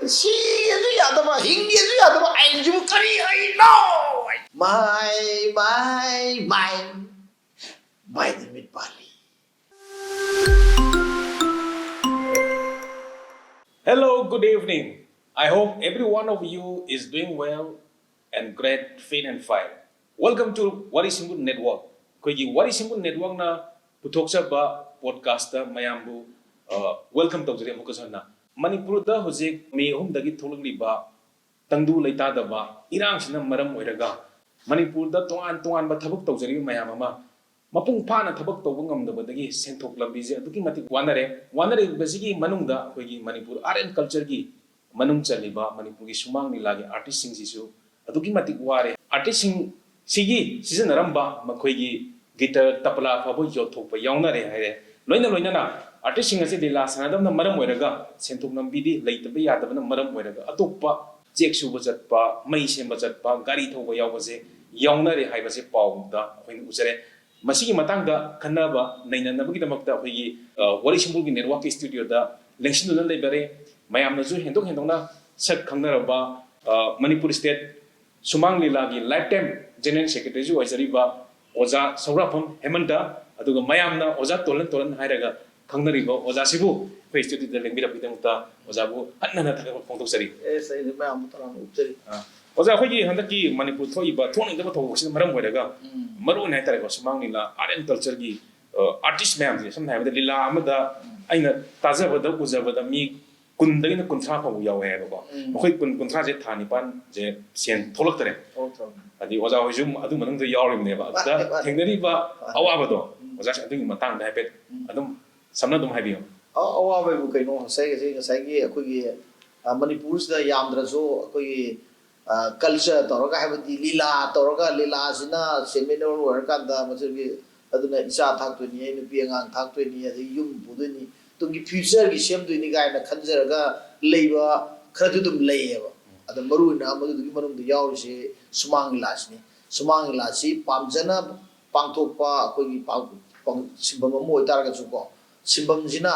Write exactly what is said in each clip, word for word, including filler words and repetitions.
ꯁꯤꯒꯦꯁꯨ ꯌꯥꯗꯕ, ꯍꯤꯡꯒꯦꯁꯨ ꯌꯥꯗꯕ ꯑꯥꯏꯟꯁꯤꯕꯨ ꯀꯔꯤ ꯑꯥꯏꯟꯅꯣ? ꯃꯥꯏ, ꯃꯥꯏ, ꯃꯥꯏ, ꯃꯥꯏꯗ ꯃꯤꯠ ꯄꯥꯜꯂꯤ꯫ Hello, good evening. I hope every one of you is doing well and great, fit and fine. Welcome to Wari Simbu Network. ꯑꯩꯈꯣꯏꯒꯤ ꯋꯥꯔꯤ ꯁꯤꯡꯕꯨ ꯅꯦꯠꯋꯥꯔꯛꯅ ꯄꯨꯊꯣꯛꯆꯕ podcast ꯃꯌꯥꯝꯕꯨ, ꯑ, ꯋꯦꯜꯀꯝ ꯇꯧꯖꯔꯤ ꯑꯃꯨꯛꯀꯁꯨ ꯍꯟꯅ꯫ ꯃꯅꯤꯄꯨꯔꯗ ꯍꯧꯖꯤꯛ ꯃꯦ ꯑꯍꯨꯝꯗꯒꯤ ꯊꯣꯛꯂꯛꯂꯤꯕ ꯇꯪꯗꯨ ꯂꯩꯇꯥꯗꯕ ꯏꯔꯥꯡꯁꯤꯅ ꯃꯔꯝ ꯑꯣꯏꯔꯒ ꯃꯅꯤꯄꯨꯔꯗ ꯇꯣꯉꯥꯟ ꯇꯣꯉꯥꯟꯕ ꯊꯕꯛ ꯇꯧꯖꯔꯤꯕ ꯃꯌꯥꯝ ꯑꯃ ꯃꯄꯨꯡ ꯐꯥꯅ ꯊꯕꯛ ꯇꯧꯕ ꯉꯝꯗꯕꯗꯒꯤ ꯁꯦꯟꯊꯣꯛ ꯂꯝꯕꯤꯁꯦ ꯑꯗꯨꯛꯀꯤ ꯃꯇꯤꯛ ꯋꯥꯅꯔꯦ꯫ ꯋꯥꯅꯔꯤꯕꯁꯤꯒꯤ ꯃꯅꯨꯡꯗ ꯑꯩꯈꯣꯏꯒꯤ ꯃꯅꯤꯄꯨꯔ ꯑꯥꯔꯠ ꯑꯦꯟ ꯀꯜꯆꯔꯒꯤ ꯃꯅꯨꯡ ꯆꯜꯂꯤꯕ ꯃꯅꯤꯄꯨꯔꯒꯤ ꯁꯨꯃꯥꯡ ꯂꯤꯂꯥꯒꯤ ꯑꯥꯔꯇꯤꯁꯁꯤꯡꯁꯤꯁꯨ ꯑꯗꯨꯛꯀꯤ ꯃꯇꯤꯛ ꯋꯥꯔꯦ꯫ ꯑꯥꯔꯇꯤꯁꯁꯤꯡ ꯁꯤꯒꯤ ꯁꯤꯖꯤꯟꯅꯔꯝꯕ ꯃꯈꯣꯏꯒꯤ ꯒꯤꯇꯔ, ꯇꯕꯂꯥ ꯐꯥꯎꯕ ꯌꯣꯟꯊꯣꯛꯄ ꯌꯥꯎꯅꯔꯦ ꯍꯥꯏꯔꯦ꯫ ꯂꯣꯏꯅ ꯂꯣꯏꯅꯅ ꯑꯥꯔꯇꯤꯁꯁꯤꯡ ꯑꯁꯤ ꯂꯤꯂꯥ ꯁꯥꯟꯅꯗꯕꯅ ꯃꯔꯝ ꯑꯣꯏꯔꯒ ꯁꯦꯟꯊꯣꯛ ꯂꯝꯕꯤꯗꯤ ꯂꯩꯇꯕ ꯌꯥꯗꯕꯅ ꯃꯔꯝ ꯑꯣꯏꯔꯒ ꯑꯇꯣꯞꯄ ꯆꯦꯛ ꯁꯨꯕ ꯆꯠꯄ, ꯃꯩ ꯁꯦꯝꯕ ꯆꯠꯄ, ꯒꯥꯔꯤ ꯊꯧꯕ ꯌꯥꯎꯕꯁꯦ ꯌꯥꯎꯅꯔꯦ ꯍꯥꯏꯕꯁꯦ ꯄꯥꯎꯗ ꯑꯩꯈꯣꯏꯅ ꯎꯖꯔꯦ꯫ ꯃꯁꯤꯒꯤ ꯃꯇꯥꯡꯗ ꯈꯟꯅꯕ ꯅꯩꯅꯅꯕꯒꯤꯗꯃꯛꯇ ꯑꯩꯈꯣꯏꯒꯤ, ꯑ, ꯋꯥꯔꯤ ꯁꯤꯡꯕꯨꯒꯤ ꯅꯦꯠꯋꯥꯔꯛꯀꯤ ꯁ꯭ꯇꯨꯗꯤꯑꯣꯗ ꯂꯦꯡꯁꯤꯟꯗꯨꯅ ꯂꯩꯕꯔꯦ꯫ ꯃꯌꯥꯝꯅꯁꯨ ꯍꯦꯟꯗꯣꯛ ꯍꯦꯟꯗꯣꯛꯅ ꯁꯛ ꯈꯪꯅꯔꯕ, ꯑ, ꯃꯅꯤꯄꯨꯔ ꯁ꯭ꯇꯦꯠ ꯁꯨꯃꯥꯡ ꯂꯤꯂꯥꯒꯤ ꯂꯥꯏꯐ ꯇꯥꯏꯝ ꯖꯦꯅꯔꯦꯜ ꯁꯦꯀ꯭ꯔꯦꯇꯔꯤꯁꯨ ꯑꯣꯏꯖꯔꯤꯕ ꯑꯣꯖꯥ ꯁꯧꯒ꯭ꯔꯥꯛꯐꯝ ꯍꯦꯃꯟꯇ, ꯑꯗꯨꯒ ꯃꯌꯥꯝꯅ ꯑꯣꯖꯥ ꯇꯣꯂꯟ ꯇꯣꯂꯟ ꯍꯥꯏꯔꯒ ꯈꯪꯅꯔꯤꯕ ꯑꯣꯖꯥꯁꯤꯕꯨ ꯑꯩꯈꯣꯏ ꯁ꯭ꯇꯨꯗꯤꯑꯣꯗ ꯂꯦꯡꯕꯤꯔꯛꯄꯒꯤꯗꯃꯛꯇ ꯑꯣꯖꯥꯕꯨ ꯍꯟꯅ ꯍꯟꯅ ꯊꯥꯒꯠꯄ ꯐꯣꯡꯗꯣꯛꯆꯔꯤ꯫ ꯑꯦꯁ, ꯑꯩꯁꯨ ꯃꯌꯥꯝꯕꯨ ꯇꯔꯥꯝꯅ ꯑꯣꯛꯆꯔꯤ꯫ ꯑꯥ꯫ ꯑꯣꯖꯥ, ꯑꯩꯈꯣꯏꯒꯤ ꯍꯟꯗꯛꯀꯤ ꯃꯅꯤꯄꯨꯔ ꯊꯣꯛꯏꯕ, ꯊꯣꯛꯅꯤꯡꯗꯕ ꯊꯧꯗꯣꯛꯁꯤꯅ ꯃꯔꯝ ꯑꯣꯏꯔꯒ, ꯎꯝ꯫ ꯃꯔꯨꯑꯣꯏꯅ ꯍꯥꯏꯇꯥꯔꯦꯀꯣ, ꯁꯨꯃꯥꯡ ꯂꯤꯂꯥ, ꯑꯥꯔꯠ ꯑꯦꯟ ꯀꯜꯆꯔꯒꯤ, ꯑ, ꯑꯥꯔꯇꯤꯁ ꯃꯌꯥꯝꯁꯦ, ꯁꯝꯅ ꯍꯥꯏꯔꯕꯗ, ꯂꯤꯂꯥ ꯑꯃꯗ, ꯎꯝ꯫ ꯑꯩꯅ ꯇꯥꯖꯕꯗ, ꯎꯖꯕꯗ ꯃꯤ ꯀꯨꯟꯗꯒꯤꯅ ꯀꯨꯟꯊ꯭ꯔꯥ ꯐꯥꯎꯕ ꯌꯥꯎꯋꯦ ꯍꯥꯏꯕꯀꯣ꯫ ꯎꯝ꯫ ꯃꯈꯣꯏ ꯀꯨꯟ, ꯀꯨꯟꯊ꯭ꯔꯥꯁꯦ ꯊꯥ ꯅꯤꯄꯥꯟꯁꯦ ꯁꯦꯟ ꯊꯣꯛꯂꯛꯇꯔꯦ꯫ ꯊꯣꯛꯂꯛꯇ꯭ꯔꯕꯅꯤ꯫ ꯍꯥꯏꯗꯤ ꯑꯣꯖꯥ ꯍꯣꯏꯁꯨ ꯑꯗꯨ ꯃꯅꯨꯡꯗ ꯌꯥꯎꯔꯤꯕꯅꯦꯕ꯫ ꯑꯗꯨꯗ ꯃꯥꯅꯦ, ꯃꯥꯅꯦ꯫ ꯊꯦꯡꯅꯔꯤꯕ ꯃꯥꯅꯦ꯫ ꯑꯋꯥꯕꯗꯣ, ꯎꯝ꯫ ꯑꯣꯖꯥꯁꯦ ꯑꯗꯨꯒꯤ ꯃꯇꯥꯡꯗ ꯍꯥꯏꯐꯦꯠ ꯎꯝ꯫ ꯑꯗꯨꯝ ꯁꯝꯅ ꯑꯗꯨꯝ ꯍꯥꯏꯕꯤꯌꯨ꯫ ꯑ-, ꯑꯋꯥꯕ ꯍꯥꯏꯕꯨ ꯀꯩꯅꯣ? ꯉꯁꯥꯏ, ꯉꯁꯥꯏ, ꯉꯁꯥꯏꯒꯤ ꯑꯩꯈꯣꯏꯒꯤ, ꯑ, ꯃꯅꯤꯄꯨꯔꯁꯤꯗ ꯌꯥꯝꯗ꯭ꯔꯁꯨ ꯑꯩꯈꯣꯏꯒꯤ, ꯑ, ꯀꯜꯆꯔ ꯇꯧꯔꯒ, ꯍꯥꯏꯕꯗꯤ ꯂꯤꯂꯥ ꯇꯧꯔꯒ, ꯂꯤꯂꯥꯁꯤꯅ ꯁꯦꯟꯃꯤꯠꯂꯣꯟ ꯑꯣꯏꯔꯀꯥꯟꯗ ꯃꯁꯤꯒꯤ ꯑꯗꯨꯅ ꯏꯆꯥ ꯊꯥꯛꯇꯣꯏꯅꯤ, ꯑꯩ ꯅꯨꯄꯤ ꯑꯉꯥꯡ ꯊꯥꯛꯇꯣꯏꯅꯤ, ꯑꯗꯩ ꯌꯨꯝ ꯄꯨꯗꯣꯏꯅꯤ, ꯇꯨꯡꯒꯤ ꯐ꯭ꯌꯨꯆꯔꯒꯤ ꯁꯦꯝꯗꯣꯏꯅꯤ ꯀꯥꯏꯅ ꯈꯟꯖꯔꯒ ꯂꯩꯕ ꯈꯔꯗꯤ ꯑꯗꯨꯝ ꯂꯩꯌꯦꯕ꯫ ꯑꯗ ꯃꯔꯨꯑꯣꯏꯅ ꯃꯗꯨꯗꯨꯒꯤ ꯃꯅꯨꯡꯗ ꯌꯥꯎꯔꯤꯁꯦ ꯁꯨꯃꯥꯡ ꯂꯤꯂꯥꯁꯤꯅꯤ꯫ ꯁꯨꯃꯥꯡ ꯂꯤꯂꯥꯁꯤ ꯄꯥꯝꯖꯅ ꯄꯥꯡꯊꯣꯛꯄ ꯑꯩꯈꯣꯏꯒꯤ ꯄꯥꯡ-, ꯄꯥꯡ-, ꯁꯤꯟꯐꯝ ꯑꯃ ꯑꯣꯏꯇꯥꯔꯒꯁꯨꯀꯣ, ꯁꯤꯟꯐꯝꯁꯤꯅ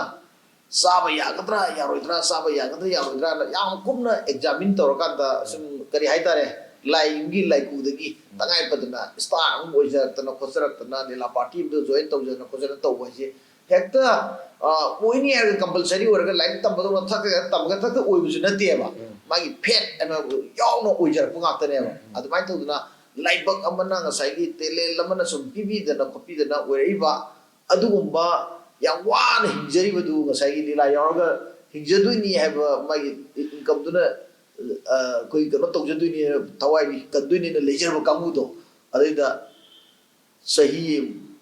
ꯆꯥꯕ ꯌꯥꯒꯗ꯭ꯔꯥ ꯌꯥꯔꯣꯏꯗ꯭ꯔꯥ, ꯆꯥꯕ ꯌꯥꯒꯗ꯭ꯔꯥ ꯌꯥꯔꯣꯏꯗ꯭ꯔꯥꯅ ꯌꯥꯝ ꯀꯨꯞꯅ ꯑꯦꯛꯖꯥꯃꯤꯟ ꯇꯧꯔꯀꯥꯟꯗ, ꯁꯨꯝ, ꯀꯔꯤ ꯍꯥꯏꯇꯥꯔꯦ, ꯂꯥꯏ ꯌꯨꯝꯒꯤ ꯂꯥꯏꯀꯨꯗꯒꯤ ꯇꯉꯥꯏ ꯐꯗꯅ ꯏꯁꯇꯥꯔ ꯑꯃ ꯑꯣꯏꯖꯔꯛꯇꯅ ꯈꯣꯠꯆꯔꯛꯇꯅ, ꯂꯤꯂꯥ ꯄꯥꯔꯇꯤ ꯑꯃꯗ ꯖꯣꯏꯟ ꯇꯧꯖꯗꯅ ꯈꯣꯠꯆꯗꯅ ꯇꯧꯕ ꯍꯥꯏꯁꯦ ꯍꯦꯛꯇ, ꯑ, ꯑꯣꯏꯅꯤ ꯍꯥꯏꯔꯒ ꯀꯝꯄꯜꯁꯔꯤ ꯑꯣꯏꯔꯒ ꯂꯥꯏꯔꯤꯛ ꯇꯝꯕꯗꯧꯅ ꯊꯛ ꯊꯛ ꯇꯝꯃꯒ ꯊꯛꯇ ꯑꯣꯏꯕꯁꯨ ꯅꯠꯇꯦꯕ꯫ ꯎꯝ꯫ ꯃꯥꯒꯤ ꯐꯦꯠ ꯑꯅ ꯌꯥꯎꯅ ꯑꯣꯏꯖꯔꯛꯄ ꯉꯥꯛꯇꯅꯦꯕ꯫ ꯎꯝ꯫ ꯑꯗꯨꯃꯥꯏꯅ ꯇꯧꯗꯅ ꯂꯥꯏꯕꯛ ꯑꯃꯅ, ꯉꯁꯥꯏꯒꯤ ꯇꯦꯂꯦꯟ ꯑꯃꯅ ꯁꯨꯝ ꯄꯤꯕꯤꯗꯅ ꯈꯣꯠꯄꯤꯗꯅ ꯑꯣꯏꯔꯛꯏꯕ ꯑꯗꯨꯒꯨꯝꯕ ꯌꯥꯝ ꯋꯥꯅ ꯍꯤꯡꯖꯔꯤꯕꯗꯨ ꯉꯁꯥꯏꯒꯤ ꯂꯤꯂꯥ ꯌꯥꯎꯔꯒ ꯍꯤꯡꯖꯗꯣꯏꯅꯤ ꯍꯥꯏꯕ ꯃꯥꯒꯤ ꯏꯟꯀꯝꯗꯨꯅ, ꯑ, ꯑꯩꯈꯣꯏ ꯀꯩꯅꯣ ꯇꯧꯖꯗꯣꯏꯅꯤ, ꯊꯋꯥꯏ ꯀꯟꯗꯣꯏꯅꯤꯅ ꯂꯩꯖꯔꯕ ꯀꯥꯡꯕꯨꯗꯣ, ꯑꯗꯩꯗ ꯆꯍꯤ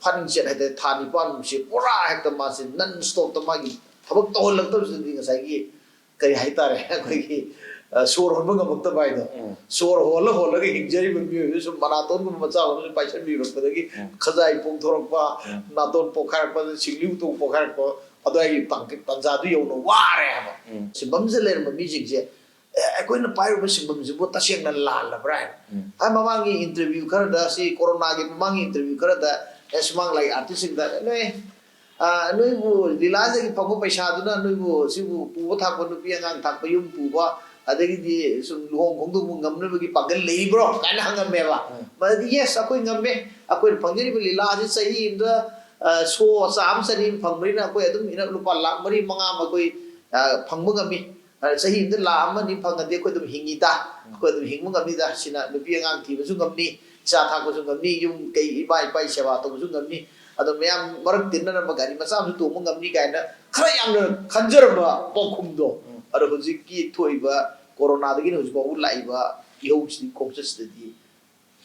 ꯐꯥꯅꯤꯡꯆꯦꯠ ꯍꯥꯏꯇꯥꯔꯦ, ꯊꯥ ꯅꯤꯄꯥꯟꯃꯨꯛꯁꯦ ꯄꯨꯔꯥ ꯍꯦꯛꯇ ꯃꯥꯁꯦ ꯅꯟ ꯁ꯭ꯇꯣꯞꯇ ꯃꯥꯒꯤ ꯊꯕꯛ ꯇꯧꯍꯜꯂꯛꯇꯕꯁꯤꯗꯗꯤ ꯉꯁꯥꯏꯒꯤ, ꯀꯔꯤ ꯍꯥꯏꯇꯥꯔꯦ, ꯑꯩꯈꯣꯏꯒꯤ, ꯑ, ꯁꯣꯔ ꯍꯣꯟꯕ ꯉꯝꯃꯛꯇꯕ ꯍꯥꯏꯗꯣ꯫ ꯎꯝ꯫ ꯁꯣꯔ ꯍꯣꯜꯂ ꯍꯣꯜꯂꯒ ꯍꯤꯡꯖꯔꯤꯕ ꯃꯤꯑꯣꯏꯕꯗꯨ ꯁꯨꯝ ꯃꯅꯥꯇꯣꯟꯒꯨꯝꯕ ꯃꯆꯥ ꯑꯃꯁꯨ ꯄꯥꯏꯁꯟꯕꯤꯔꯛꯄꯗꯒꯤ, ꯎꯝ, ꯈꯖꯥꯏ ꯄꯣꯝꯊꯣꯔꯛꯄ, ꯎꯝ, ꯅꯥꯇꯣꯟ ꯄꯣꯛꯈꯥꯏꯔꯛꯄ, ꯁꯤꯡꯂꯤ ꯎꯇꯣꯡ ꯄꯣꯛꯈꯥꯏꯔꯛꯄ, ꯑꯗꯨꯋꯥꯏꯒꯤ ꯇꯥꯡꯀꯛ ꯇꯥꯟꯖꯥꯗꯨ ꯌꯧꯅ ꯋꯥꯔꯦ ꯍꯥꯏꯕ꯫ ꯎꯝ꯫ ꯁꯤꯟꯐꯝꯁꯤꯗ ꯂꯩꯔꯝꯕ ꯃꯤꯁꯤꯡꯁꯦ, "ꯑꯦ, ꯑꯩꯈꯣꯏꯅ ꯄꯥꯏꯔꯨꯕ ꯁꯤꯟꯐꯝꯁꯤꯕꯨ ꯇꯁꯦꯡꯅ ꯂꯥꯜꯂꯕ꯭ꯔꯥ?" ꯍꯥꯏꯅ꯫ ꯎꯝ꯫ ꯑꯩ ꯃꯃꯥꯡꯒꯤ ꯏꯟꯇꯔꯚ꯭ꯌꯨ ꯈꯔꯗ, ꯁꯤ ꯀꯣꯔꯣꯅꯥꯒꯤ ꯃꯃꯥꯡꯒꯤ ꯏꯟꯇꯔꯚ꯭ꯌꯨ ꯈꯔꯗ, ꯑꯦ, ꯁꯨꯃꯥꯡ ꯂꯥꯏ ꯑꯥꯔꯇꯤꯁꯁꯤꯡꯗ, "ꯑꯦ, ꯅꯣꯏ, ꯑ, ꯅꯣꯏꯕꯨ ꯂꯤꯂꯥꯗꯒꯤ ꯐꯪꯕ ꯄꯩꯁꯥꯗꯨꯅ ꯅꯣꯏꯕꯨ ꯁꯤꯕꯨ ꯄꯨꯕ ꯊꯥꯛꯄ, ꯅꯨꯄꯤ ꯑꯉꯥꯡ ꯊꯥꯛꯄ, ꯌꯨꯝ ꯄꯨꯕ, ꯑꯗꯒꯤꯗꯤ ꯁꯨꯝ ꯂꯨꯍꯣꯡ ꯈꯣꯡꯗꯣꯡꯕ ꯉꯝꯅꯕꯒꯤ ꯄꯥꯡꯒꯜ ꯂꯩꯔꯤꯕ꯭ꯔꯣ?" ꯀꯥꯏꯅ ꯍꯪꯉꯝꯃꯦꯕ꯫ ꯎꯝ꯫ ꯃꯗꯨꯗꯤ, "ꯌꯦꯁ, ꯑꯩꯈꯣꯏ ꯉꯝꯃꯦ꯫ ꯑꯩꯈꯣꯏꯅ ꯐꯪꯖꯔꯤꯕ ꯂꯤꯂꯥ ꯑꯁꯤ ꯆꯍꯤ ꯑꯃꯗ, ꯑ, ꯁꯣ ꯆꯥꯝꯃ ꯆꯅꯤ ꯑꯃ ꯐꯪꯕꯅꯤꯅ ꯑꯩꯈꯣꯏ ꯑꯗꯨꯝ ꯏꯅꯛ ꯂꯨꯄꯥ ꯂꯥꯈ ꯃꯔꯤ ꯃꯉꯥ ꯑꯃ ꯑꯩꯈꯣꯏ, ꯑ, ꯐꯪꯕ ꯉꯝꯃꯤ꯫ ꯑ, ꯆꯍꯤ ꯑꯃꯗ ꯂꯥꯈ ꯑꯃ ꯑꯅꯤ ꯐꯪꯉꯗꯤ ꯑꯩꯈꯣꯏ ꯑꯗꯨꯝ ꯍꯤꯡꯉꯤꯗ, ꯑꯩꯈꯣꯏ ꯑꯗꯨꯝ ꯍꯤꯡꯕ ꯉꯝꯃꯤꯗ꯫ ꯁꯤꯅ ꯅꯨꯄꯤ ꯑꯉꯥꯡ ꯊꯤꯕꯁꯨ ꯉꯝꯅꯤ, ꯏꯆꯥ ꯊꯥꯛꯄꯁꯨ ꯉꯝꯅꯤ, ꯌꯨꯝ ꯀꯩ ꯏꯃꯥ ꯏꯄꯥꯒꯤ ꯁꯦꯕꯥ ꯇꯧꯕꯁꯨ ꯉꯝꯅꯤ, ꯑꯗꯣ ꯃꯌꯥꯝ ꯃꯔꯛ ꯇꯤꯟꯅꯔꯝꯕ ꯒꯥꯔꯤ ꯃꯆꯥ ꯑꯃꯁꯨ ꯇꯣꯡꯕ ꯉꯝꯅꯤ" ꯀꯥꯏꯅ ꯈꯔ ꯌꯥꯝꯅ ꯈꯟꯖꯔꯝꯕ ꯄꯥꯎꯈꯨꯝꯗꯣ꯫ ꯎꯝ꯫ ꯑꯗꯣ ꯍꯧꯖꯤꯛꯀꯤ ꯊꯣꯛꯏꯕ ꯀꯣꯔꯣꯅꯥꯗꯒꯤꯅ ꯍꯧꯖꯤꯛ ꯐꯥꯎꯕ ꯂꯥꯛꯏꯕ ꯏꯍꯧꯁꯤꯗꯤ, ꯈꯣꯡꯆꯠꯁꯤꯗꯗꯤ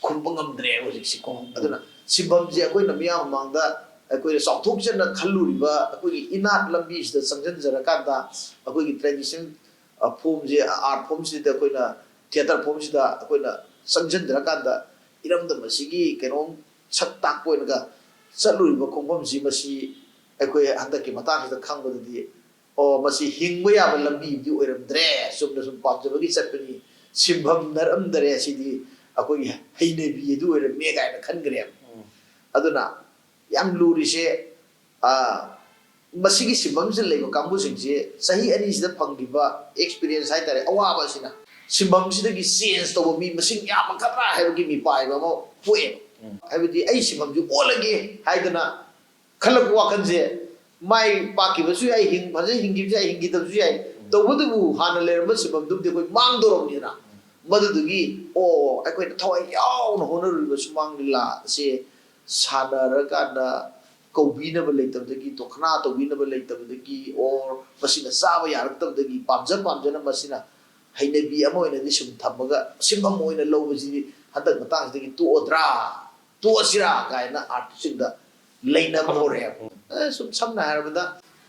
ꯈꯨꯝꯕ ꯉꯝꯗ꯭ꯔꯦꯕ ꯍꯧꯖꯤꯛꯁꯤꯀꯣ꯫ ꯎꯝ꯫ ꯑꯗꯨꯅ ꯁꯤꯟꯐꯝꯁꯦ ꯑꯩꯈꯣꯏꯅ ꯃꯤꯌꯥꯝ ꯃꯃꯥꯡꯗ ꯑꯩꯈꯣꯏꯅ ꯆꯥꯎꯊꯣꯛꯆꯅ ꯈꯜꯂꯨꯔꯤꯕ ꯑꯩꯈꯣꯏꯒꯤ ꯏꯅꯥꯠ ꯂꯝꯕꯤꯁꯤꯗ ꯆꯪꯁꯤꯟꯖꯔꯀꯥꯟꯗ, ꯑꯩꯈꯣꯏꯒꯤ ꯇ꯭ꯔꯦꯗꯤꯁꯅꯦꯜ, ꯑ, ꯐꯣꯝꯁꯦ, ꯑꯥꯔꯠ ꯐꯣꯝꯁꯤꯗ, ꯑꯩꯈꯣꯏꯅ ꯊꯤꯌꯦꯇꯔ ꯐꯣꯝꯁꯤꯗ ꯑꯩꯈꯣꯏꯅ ꯆꯪꯁꯤꯟꯖꯔꯀꯥꯟꯗ ꯏꯔꯝꯗꯝ ꯑꯁꯤꯒꯤ ꯀꯩꯅꯣꯝ ꯁꯛ ꯇꯥꯛꯄ ꯑꯣꯏꯅꯒ ꯆꯠꯂꯨꯔꯤꯕ ꯈꯣꯡꯐꯝꯁꯤ, ꯃꯁꯤ ꯑꯩꯈꯣꯏ ꯍꯟꯗꯛꯀꯤ ꯃꯇꯥꯡꯁꯤꯗ ꯈꯪꯕꯗꯗꯤ, "ꯑꯣ, ꯃꯁꯤ ꯍꯤꯡꯕ ꯌꯥꯕ ꯂꯝꯕꯤꯗꯤ ꯑꯣꯏꯔꯝꯗ꯭ꯔꯦ, ꯆꯨꯝꯅ ꯁꯨꯝ ꯄꯥꯝꯖꯕꯒꯤ ꯆꯠꯄꯅꯤ, ꯁꯤꯟꯐꯝ ꯅꯠꯂꯝꯗꯔꯦ, ꯁꯤꯗꯤ ꯑꯩꯈꯣꯏꯒꯤ ꯍꯩꯅꯕꯤ ꯑꯗꯨ ꯑꯣꯏꯔꯝꯃꯦ" ꯀꯥꯏꯅ ꯈꯟꯈ꯭ꯔꯦꯕ꯫ ꯎꯝ꯫ ꯑꯗꯨꯅ ꯌꯥꯝ ꯂꯨꯔꯤꯁꯦ, ꯑ, ꯃꯁꯤꯒꯤ ꯁꯤꯟꯐꯝꯁꯤꯗ ꯂꯩꯕ ꯀꯥꯡꯕꯨꯁꯤꯡꯁꯤ ꯆꯍꯤ ꯑꯅꯤꯁꯤꯗ ꯐꯪꯈꯤꯕ experience ꯍꯥꯏꯇꯥꯔꯦ, ꯑꯋꯥꯕ ꯑꯁꯤꯅ ꯁꯤꯟꯐꯝꯁꯤꯗꯒꯤ change ꯇꯧꯕ ꯃꯤ ꯃꯁꯤꯡ ꯌꯥꯝꯃꯛꯀꯗ꯭ꯔꯥ ꯍꯥꯏꯕꯒꯤ ꯃꯤꯄꯥꯏꯕ ꯑꯃ ꯄꯣꯛꯑꯦꯕ꯫ ꯎꯝ꯫ ꯍꯥꯏꯕꯗꯤ ꯑꯩ ꯁꯤꯟꯐꯝꯁꯤ ꯑꯣꯜꯂꯒꯦ ꯍꯥꯏꯗꯅ ꯈꯜꯂꯛꯄ ꯋꯥꯈꯜꯁꯦ, ꯃꯥꯏ ꯄꯥꯛꯈꯤꯕꯁꯨ ꯌꯥꯏ, ꯍꯤꯡ-, ꯐꯖꯅ ꯍꯤꯡꯈꯤꯕꯁꯨ ꯌꯥꯏ, ꯍꯤꯡꯈꯤꯗꯕꯁꯨ ꯌꯥꯏ꯫ ꯎꯝ꯫ ꯇꯧꯕꯇꯕꯨ ꯍꯥꯟꯅ ꯂꯩꯔꯝꯕ ꯁꯤꯟꯐꯝꯗꯨꯕꯨꯗꯤ ꯑꯩꯈꯣꯏ ꯃꯥꯡꯗꯧꯔꯕꯅꯤꯅ꯫ ꯎꯝ꯫ ꯃꯗꯨꯗꯨꯒꯤ, ꯑꯣ, ꯑꯩꯈꯣꯏꯅ ꯊꯋꯥꯏ ꯌꯥꯎꯅ ꯍꯣꯠꯅꯔꯨꯔꯤꯕ ꯁꯨꯃꯥꯡ ꯂꯤꯂꯥ ꯑꯁꯦ ꯁꯥꯟꯅꯔꯀꯥꯟꯗ ꯀꯧꯕꯤꯅꯕ ꯂꯩꯇꯕꯗꯒꯤ, ꯇꯣꯈꯅꯥ ꯇꯧꯕꯤꯅꯕ ꯂꯩꯇꯕꯗꯒꯤ, or ꯃꯁꯤꯅ ꯆꯥꯕ ꯌꯥꯔꯛꯇꯕꯗꯒꯤ, ꯄꯥꯝꯖ ꯄꯥꯝꯖꯅ ꯃꯁꯤꯅ ꯍꯩꯅꯕꯤ ꯑꯃ ꯑꯣꯏꯅꯗꯤ ꯁꯨꯝ ꯊꯝꯃꯒ ꯁꯤꯟꯐꯝ ꯑꯣꯏꯅ ꯂꯧꯕꯁꯤꯗꯤ ꯍꯟꯗꯛ ꯃꯇꯥꯡꯁꯤꯗꯒꯤ ꯇꯣꯛꯑꯗ꯭ꯔꯥ, ꯇꯣꯛꯑꯁꯤꯔꯥ ꯀꯥꯏꯅ artist ꯁꯤꯡꯗ ꯂꯩꯅꯕ ꯍꯧꯔꯛꯑꯦꯕ꯫ ꯎꯝ꯫ ꯑꯦ, ꯁꯨꯝ ꯁꯝꯅ ꯍꯥꯏꯔꯕꯗ,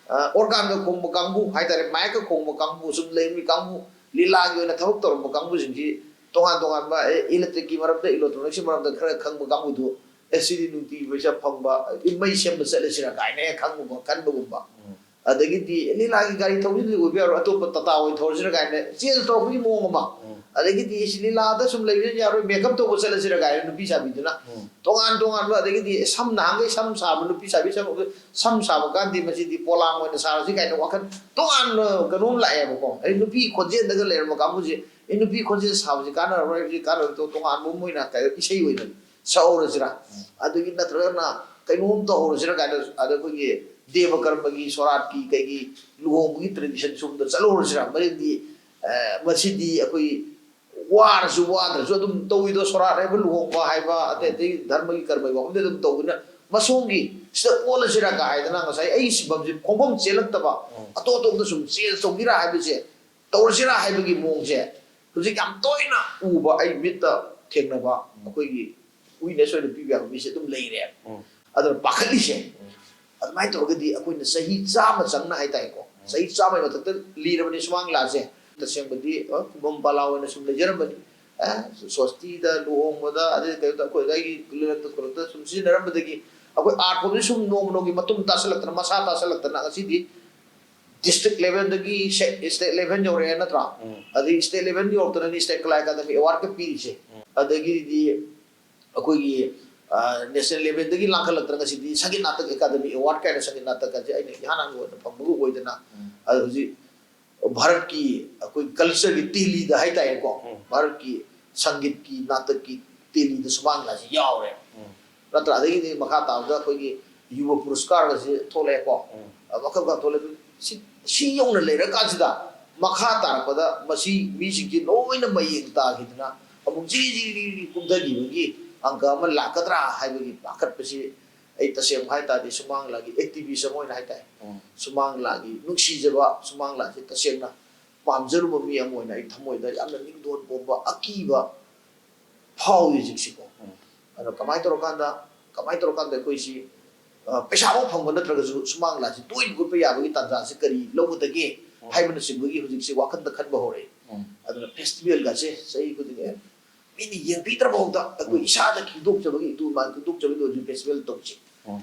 ꯑ, organ ꯒ ꯈꯣꯡꯕ ꯀꯥꯡꯕꯨ ꯍꯥꯏꯇꯥꯔꯦ, mic ꯀ ꯈꯣꯡꯕ ꯀꯥꯡꯕꯨ, ꯁꯨꯝ ꯂꯩꯔꯝꯃꯤ ꯀꯥꯡꯕꯨ, ꯂꯤꯂꯥꯒꯤ ꯑꯣꯏꯅ ꯊꯕꯛ ꯇꯧꯔꯝꯕ ꯀꯥꯡꯕꯨꯁꯤꯡꯁꯤ ꯇꯣꯉꯥꯟ ꯇꯣꯉꯥꯟꯕ, ꯑꯦ, electric ꯀꯤ ꯃꯔꯝꯗ, electronics ꯀꯤ ꯃꯔꯝꯗ ꯈꯔ ꯈꯪꯕ ꯀꯥꯡꯕꯨꯗꯨ, ꯑꯦ, ꯁꯤꯗꯤ ꯅꯨꯡꯇꯤꯒꯤ ꯄꯩꯁꯥ ꯐꯪꯕ, ꯑꯦ, ꯃꯩ ꯁꯦꯝꯕ ꯆꯠꯂꯁꯤꯔꯥ ꯀꯥꯏꯅ ꯍꯦꯛ ꯈꯪꯕꯒꯨꯝꯕ, ꯈꯟꯕꯒꯨꯝꯕ꯫ ꯎꯝ꯫ ꯑꯗꯒꯤꯗꯤ ꯂꯤꯂꯥꯒꯤ ꯒꯥꯔꯤ ꯊꯧꯕꯗꯨꯗꯤ ꯑꯣꯏꯕ ꯌꯥꯔꯣꯏ, ꯑꯇꯣꯞꯄ ꯇꯥꯇꯥ ꯑꯣꯏꯅ ꯊꯧꯔꯁꯤꯔꯥ ꯀꯥꯏꯅ change ꯇꯧꯔꯛꯄꯒꯤ ꯃꯑꯣꯡ ꯑꯃ꯫ ꯎꯝ꯫ ꯑꯗꯒꯤꯗꯤ ꯏꯁ, ꯂꯤꯂꯥꯗ ꯁꯨꯝ ꯂꯩꯕꯁꯤꯅ ꯌꯥꯔꯣꯏ, makeup ꯇꯧꯕ ꯆꯠꯂꯁꯤꯔꯥ ꯀꯥꯏꯅ ꯅꯨꯄꯤ ꯁꯥꯕꯤꯗꯨꯅ꯫ ꯎꯝ꯫ ꯇꯣꯉꯥꯟ ꯇꯣꯉꯥꯟꯕ, ꯑꯗꯒꯤꯗꯤ ꯁꯝ ꯅꯍꯥꯟꯈꯩ ꯁꯝ ꯁꯥꯕ ꯅꯨꯄꯤ ꯁꯥꯕꯤ, ꯁꯝ, ꯁꯝ ꯁꯥꯕ ꯀꯥꯟꯗꯤ ꯃꯁꯤꯗꯤ ꯄꯣꯂꯥꯡ ꯑꯣꯏꯅ ꯁꯥꯔꯁꯤ ꯀꯥꯏꯅ ꯋꯥꯈꯜ ꯇꯣꯉꯥꯟꯕ ꯀꯩꯅꯣꯝ ꯂꯥꯛꯑꯦꯕꯀꯣ꯫ ꯑꯩ ꯅꯨꯄꯤ ꯈꯣꯟꯖꯦꯜꯗꯒ ꯂꯩꯔꯝꯕ ꯀꯥꯡꯕꯨꯁꯦ, ꯑꯩ ꯅꯨꯄꯤ ꯈꯣꯟꯖꯦꯜ ꯁꯥꯕꯁꯤ ꯀꯥꯟꯅꯔꯔꯣꯏ, ꯍꯧꯖꯤꯛ ꯀꯥꯟꯅꯔꯣꯏ, ꯇꯣꯉꯥꯟꯕ ꯑꯃ ꯑꯣꯏꯅ ꯀꯩ-, ꯏꯁꯩ ꯑꯣꯏꯅ ꯁꯛꯍꯧꯔꯁꯤꯔꯥ? ꯎꯝ꯫ ꯑꯗꯒꯤ ꯅꯠꯇ꯭ꯔꯒꯅ ꯀꯩꯅꯣꯝ ꯇꯧꯍꯧꯔꯁꯤꯔꯥ ꯀꯥꯏꯅ, ꯑꯗ ꯑꯩꯈꯣꯏꯒꯤ ꯗꯦꯕ ꯀꯔꯃꯒꯤ, ꯁꯣꯔꯥꯠꯀꯤ, ꯀꯩꯒꯤ, ꯂꯨꯍꯣꯡꯕꯒꯤ tradition ꯁꯣꯝꯗ ꯆꯠꯍꯧꯔꯁꯤꯔꯥ? ꯃꯔꯝꯗꯤ, ꯑ, ꯃꯁꯤꯗꯤ ꯑꯩꯈꯣꯏ ꯋꯥꯔꯁꯨ ꯋꯥꯗ꯭ꯔꯁꯨ ꯑꯗꯨꯝ ꯇꯧꯋꯤꯗꯣ, ꯁꯣꯔꯥꯠ ꯍꯥꯏꯕ ꯂꯨꯍꯣꯡꯕ ꯍꯥꯏꯕ, ꯑꯇꯩ ꯑꯇꯩ ꯙꯔꯃꯒꯤ ꯀꯔꯃꯒꯤ ꯋꯥꯐꯝꯗꯤ ꯑꯗꯨꯝ ꯇꯧꯕꯅꯤꯅ, ꯃꯁꯣꯝꯒꯤ ꯁꯤꯗ ꯑꯣꯜꯂꯁꯤꯔꯥ ꯀꯥ ꯍꯥꯏꯗꯅ ꯉꯁꯥꯏ ꯑꯩ ꯁꯤꯟꯐꯝꯁꯤ ꯈꯣꯡꯐꯝ ꯆꯦꯜꯂꯛꯇꯕ, ꯎꯝ꯫ ꯑꯇꯣꯞ ꯑꯇꯣꯞꯄꯗ ꯁꯨꯝ change ꯇꯧꯕꯤꯔꯥ ꯍꯥꯏꯕꯁꯦ, ꯇꯧꯔꯁꯤꯔꯥ ꯍꯥꯏꯕꯒꯤ ꯃꯑꯣꯡꯁꯦ ꯍꯧꯖꯤꯛ ꯌꯥꯝ ꯇꯣꯏꯅ ꯎꯕ, ꯑꯩ ꯃꯤꯠꯇ ꯊꯦꯡꯅꯕ, ꯎꯝ꯫ ꯑꯩꯈꯣꯏꯒꯤ witness ꯑꯣꯏꯅ ꯄꯤꯕ ꯌꯥꯕ ꯃꯤꯁꯦ ꯑꯗꯨꯝ ꯂꯩꯔꯦ꯫ ꯎꯝ꯫ ꯑꯗꯨꯅ ꯄꯥꯈꯠꯂꯤꯁꯦ, ꯎꯝ꯫ ꯑꯗꯨꯃꯥꯏꯅ ꯇꯧꯔꯒꯗꯤ ꯑꯩꯈꯣꯏꯅ ꯆꯍꯤ ꯆꯥꯝꯃ ꯆꯪꯅ ꯍꯥꯏꯇꯥꯔꯦꯀꯣ, ꯎꯝ꯫ ꯆꯍꯤ ꯆꯥꯝꯃꯒꯤ ꯃꯊꯛꯇ ꯂꯤꯔꯕꯅꯤ ꯁꯨꯃꯥꯡ ꯂꯤꯂꯥꯁꯦ꯫ ꯇꯁꯦꯡꯕꯗꯤ, ꯑ, ꯈꯨꯕꯝ ꯄꯂꯥ ꯑꯣꯏꯅ ꯁꯨꯝ ꯂꯩꯖꯔꯝꯕꯅꯤ꯫ ꯑꯦ, ꯁꯣꯁꯇꯤꯗ, ꯂꯨꯍꯣꯡꯕꯗ, ꯑꯗꯩ ꯀꯩꯅꯣꯗ, ꯑꯩꯈꯣꯏ ꯑꯗꯥꯏꯒꯤ ꯂꯩꯔꯛꯇ ꯈꯨꯂꯛꯇ ꯁꯨꯝ ꯁꯤꯖꯤꯟꯅꯔꯝꯕꯗꯒꯤ ꯑꯩꯈꯣꯏ art form ꯁꯦ ꯁꯨꯝ ꯅꯣꯡꯃ ꯅꯣꯡꯃꯒꯤ ꯃꯇꯨꯡ ꯇꯥꯁꯜꯂꯛꯇꯅ, ꯃꯁꯥ ꯇꯥꯁꯜꯂꯛꯇꯅ ꯉꯁꯤꯗꯤ district level ꯗꯒꯤ ꯁꯦ-, state level ꯌꯧꯔꯛꯑꯦ ꯅꯠꯇ꯭ꯔꯥ? ꯎꯝ꯫ ꯑꯗꯩ state level ꯌꯧꯔꯛꯇꯅꯅꯤ state ꯀꯂꯥ ꯑꯦꯀꯥꯗꯃꯤ award ꯀ ꯄꯤꯔꯤꯁꯦ꯫ ꯎꯝ꯫ ꯑꯗꯒꯤꯗꯤ ꯑꯩꯈꯣꯏꯒꯤ, ꯅꯦꯁꯅꯦꯜ ꯂꯦꯚꯦꯜꯗꯒꯤ ꯂꯥꯡꯈꯠꯂꯛꯇꯅ ꯉꯁꯤꯗꯤ ꯁꯪꯒꯤꯠ ꯅꯥꯇꯛ ꯑꯦꯀꯥꯗꯃꯤ ꯑꯦꯋꯥꯔꯗ ꯀꯥꯏꯅ ꯁꯪꯒꯤꯠ ꯅꯥꯇꯛ ꯑꯁꯦ ꯑꯩꯅ ꯏꯍꯥꯟ ꯍꯥꯟꯕ ꯑꯣꯏꯅ ꯐꯪꯕꯒ ꯑꯣꯏꯗꯅ, ꯑꯗꯣ ꯍꯧꯖꯤꯛ ꯚꯥꯔꯠꯀꯤ ꯑꯩꯈꯣꯏ ꯀꯜꯆꯔꯒꯤ ꯇꯦꯂꯤꯗ ꯍꯥꯏꯇꯥꯔꯦꯀꯣ, ꯎꯝ꯫ ꯚꯥꯔꯠꯀꯤ ꯁꯪꯒꯤꯠꯀꯤ ꯅꯥꯇꯛꯀꯤ ꯇꯦꯂꯤꯗ ꯁꯨꯃꯥꯡ ꯂꯤꯂꯥꯁꯤ ꯌꯥꯎꯔꯦ꯫ ꯎꯝ꯫ ꯅꯠꯇ꯭ꯔꯥ? ꯑꯗꯒꯤꯗꯤ ꯃꯈꯥ ꯇꯥꯕꯗ ꯑꯩꯈꯣꯏꯒꯤ ꯌꯨꯕ ꯄꯨꯔꯁꯀꯥꯔꯒꯁꯦ ꯊꯣꯛꯂꯛꯑꯦꯀꯣ꯫ ꯎꯝ꯫ ꯑ, ꯃꯈꯜ ꯃꯈꯜ ꯊꯣꯛꯂꯛꯑꯦ꯫ ꯁꯤ, ꯁꯤ ꯌꯧꯅ ꯂꯩꯔꯀꯥꯟꯁꯤꯗ ꯃꯈꯥ ꯇꯥꯔꯛꯄꯗ ꯃꯁꯤ ꯃꯤꯁꯤꯡꯁꯤ ꯂꯣꯏꯅ ꯃꯌꯦꯡ ꯇꯥꯈꯤꯗꯅ ꯑꯃꯨꯛ ꯖꯤꯔꯤ ꯖꯤꯔꯤ ꯖꯤꯔꯤ ꯀꯨꯝꯊꯈꯤꯕꯒꯤ ꯑꯪꯀ ꯑꯃ ꯂꯥꯛꯀꯗ꯭ꯔꯥ ꯍꯥꯏꯕꯒꯤ ꯄꯥꯈꯠꯄꯁꯤ ꯑꯩ ꯇꯁꯦꯡꯅ ꯍꯥꯏ ꯇꯥꯔꯗꯤ ꯁꯨꯃꯥꯡ ꯂꯤꯂꯥꯒꯤ ꯑꯦꯛꯇꯤꯚꯤꯁ ꯑꯃ ꯑꯣꯏꯅ ꯍꯥꯏ ꯇꯥꯔꯦ꯫ ꯎꯝ꯫ ꯁꯨꯃꯥꯡ ꯂꯤꯂꯥꯒꯤ ꯅꯨꯡꯁꯤꯖꯕ, ꯁꯨꯃꯥꯡ ꯂꯤꯂꯥꯁꯦ ꯇꯁꯦꯡꯅ ꯄꯥꯝꯖꯔꯨꯕ ꯃꯤ ꯑꯃ ꯑꯣꯏꯅ ꯑꯩ ꯊꯃꯣꯏꯗ ꯌꯥꯝꯅ ꯅꯤꯡꯗꯣꯟ ꯄꯣꯝꯕ ꯑꯀꯤꯕ ꯐꯥꯎꯏ ꯍꯧꯖꯤꯛꯁꯤꯀꯣ꯫ ꯎꯝ꯫ ꯑꯗꯣ ꯀꯃꯥꯏꯅ ꯇꯧꯔꯀꯥꯟꯗ, ꯀꯃꯥꯏꯅ ꯇꯧꯔꯀꯥꯟꯗ ꯑꯩꯈꯣꯏꯁꯤ, ꯑ, ꯄꯩꯁꯥ ꯑꯃ ꯐꯪꯕ ꯅꯠꯇ꯭ꯔꯒꯁꯨ ꯁꯨꯃꯥꯡ ꯂꯤꯂꯥꯁꯤ ꯇꯣꯏꯅ ꯎꯠꯄ ꯌꯥꯕꯒꯤ ꯇꯥꯟꯖꯥꯁꯤ ꯀꯔꯤ ꯂꯧꯒꯗꯒꯦ ꯎꯝ꯫ ꯍꯥꯏꯕꯅꯆꯤꯡꯕꯒꯤ ꯍꯧꯖꯤꯛꯁꯤ ꯋꯥꯈꯜꯗ ꯈꯟꯕ ꯍꯧꯔꯛꯑꯦ꯫ ꯎꯝ꯫ ꯑꯗꯨꯅ ꯐꯦꯁꯇꯤꯚꯦꯜꯒꯁꯦ ꯆꯍꯤ ꯈꯨꯗꯤꯡꯒꯤ, ꯑꯦ, ꯃꯤꯅ ꯌꯦꯡꯕꯤꯗ꯭ꯔꯐꯥꯎꯗ ꯑꯩꯈꯣꯏ ꯎꯝ꯫ ꯏꯁꯥꯗ ꯈꯤꯗꯣꯛꯆꯕꯒꯤ, ꯏꯇꯨ ꯏꯃꯥ ꯈꯤꯗꯣꯛꯆꯕꯒꯤ ꯑꯣꯏꯕ ꯐꯦꯁꯇꯤꯚꯦꯜ ꯇꯧꯁꯤ꯫ ꯎꯝ꯫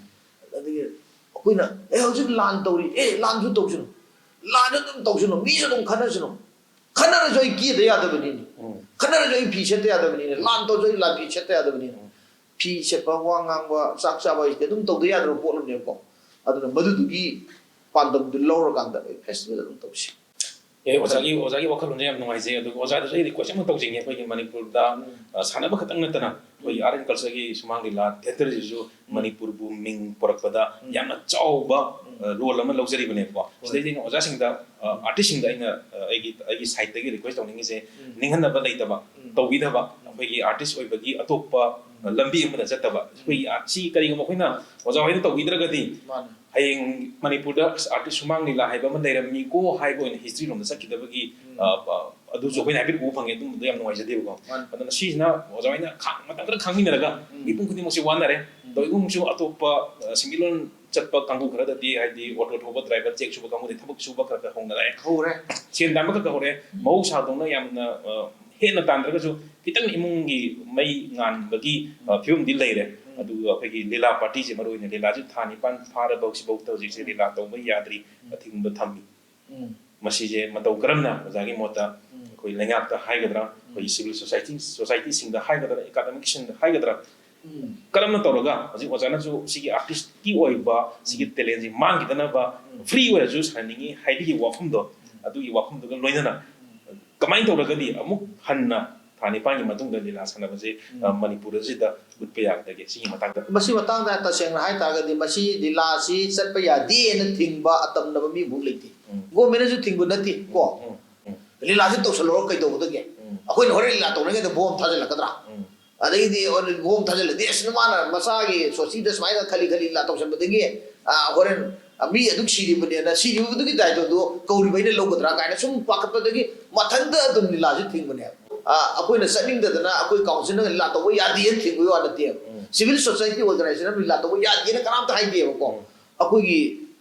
ꯑꯗꯒꯤ ꯑꯩꯈꯣꯏꯅ, "ꯑꯦ, ꯍꯧꯖꯤꯛ ꯂꯥꯟ ꯇꯧꯔꯤ, ꯑꯦ, ꯂꯥꯟꯁꯨ ꯇꯧꯁꯅꯨ, ꯂꯥꯟꯁꯨ ꯑꯗꯨꯝ ꯇꯧꯁꯅꯨ, ꯃꯤꯁꯨ ꯑꯗꯨꯝ ꯈꯠꯅꯁꯅꯨ, ꯈꯠꯅꯔꯁꯨ ꯑꯩ ꯀꯦꯗ ꯌꯥꯗꯕꯅꯤꯅꯦ, ꯎꯝ꯫ ꯈꯠꯅꯔꯁꯨ ꯑꯩ ꯐꯤ ꯁꯦꯠꯇ ꯌꯥꯗꯕꯅꯤꯅꯦ, ꯂꯥꯟ ꯇꯧꯔꯁꯨ ꯑꯩ ꯂꯥꯟ ꯐꯤ ꯁꯦꯠꯇ ꯌꯥꯗꯕꯅꯤꯅꯦ"꯫ ꯎꯝ꯫ ꯐꯤ ꯁꯦꯠꯄ, ꯋꯥ ꯉꯥꯡꯕ, ꯆꯥꯛ ꯆꯥꯕ ꯍꯥꯏꯁꯤꯗꯤ ꯑꯗꯨꯝ ꯇꯧꯗ ꯌꯥꯗ꯭ꯔꯕ ꯄꯣꯠ ꯑꯃꯅꯦꯕꯀꯣ꯫ ꯑꯗꯨꯅ ꯃꯗꯨꯗꯨꯒꯤ ꯄꯥꯟꯗꯝꯗꯨ ꯂꯧꯔꯀꯥꯟꯗ ꯑꯩ ꯐꯦꯁꯇꯤꯚꯦꯜ ꯑꯗꯨꯝ ꯇꯧꯁꯤ꯫ ꯑꯦ, ꯑꯣꯖꯥꯒꯤ, ꯑꯣꯖꯥꯒꯤ ꯋꯥꯈꯜꯂꯣꯟꯁꯦ ꯌꯥꯝ ꯅꯨꯡꯉꯥꯏꯖꯩ꯫ ꯑꯗꯨꯒ ꯑꯣꯖꯥꯗꯁꯨ ꯑꯩ ꯔꯤꯀ꯭ꯋꯦꯁ ꯑꯃ ꯇꯧꯖꯒꯦ꯫ ꯑꯩꯈꯣꯏꯒꯤ ꯃꯅꯤꯄꯨꯔꯗ, ꯎꯝ꯫ ꯑ, ꯁꯥꯟꯅꯕ ꯈꯛꯇꯪ ꯅꯠꯇꯅ ꯑꯩꯈꯣꯏꯒꯤ ꯎꯝ꯫ ꯑꯥꯔꯠ ꯑꯦꯟ ꯀꯜꯆꯔꯒꯤ ꯁꯨꯃꯥꯡ ꯂꯤꯂꯥ ꯊꯤꯌꯦꯇꯔꯁꯤꯁꯨ ꯎꯝ꯫ ꯃꯅꯤꯄꯨꯔꯕꯨ ꯃꯤꯡ ꯄꯨꯔꯛꯄꯗ ꯎꯝ꯫ ꯌꯥꯝꯅ ꯆꯥꯎꯕ, ꯎꯝ꯫ ꯑ, ꯔꯣꯜ ꯑꯃ ꯂꯧꯖꯔꯤꯕꯅꯦꯕꯀꯣ꯫ ꯍꯣꯏ꯫ ꯁꯤꯗꯩꯗ ꯑꯩꯅ ꯑꯣꯖꯥꯁꯤꯡꯗ, ꯑ, ꯎꯝ꯫ ꯑꯥꯔꯇꯤꯁꯁꯤꯡꯗ ꯑꯩꯅ, ꯑ, ꯑꯩꯒꯤ, ꯑꯩꯒꯤ ꯁꯥꯏꯠꯇꯒꯤ ꯔꯤꯀ꯭ꯋꯦꯁ ꯇꯧꯅꯤꯡꯉꯤꯁꯦ, ꯎꯝ꯫ ꯅꯤꯡꯍꯟꯅꯕ ꯂꯩꯇꯕ, ꯎꯝ꯫ ꯇꯧꯕꯤꯗꯕ, ꯎꯝ꯫ ꯑꯩꯈꯣꯏꯒꯤ ꯑꯥꯔꯇꯤꯁ ꯑꯣꯏꯕꯒꯤ ꯑꯇꯣꯞꯄ, ꯎꯝ꯫ ꯑ, ꯂꯝꯕꯤ ꯑꯃꯗ ꯆꯠꯇꯕ꯫ ꯎꯝ꯫ ꯑꯩꯈꯣꯏꯒꯤ ꯑꯥꯔꯠꯁꯤ ꯀꯔꯤꯒꯨꯝꯕ ꯑꯩꯈꯣꯏꯅ ꯑꯣꯖꯥ ꯍꯣꯏꯅ ꯇꯧꯕꯤꯗ꯭ꯔꯒꯗꯤ ꯃꯥꯅꯦ꯫ ꯍꯌꯦꯡ ꯃꯅꯤꯄꯨꯔꯗ ꯑꯁ, ꯑꯥꯔꯇꯤꯁ ꯁꯨꯃꯥꯡ ꯂꯤꯂꯥ ꯍꯥꯏꯕ ꯑꯃ ꯂꯩꯔꯝꯃꯤꯀꯣ ꯍꯥꯏꯕ ꯑꯣꯏꯅ ꯍꯤꯁꯇ꯭ꯔꯤ ꯂꯣꯝꯗ ꯆꯠꯈꯤꯗꯕꯒꯤ, ꯎꯝ꯫ ꯑ, ꯑ, ꯑꯗꯨꯁꯨ ꯑꯩꯈꯣꯏꯅ ꯍꯥꯏꯐꯦꯠ ꯎꯕ ꯐꯪꯉꯦ꯫ ꯑꯗꯨꯝꯕꯗꯣ ꯌꯥꯝ ꯅꯨꯡꯉꯥꯏꯖꯗꯦꯕꯀꯣ꯫ ꯃꯥꯅꯤ꯫ ꯑꯗꯨꯅ ꯁꯤꯁꯤꯅ ꯑꯣꯖꯥ ꯍꯣꯏꯅ ꯈꯥꯡ-, ꯃꯇꯝ ꯈꯔ ꯈꯥꯡꯃꯤꯟꯅꯔꯒ ꯎꯝ꯫ ꯃꯤꯄꯨꯝ ꯈꯨꯗꯤꯡꯃꯛꯁꯦ ꯋꯥꯅꯔꯦ꯫ ꯎꯝ꯫ ꯇꯧꯏꯒꯨꯝꯕꯁꯨ ꯑꯇꯣꯞꯄ, ꯑ, ꯁꯦꯟꯃꯤꯠꯂꯣꯟ ꯆꯠꯄ ꯀꯥꯡꯕꯨ ꯈꯔꯗꯗꯤ, ꯍꯥꯏꯗꯤ ꯑꯣꯇꯣ ꯊꯧꯕ ꯗ꯭ꯔꯥꯏꯚꯔ, ꯆꯦꯛ ꯁꯨꯕ ꯀꯥꯡꯕꯨꯗꯤ ꯊꯕꯛ ꯁꯨꯕ ꯈꯔ ꯈꯔ ꯍꯧꯅꯔꯛꯑꯦ꯫ ꯍꯧꯔꯦ꯫ ꯁꯦꯟ ꯇꯥꯟꯕ ꯈꯔ ꯈꯔ ꯍꯧꯔꯦ꯫ ꯎꯝ꯫ ꯃꯍꯧꯁꯥꯗꯧꯅ ꯌꯥꯝꯅ, ꯑ, ꯍꯦꯟꯅ ꯇꯥꯟꯗ꯭ꯔꯒꯁꯨ ꯈꯤꯇꯪ ꯏꯃꯨꯡꯒꯤ ꯃꯩ ꯉꯥꯟꯕꯒꯤ, ꯑ, ꯐꯤꯕꯝꯗꯤ ꯂꯩꯔꯦ꯫ ꯎꯝ꯫ ꯑꯗꯨꯒ ꯑꯩꯈꯣꯏꯒꯤ ꯂꯤꯂꯥ ꯄꯥꯔꯇꯤꯁꯦ ꯃꯔꯨ ꯑꯣꯏꯅ ꯂꯤꯂꯥꯁꯦ ꯊꯥ ꯅꯤꯄꯥꯟ ꯐꯥꯔꯕ ꯍꯧꯖꯤꯛꯐꯥꯎꯗ ꯍꯧꯖꯤꯛꯁꯦ ꯎꯝ꯫ ꯂꯤꯂꯥ ꯇꯧꯕ ꯌꯥꯗ꯭ꯔꯤ, ꯎꯝ꯫ ꯑꯊꯤꯡꯕ ꯊꯝꯃꯤ꯫ ꯎꯝ꯫ ꯃꯁꯤꯁꯦ ꯃꯇꯧ ꯀꯔꯝꯅ ꯑꯣꯖꯥꯒꯤ ꯃꯣꯠꯇ ꯎꯝ꯫ ꯑꯩꯈꯣꯏ ꯂꯩꯉꯥꯛꯇ ꯍꯥꯏꯒꯗ꯭ꯔꯥ, ꯎꯝ꯫ ꯑꯩꯈꯣꯏꯒꯤ ꯁꯤꯚꯤꯜ ꯁꯣꯁꯥꯏꯇꯤ, ꯁꯣꯁꯥꯏꯇꯤꯁꯤꯡꯗ ꯍꯥꯏꯒꯗ꯭ꯔꯥ, ꯑꯦꯀꯥꯗꯃꯤꯛꯁꯤꯡꯗ ꯍꯥꯏꯒꯗ꯭ꯔꯥ, ꯎꯝ꯫ ꯀꯔꯝꯅ ꯇꯧꯔꯒ ꯍꯧꯖꯤꯛ ꯑꯣꯖꯥꯅꯁꯨ ꯁꯤꯒꯤ ꯑꯥꯔꯇꯤꯁꯀꯤ ꯑꯣꯏꯕ ꯁꯤꯒꯤ ꯇꯦꯂꯦꯟꯁꯤ ꯃꯥꯡꯈꯤꯗꯅꯕ, ꯐ꯭ꯔꯤ ꯑꯣꯏꯔꯁꯨ ꯁꯥꯟꯅꯅꯤꯡꯉꯤ ꯍꯥꯏꯕꯒꯤ ꯋꯥꯐꯝꯗꯣ, ꯑꯗꯨꯒꯤ ꯋꯥꯐꯝꯗꯨꯒ ꯂꯣꯏꯅꯅ ꯀꯃꯥꯏꯅ ꯇꯧꯔꯒꯗꯤ ꯑꯃꯨꯛ ꯍꯟꯅ ꯊꯥ ꯅꯤꯄꯥꯟꯒꯤ ꯃꯇꯨꯡꯗ ꯂꯤꯂꯥ ꯁꯥꯟꯅꯕꯁꯦ, ꯑ, ꯃꯅꯤꯄꯨꯔ ꯑꯁꯤꯗ ꯎꯠꯄ ꯌꯥꯒꯗꯒꯦ? ꯁꯤꯒꯤ ꯃꯇꯥꯡꯗ ꯃꯁꯤ ꯃꯇꯥꯡꯗ ꯇꯁꯦꯡꯅ ꯍꯥꯏ ꯇꯥꯔꯒꯗꯤ, ꯃꯁꯤ ꯂꯤꯂꯥꯁꯤ ꯆꯠꯄ ꯌꯥꯗꯦꯅ ꯊꯤꯡꯕ ꯑꯇꯝꯅꯕ ꯃꯤ ꯑꯃꯨꯛ ꯂꯩꯇꯦ꯫ ꯎꯝ꯫ ꯒꯣꯔꯃꯦꯟꯅꯁꯨ ꯊꯤꯡꯕ ꯅꯠꯇꯦ ꯀꯣ꯫ ꯎꯝ, ꯎꯝ, ꯂꯤꯂꯥꯁꯤ ꯇꯧꯁꯜꯂꯨꯔ ꯀꯩꯗꯧꯒꯗꯒꯦ? ꯎꯝ꯫ ꯑꯩꯈꯣꯏꯅ ꯍꯣꯔꯦꯟ ꯂꯤꯂꯥ ꯇꯧꯅꯉꯩꯗ ꯕꯣꯝ ꯊꯥꯖꯤꯜꯂꯛꯀꯗ꯭ꯔꯥ? ꯎꯝ꯫ ꯑꯗꯩꯗꯤ ꯕꯣꯝ ꯊꯥꯖꯤꯜꯂꯗꯤ, "ꯑꯁ, ꯃꯥꯅ ꯃꯁꯥꯒꯤ ꯁꯣꯁꯤꯗ ꯁꯨꯃꯥꯏꯅ ꯈꯜꯂꯤ ꯈꯜꯂꯤ ꯂꯤꯂꯥ ꯇꯧꯁꯟꯕꯗꯒꯤ, ꯑ, ꯍꯣꯔꯦꯟ, ꯑ, ꯃꯤ ꯑꯗꯨꯛ ꯁꯤꯔꯤꯕꯅꯦꯅ, ꯁꯤꯔꯤꯕꯗꯨꯒꯤ ꯗꯥꯏꯇꯣꯗꯨ ꯀꯧꯔꯤꯕ ꯑꯩꯅ ꯂꯧꯒꯗ꯭ꯔꯥ?" ꯀꯥꯏꯅ ꯁꯨꯝ ꯄꯥꯈꯠꯄꯗꯒꯤ ꯃꯊꯟꯇ ꯑꯗꯨꯝ ꯂꯤꯂꯥꯁꯤ ꯊꯤꯡꯕꯅꯦꯕ꯫ ꯑ, ꯑꯩꯈꯣꯏꯅ ꯆꯠꯅꯤꯡꯗꯗꯅ ꯑꯩꯈꯣꯏ ꯀꯥꯎꯟꯁꯤꯜꯅ ꯂꯤꯂꯥ ꯇꯧꯕ ꯌꯥꯗꯦꯅ ꯊꯤꯡꯕꯒꯤ ꯋꯥ ꯅꯠꯇꯦꯕ꯫ ꯎꯝ꯫ ꯁꯤꯚꯤꯜ ꯁꯣꯁꯥꯏꯇꯤ ꯑꯣꯔꯒꯅꯥꯏꯖꯦꯁꯟ ꯑꯃ ꯂꯤꯂꯥ ꯇꯧꯕ ꯌꯥꯗꯦꯅ ꯀꯅꯥꯝꯇ ꯍꯥꯏꯗꯦꯕꯀꯣ꯫ ꯎꯝ꯫ ꯑꯩꯈꯣꯏꯒꯤ,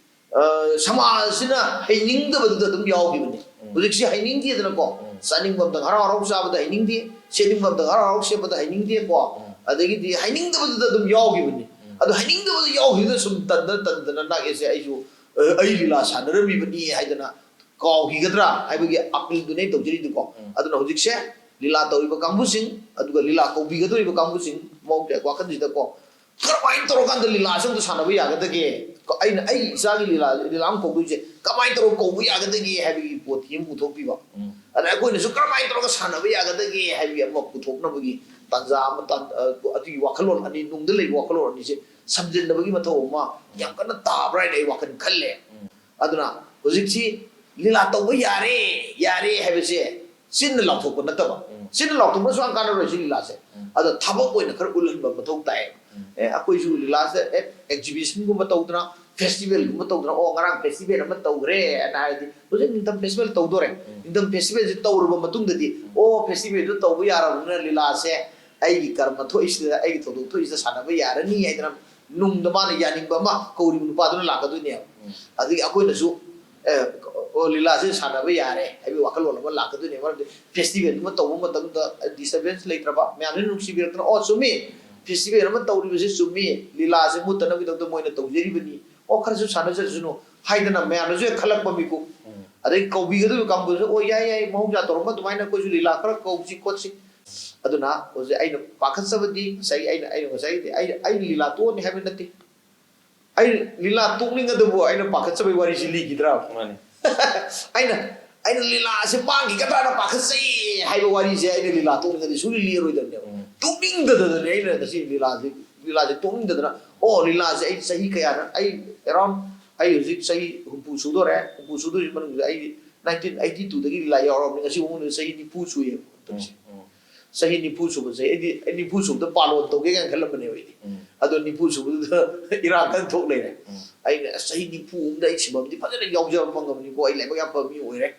ꯑ, ꯁꯃꯥꯖꯁꯤꯅ ꯍꯩꯅꯤꯡꯗꯕꯗꯨꯗ ꯑꯗꯨꯝ ꯌꯥꯎꯈꯤꯕꯅꯦ꯫ ꯎꯝ꯫ ꯍꯧꯖꯤꯛꯁꯤ ꯍꯩꯅꯤꯡꯗꯦꯗꯅꯀꯣ꯫ ꯎꯝ꯫ ꯆꯥꯅꯤꯡꯕ ꯑꯝꯇꯪ ꯍꯔꯥꯎ ꯍꯔꯥꯎ ꯆꯥꯕꯗ ꯍꯩꯅꯤꯡꯗꯦ, ꯁꯦꯠꯅꯤꯡꯕ ꯑꯝꯇꯪ ꯍꯔꯥꯎ ꯍꯔꯥꯎ ꯁꯦꯠꯄꯗ ꯍꯩꯅꯤꯡꯗꯦꯀꯣ꯫ ꯎꯝ꯫ ꯑꯗꯒꯤꯗꯤ ꯍꯩꯅꯤꯡꯗꯕꯗꯨꯗ ꯑꯗꯨꯝ ꯌꯥꯎꯈꯤꯕꯅꯦ꯫ ꯎꯝ꯫ ꯑꯗꯣ ꯍꯩꯅꯤꯡꯗꯕꯗ ꯌꯥꯎꯈꯤꯕꯗ ꯁꯨꯝ ꯇꯟꯗꯅ ꯇꯟꯗꯅ ꯅꯥꯛꯑꯦꯁꯦ ꯑꯩꯁꯨ, ꯑ, ꯑꯩ ꯂꯤꯂꯥ ꯁꯥꯟꯅꯔꯝꯃꯤꯕꯅꯤ ꯍꯥꯏꯗꯅ ꯀꯥꯎꯈꯤꯒꯗ꯭ꯔꯥ ꯍꯥꯏꯕꯒꯤ ꯑꯄꯤꯜꯗꯨꯅꯦ ꯑꯩꯅ ꯇꯧꯖꯔꯤꯗꯨꯀꯣ꯫ ꯎꯝ꯫ ꯑꯗꯨꯅ ꯍꯧꯖꯤꯛꯁꯦ ꯂꯤꯂꯥ ꯇꯧꯔꯤꯕ ꯀꯥꯡꯕꯨꯁꯤꯡ, ꯑꯗꯨꯒ ꯂꯤꯂꯥ ꯀꯧꯕꯤꯒꯗꯧꯔꯤꯕ ꯀꯥꯡꯕꯨꯁꯤꯡ, ꯃꯑꯣꯡ ꯀꯌꯥ ꯋꯥꯈꯜꯁꯤꯗꯀꯣ, ꯀꯔꯝꯍꯥꯏꯅ ꯇꯧꯔꯀꯥꯟꯗ ꯂꯤꯂꯥꯁꯦ ꯑꯝꯇ ꯁꯥꯟꯅꯕ ꯌꯥꯒꯗꯒꯦ? ꯑꯩꯅ ꯑꯩ ꯏꯆꯥꯒꯤ ꯂꯤꯂꯥ, ꯂꯤꯂꯥ ꯑꯃ ꯀꯧꯗꯣꯏꯁꯦ ꯀꯃꯥꯏꯅ ꯇꯧꯔꯒ ꯀꯧꯕ ꯌꯥꯒꯗꯒꯦ ꯍꯥꯏꯕꯒꯤ ꯄꯣꯠꯇꯤ ꯑꯃ ꯄꯨꯊꯣꯛꯄꯤꯕ꯫ ꯎꯝ꯫ ꯑꯗ ꯑꯩꯈꯣꯏꯅꯁꯨ ꯀꯔꯝꯍꯥꯏꯅ ꯇꯧꯔꯒ ꯁꯥꯟꯅꯕ ꯌꯥꯒꯗꯒꯦ ꯍꯥꯏꯕꯒꯤ ꯑꯃ ꯄꯨꯊꯣꯛꯅꯕꯒꯤ ꯇꯥꯟꯖꯥ ꯑꯃ ꯇꯥꯟ-, ꯑ, ꯑꯗꯨꯒꯤ ꯋꯥꯈꯜꯂꯣꯟ ꯑꯅꯤ, ꯅꯨꯡꯗ ꯂꯩꯕ ꯋꯥꯈꯜꯂꯣꯟ ꯑꯅꯤꯁꯦ ꯁꯝꯖꯤꯟꯅꯕꯒꯤ ꯃꯊꯧ ꯑꯃ ꯌꯥꯝ ꯀꯟꯅ ꯇꯥꯕ꯭ꯔꯥ ꯍꯥꯏꯅ ꯑꯩ ꯋꯥꯈꯜ ꯈꯜꯂꯦ꯫ ꯎꯝ꯫ ꯑꯗꯨꯅ ꯍꯧꯖꯤꯛꯁꯤ ꯂꯤꯂꯥ ꯇꯧꯕ ꯌꯥꯔꯦ, ꯌꯥꯔꯦ ꯍꯥꯏꯕꯁꯦ ꯆꯤꯟꯅ ꯂꯥꯎꯊꯣꯛꯄ ꯅꯠꯇꯕ꯫ ꯎꯝ꯫ ꯆꯤꯟꯅ ꯂꯥꯎꯊꯣꯛꯄꯁꯨ ꯌꯥꯝ ꯀꯥꯟꯅꯔꯣꯏ ꯁꯤ ꯂꯤꯂꯥꯁꯦ꯫ ꯎꯝ꯫ ꯑꯗ ꯊꯕꯛ ꯑꯣꯏꯅ ꯈꯔ ꯎꯠꯍꯟꯕ ꯃꯊꯧ ꯇꯥꯏ꯫ ꯎꯝ꯫ ꯑꯦ, ꯑꯩꯈꯣꯏꯁꯨ ꯂꯤꯂꯥꯁꯦ, ꯑꯦ, ꯑꯦꯛꯖꯤꯕꯤꯁꯟꯒꯨꯝꯕ ꯇꯧꯗꯅ, ꯐꯦꯁꯇꯤꯚꯦꯜꯒꯨꯝꯕ ꯇꯧꯗꯅ, "ꯑꯣ, ꯉꯔꯥꯡ ꯐꯦꯁꯇꯤꯚꯦꯜ ꯑꯃ ꯇꯧꯈ꯭ꯔꯦ" ꯍꯥꯏꯅ ꯍꯥꯏꯔꯗꯤ, ꯍꯧꯖꯤꯛ ꯅꯤꯡꯊꯝ ꯐꯦꯁꯇꯤꯚꯦꯜ ꯇꯧꯗꯣꯔꯦ꯫ ꯎꯝ꯫ ꯅꯤꯡꯊꯝ ꯐꯦꯁꯇꯤꯚꯦꯜꯁꯦ ꯇꯧꯔꯕ ꯃꯇꯨꯡꯗꯗꯤ, "ꯑꯣ, ꯐꯦꯁꯇꯤꯚꯦꯜꯗꯨ ꯇꯧꯕ ꯌꯥꯔꯕꯅꯤꯅ ꯂꯤꯂꯥꯁꯦ ꯑꯩꯒꯤ ꯀꯔꯃ ꯊꯣꯛꯏꯁꯤꯗ, ꯑꯩꯒꯤ ꯊꯧꯗꯣꯛ ꯊꯣꯛꯏꯁꯤꯗ ꯁꯥꯟꯅꯕ ꯌꯥꯔꯅꯤ" ꯍꯥꯏꯗꯅ ꯅꯨꯡꯗ ꯃꯥꯅ ꯌꯥꯅꯤꯡꯕ ꯑꯃ ꯀꯧꯔꯤꯕ ꯅꯨꯄꯥꯗꯨꯅ ꯂꯥꯛꯀꯗꯣꯏꯅꯦꯕ꯫ ꯎꯝ꯫ ꯑꯗꯒꯤ ꯑꯩꯈꯣꯏꯅꯁꯨ, ꯑꯦ, "ꯑꯣ, ꯂꯤꯂꯥꯁꯦ ꯁꯥꯟꯅꯕ ꯌꯥꯔꯦ" ꯍꯥꯏꯕꯒꯤ ꯋꯥꯈꯜꯂꯣꯟ ꯑꯃ ꯂꯥꯛꯀꯗꯣꯏꯅꯦꯕ꯫ ꯃꯔꯝꯗꯤ ꯐꯦꯁꯇꯤꯚꯦꯜ ꯑꯃ ꯇꯧꯕ ꯃꯇꯝꯗ ꯗꯤꯁꯇꯔꯕꯦꯟꯁ ꯂꯩꯇ꯭ꯔꯕ, ꯃꯌꯥꯝꯁꯤꯅ ꯅꯨꯡꯁꯤꯕꯤꯔꯛꯇꯅ, "ꯑꯣ, ꯆꯨꯝꯃꯤ, ꯐꯦꯁꯇꯤꯚꯦꯜ ꯑꯃ ꯇꯧꯔꯤꯕꯁꯤ ꯆꯨꯝꯃꯤ, ꯂꯤꯂꯥꯁꯦ ꯃꯨꯠꯇꯅꯕꯒꯤꯗꯃꯛꯇ ꯃꯣꯏꯅ ꯇꯧꯖꯔꯤꯕꯅꯤ, ꯑꯣ, ꯈꯔꯁꯨ ꯁꯥꯟꯅꯖꯔꯁꯅꯨ" ꯍꯥꯏꯗꯅ ꯃꯌꯥꯝꯅꯁꯨ ꯍꯦꯛ ꯈꯜꯂꯛꯄ ꯃꯤꯀꯨꯞ꯫ ꯎꯝ꯫ ꯑꯗꯩ ꯀꯧꯕꯤꯒꯗꯧꯔꯤꯕ ꯀꯥꯡꯕꯨꯗꯨꯁꯨ, "ꯑꯣ, ꯌꯥꯏ, ꯌꯥꯏ, ꯃꯍꯧꯁꯥ ꯇꯧꯔꯝꯕ ꯑꯗꯨꯃꯥꯏꯅ ꯑꯩꯈꯣꯏꯁꯨ ꯂꯤꯂꯥ ꯈꯔ ꯀꯧꯁꯤ ꯈꯣꯠꯁꯤ"꯫ ꯑꯗꯨꯅ ꯍꯧꯖꯤꯛ ꯑꯩꯅ ꯄꯥꯈꯠꯆꯕꯗꯤ ꯉꯁꯥꯏꯒꯤ ꯑꯩꯅ ꯑꯩꯅ ꯉꯁꯥꯏꯒꯤꯗꯤ ꯑꯩꯅ ꯑꯩꯅ ꯂꯤꯂꯥ ꯇꯣꯛꯑꯅꯤ ꯍꯥꯏꯕ ꯅꯠꯇꯦ꯫ ꯑꯩ ꯂꯤꯂꯥ ꯇꯣꯛꯅꯤꯡꯉꯗꯕꯨ ꯑꯩꯅ ꯄꯥꯈꯠꯆꯕꯒꯤ ꯋꯥꯔꯤꯁꯤ ꯂꯤꯈꯤꯗ꯭ꯔꯥ? ꯃꯥꯅꯤ꯫ ꯑꯩꯅ ꯑꯩꯅ ꯂꯤꯂꯥꯁꯦ ꯃꯥꯡꯈꯤꯒꯗ꯭ꯔꯥꯅ ꯄꯥꯈꯠꯆꯩ ꯍꯥꯏꯕ ꯋꯥꯔꯤꯁꯦ ꯑꯩꯅ ꯂꯤꯂꯥ ꯇꯣꯛꯅꯤꯡꯉꯗꯤ ꯁꯨꯡꯂꯤ ꯂꯤꯔꯣꯏꯗꯕꯅꯦꯕ꯫ ꯎꯝ꯫ ꯇꯣꯛꯅꯤꯡꯗꯗꯅꯅꯦ ꯑꯩꯅ ꯉꯁꯤ ꯂꯤꯂꯥꯁꯦ ꯂꯤꯂꯥꯁꯦ ꯇꯣꯛꯅꯤꯡꯗꯗꯅ, ꯑꯣ, ꯂꯤꯂꯥꯁꯦ ꯑꯩ ꯆꯍꯤ ꯀꯌꯥꯅ ꯑꯩ around ꯑꯩ ꯍꯧꯖꯤꯛ ꯆꯍꯤ ꯍꯨꯝꯐꯨ ꯁꯨꯗꯣꯔꯦ꯫ ꯍꯨꯝꯐꯨ ꯁꯨꯗꯣꯏꯁꯤ ꯃꯅꯨꯡꯁꯤꯗ ꯑꯩ nineteen eighty two ꯗꯒꯤ ꯂꯤꯂꯥ ꯌꯥꯎꯔꯕꯅꯤ꯫ ꯉꯁꯤ ꯐꯥꯎꯕꯗ ꯆꯍꯤ ꯅꯤꯐꯨ ꯁꯨꯏꯌꯦꯕ꯫ ꯎꯝ, ꯎꯝ꯫ ꯆꯍꯤ ꯅꯤꯐꯨ ꯁꯨꯕꯁꯦ ꯑꯩꯗꯤ ꯑꯩ ꯅꯤꯐꯨ ꯁꯨꯕꯗ ꯄꯥꯂꯣꯟ ꯇꯧꯒꯦ ꯀꯥꯏꯅ ꯈꯜꯂꯝꯕꯅꯦꯕ ꯑꯩꯗꯤ꯫ ꯎꯝ꯫ ꯑꯗꯣ ꯅꯤꯐꯨ ꯁꯨꯕꯗꯨꯗ ꯏꯔꯥꯡ ꯀꯟꯅ ꯊꯣꯛ ꯂꯩꯔꯦ꯫ ꯎꯝ꯫ ꯑꯩꯅ ꯑꯁ ꯆꯍꯤ ꯅꯤꯐꯨ ꯑꯃꯗ ꯑꯩ ꯁꯤꯐꯝꯗꯤ ꯐꯖꯅ ꯌꯥꯎꯖꯕ ꯐꯪꯉꯕꯅꯤꯀꯣ, ꯑꯩ ꯂꯥꯏꯕꯛ ꯌꯥꯝ ꯐꯕ ꯃꯤ ꯑꯣꯏꯔꯦ꯫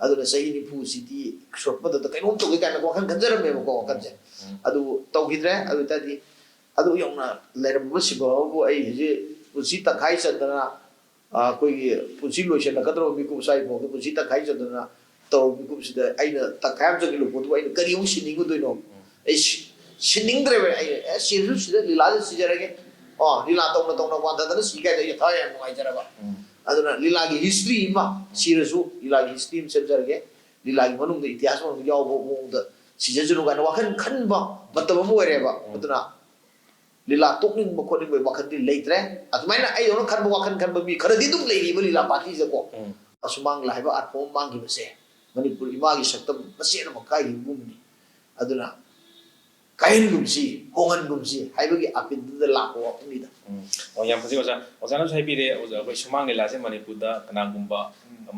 ꯑꯗꯨꯅ ꯆꯍꯤ ꯅꯤꯐꯨꯁꯤꯗꯤ ꯁꯣꯔꯛꯄ ꯃꯇꯝꯗ ꯀꯩꯅꯣꯝ ꯇꯧꯒꯦ ꯀꯥꯏꯅꯀꯣ ꯋꯥꯈꯜ ꯈꯟꯖꯔꯝꯃꯦꯕꯀꯣ, ꯋꯥꯈꯜꯁꯦ꯫ ꯎꯝ꯫ ꯑꯗꯨ ꯇꯧꯈꯤꯗ꯭ꯔꯦ꯫ ꯑꯗꯨ ꯑꯣꯏꯇꯥꯔꯗꯤ ꯑꯗꯨ ꯌꯧꯅ ꯂꯩꯔꯝꯕ ꯁꯤꯐꯝ ꯑꯃꯕꯨ ꯑꯩ ꯍꯧꯖꯤꯛ ꯄꯨꯟꯁꯤ ꯇꯪꯈꯥꯏ ꯆꯟꯗꯅ, ꯑ, ꯑꯩꯈꯣꯏꯒꯤ ꯄꯨꯟꯁꯤ ꯂꯣꯏꯁꯤꯜꯂꯛꯀꯗꯧꯔꯕ ꯃꯤꯀꯨꯞ ꯁ꯭ꯋꯥꯏ ꯐꯥꯎꯗ ꯄꯨꯟꯁꯤ ꯇꯪꯈꯥꯏ ꯆꯟꯗꯅ ꯇꯧꯔꯕ ꯃꯤꯀꯨꯞꯁꯤꯗ ꯑꯩꯅ ꯇꯪꯈꯥꯏ ꯑꯃ ꯆꯪꯈꯤꯕ ꯄꯣꯠꯇꯨꯕꯨ ꯑꯩꯅ ꯀꯔꯤ ꯑꯃꯨꯛ ꯁꯤꯟꯅꯤꯡꯉꯨꯗꯣꯏꯅꯣ? ꯑꯩ ꯁꯤ-, ꯁꯤꯟꯅꯤꯡꯗ꯭ꯔꯦꯕ꯫ ꯑꯩ ꯑꯦ ꯁꯤꯔꯁꯨ ꯁꯤꯗ ꯂꯤꯂꯥꯗ ꯁꯤꯖꯔꯒꯦ꯫ ꯑꯣ, ꯂꯤꯂꯥ ꯇꯧꯅ ꯇꯧꯅ ꯋꯥꯟꯊꯗꯅ ꯁꯤ ꯀꯥꯏꯗ ꯑꯩ ꯊꯋꯥꯏ ꯌꯥꯝ ꯅꯨꯡꯉꯥꯏꯖꯔꯕ꯫ ꯎꯝ꯫ ꯑꯗꯨꯅ ꯂꯤꯂꯥꯒꯤ history ꯑꯃ ꯁꯤꯔꯁꯨ ꯂꯤꯂꯥꯒꯤ history ꯑꯃ ꯁꯦꯝꯖꯔꯒꯦ꯫ ꯂꯤꯂꯥꯒꯤ ꯃꯅꯨꯡꯗ ꯏꯇꯤꯍꯥꯁ ꯃꯅꯨꯡꯗ ꯌꯥꯎꯕ ꯃꯑꯣꯡꯗ ꯁꯤꯖꯁꯅꯨ ꯀꯥꯏꯅ ꯋꯥꯈꯜ ꯈꯟꯕ ꯃꯇꯝ ꯑꯃ ꯑꯣꯏꯔꯦꯕ꯫ ꯎꯝ꯫ ꯑꯗꯨꯅ ꯂꯤꯂꯥ ꯇꯣꯛꯅꯤꯡꯕ ꯈꯣꯠꯅꯤꯡꯕꯒꯤ ꯋꯥꯈꯜꯗꯤ ꯂꯩꯇ꯭ꯔꯦ꯫ ꯑꯗꯨꯃꯥꯏꯅ ꯑꯩꯗꯧꯅ ꯈꯟꯕ ꯋꯥꯈꯜ ꯈꯟꯕ ꯃꯤ ꯈꯔꯗꯤ ꯑꯗꯨꯝ ꯂꯩꯔꯤꯕ ꯂꯤꯂꯥ partyꯁꯤꯗꯀꯣ꯫ ꯎꯝ꯫ ꯑꯁꯨꯃꯥꯡ ꯂꯤꯂꯥ ꯍꯥꯏꯕ art form ꯑꯃ ꯃꯥꯡꯈꯤꯕꯁꯦ ꯃꯅꯤꯄꯨꯔ ꯏꯃꯥꯒꯤ ꯁꯛꯇꯝ ꯃꯆꯦꯠ ꯑꯃ ꯀꯥꯏꯈꯤꯕꯒꯨꯝꯕꯅꯤ꯫ ꯑꯗꯨꯅ ꯀꯥꯏꯍꯟꯒꯨꯝꯁꯤ, ꯍꯣꯡꯍꯟꯒꯨꯝꯁꯤ ꯍꯥꯏꯕꯒꯤ ꯑꯥꯄꯤꯜꯗꯨꯗ ꯂꯥꯛꯄ ꯋꯥꯐꯝꯅꯤꯗ꯫ ꯎꯝ꯫ ꯑꯣ, ꯌꯥꯝ ꯐꯖꯩ ꯑꯣꯖꯥ꯫ ꯑꯣꯖꯥꯅꯁꯨ ꯍꯥꯏꯕꯤꯔꯦ, ꯑꯣꯖꯥ, ꯑꯩꯈꯣꯏ ꯁꯨꯃꯥꯡ ꯂꯤꯂꯥꯁꯦ ꯃꯅꯤꯄꯨꯔꯗ ꯀꯅꯥꯒꯨꯝꯕ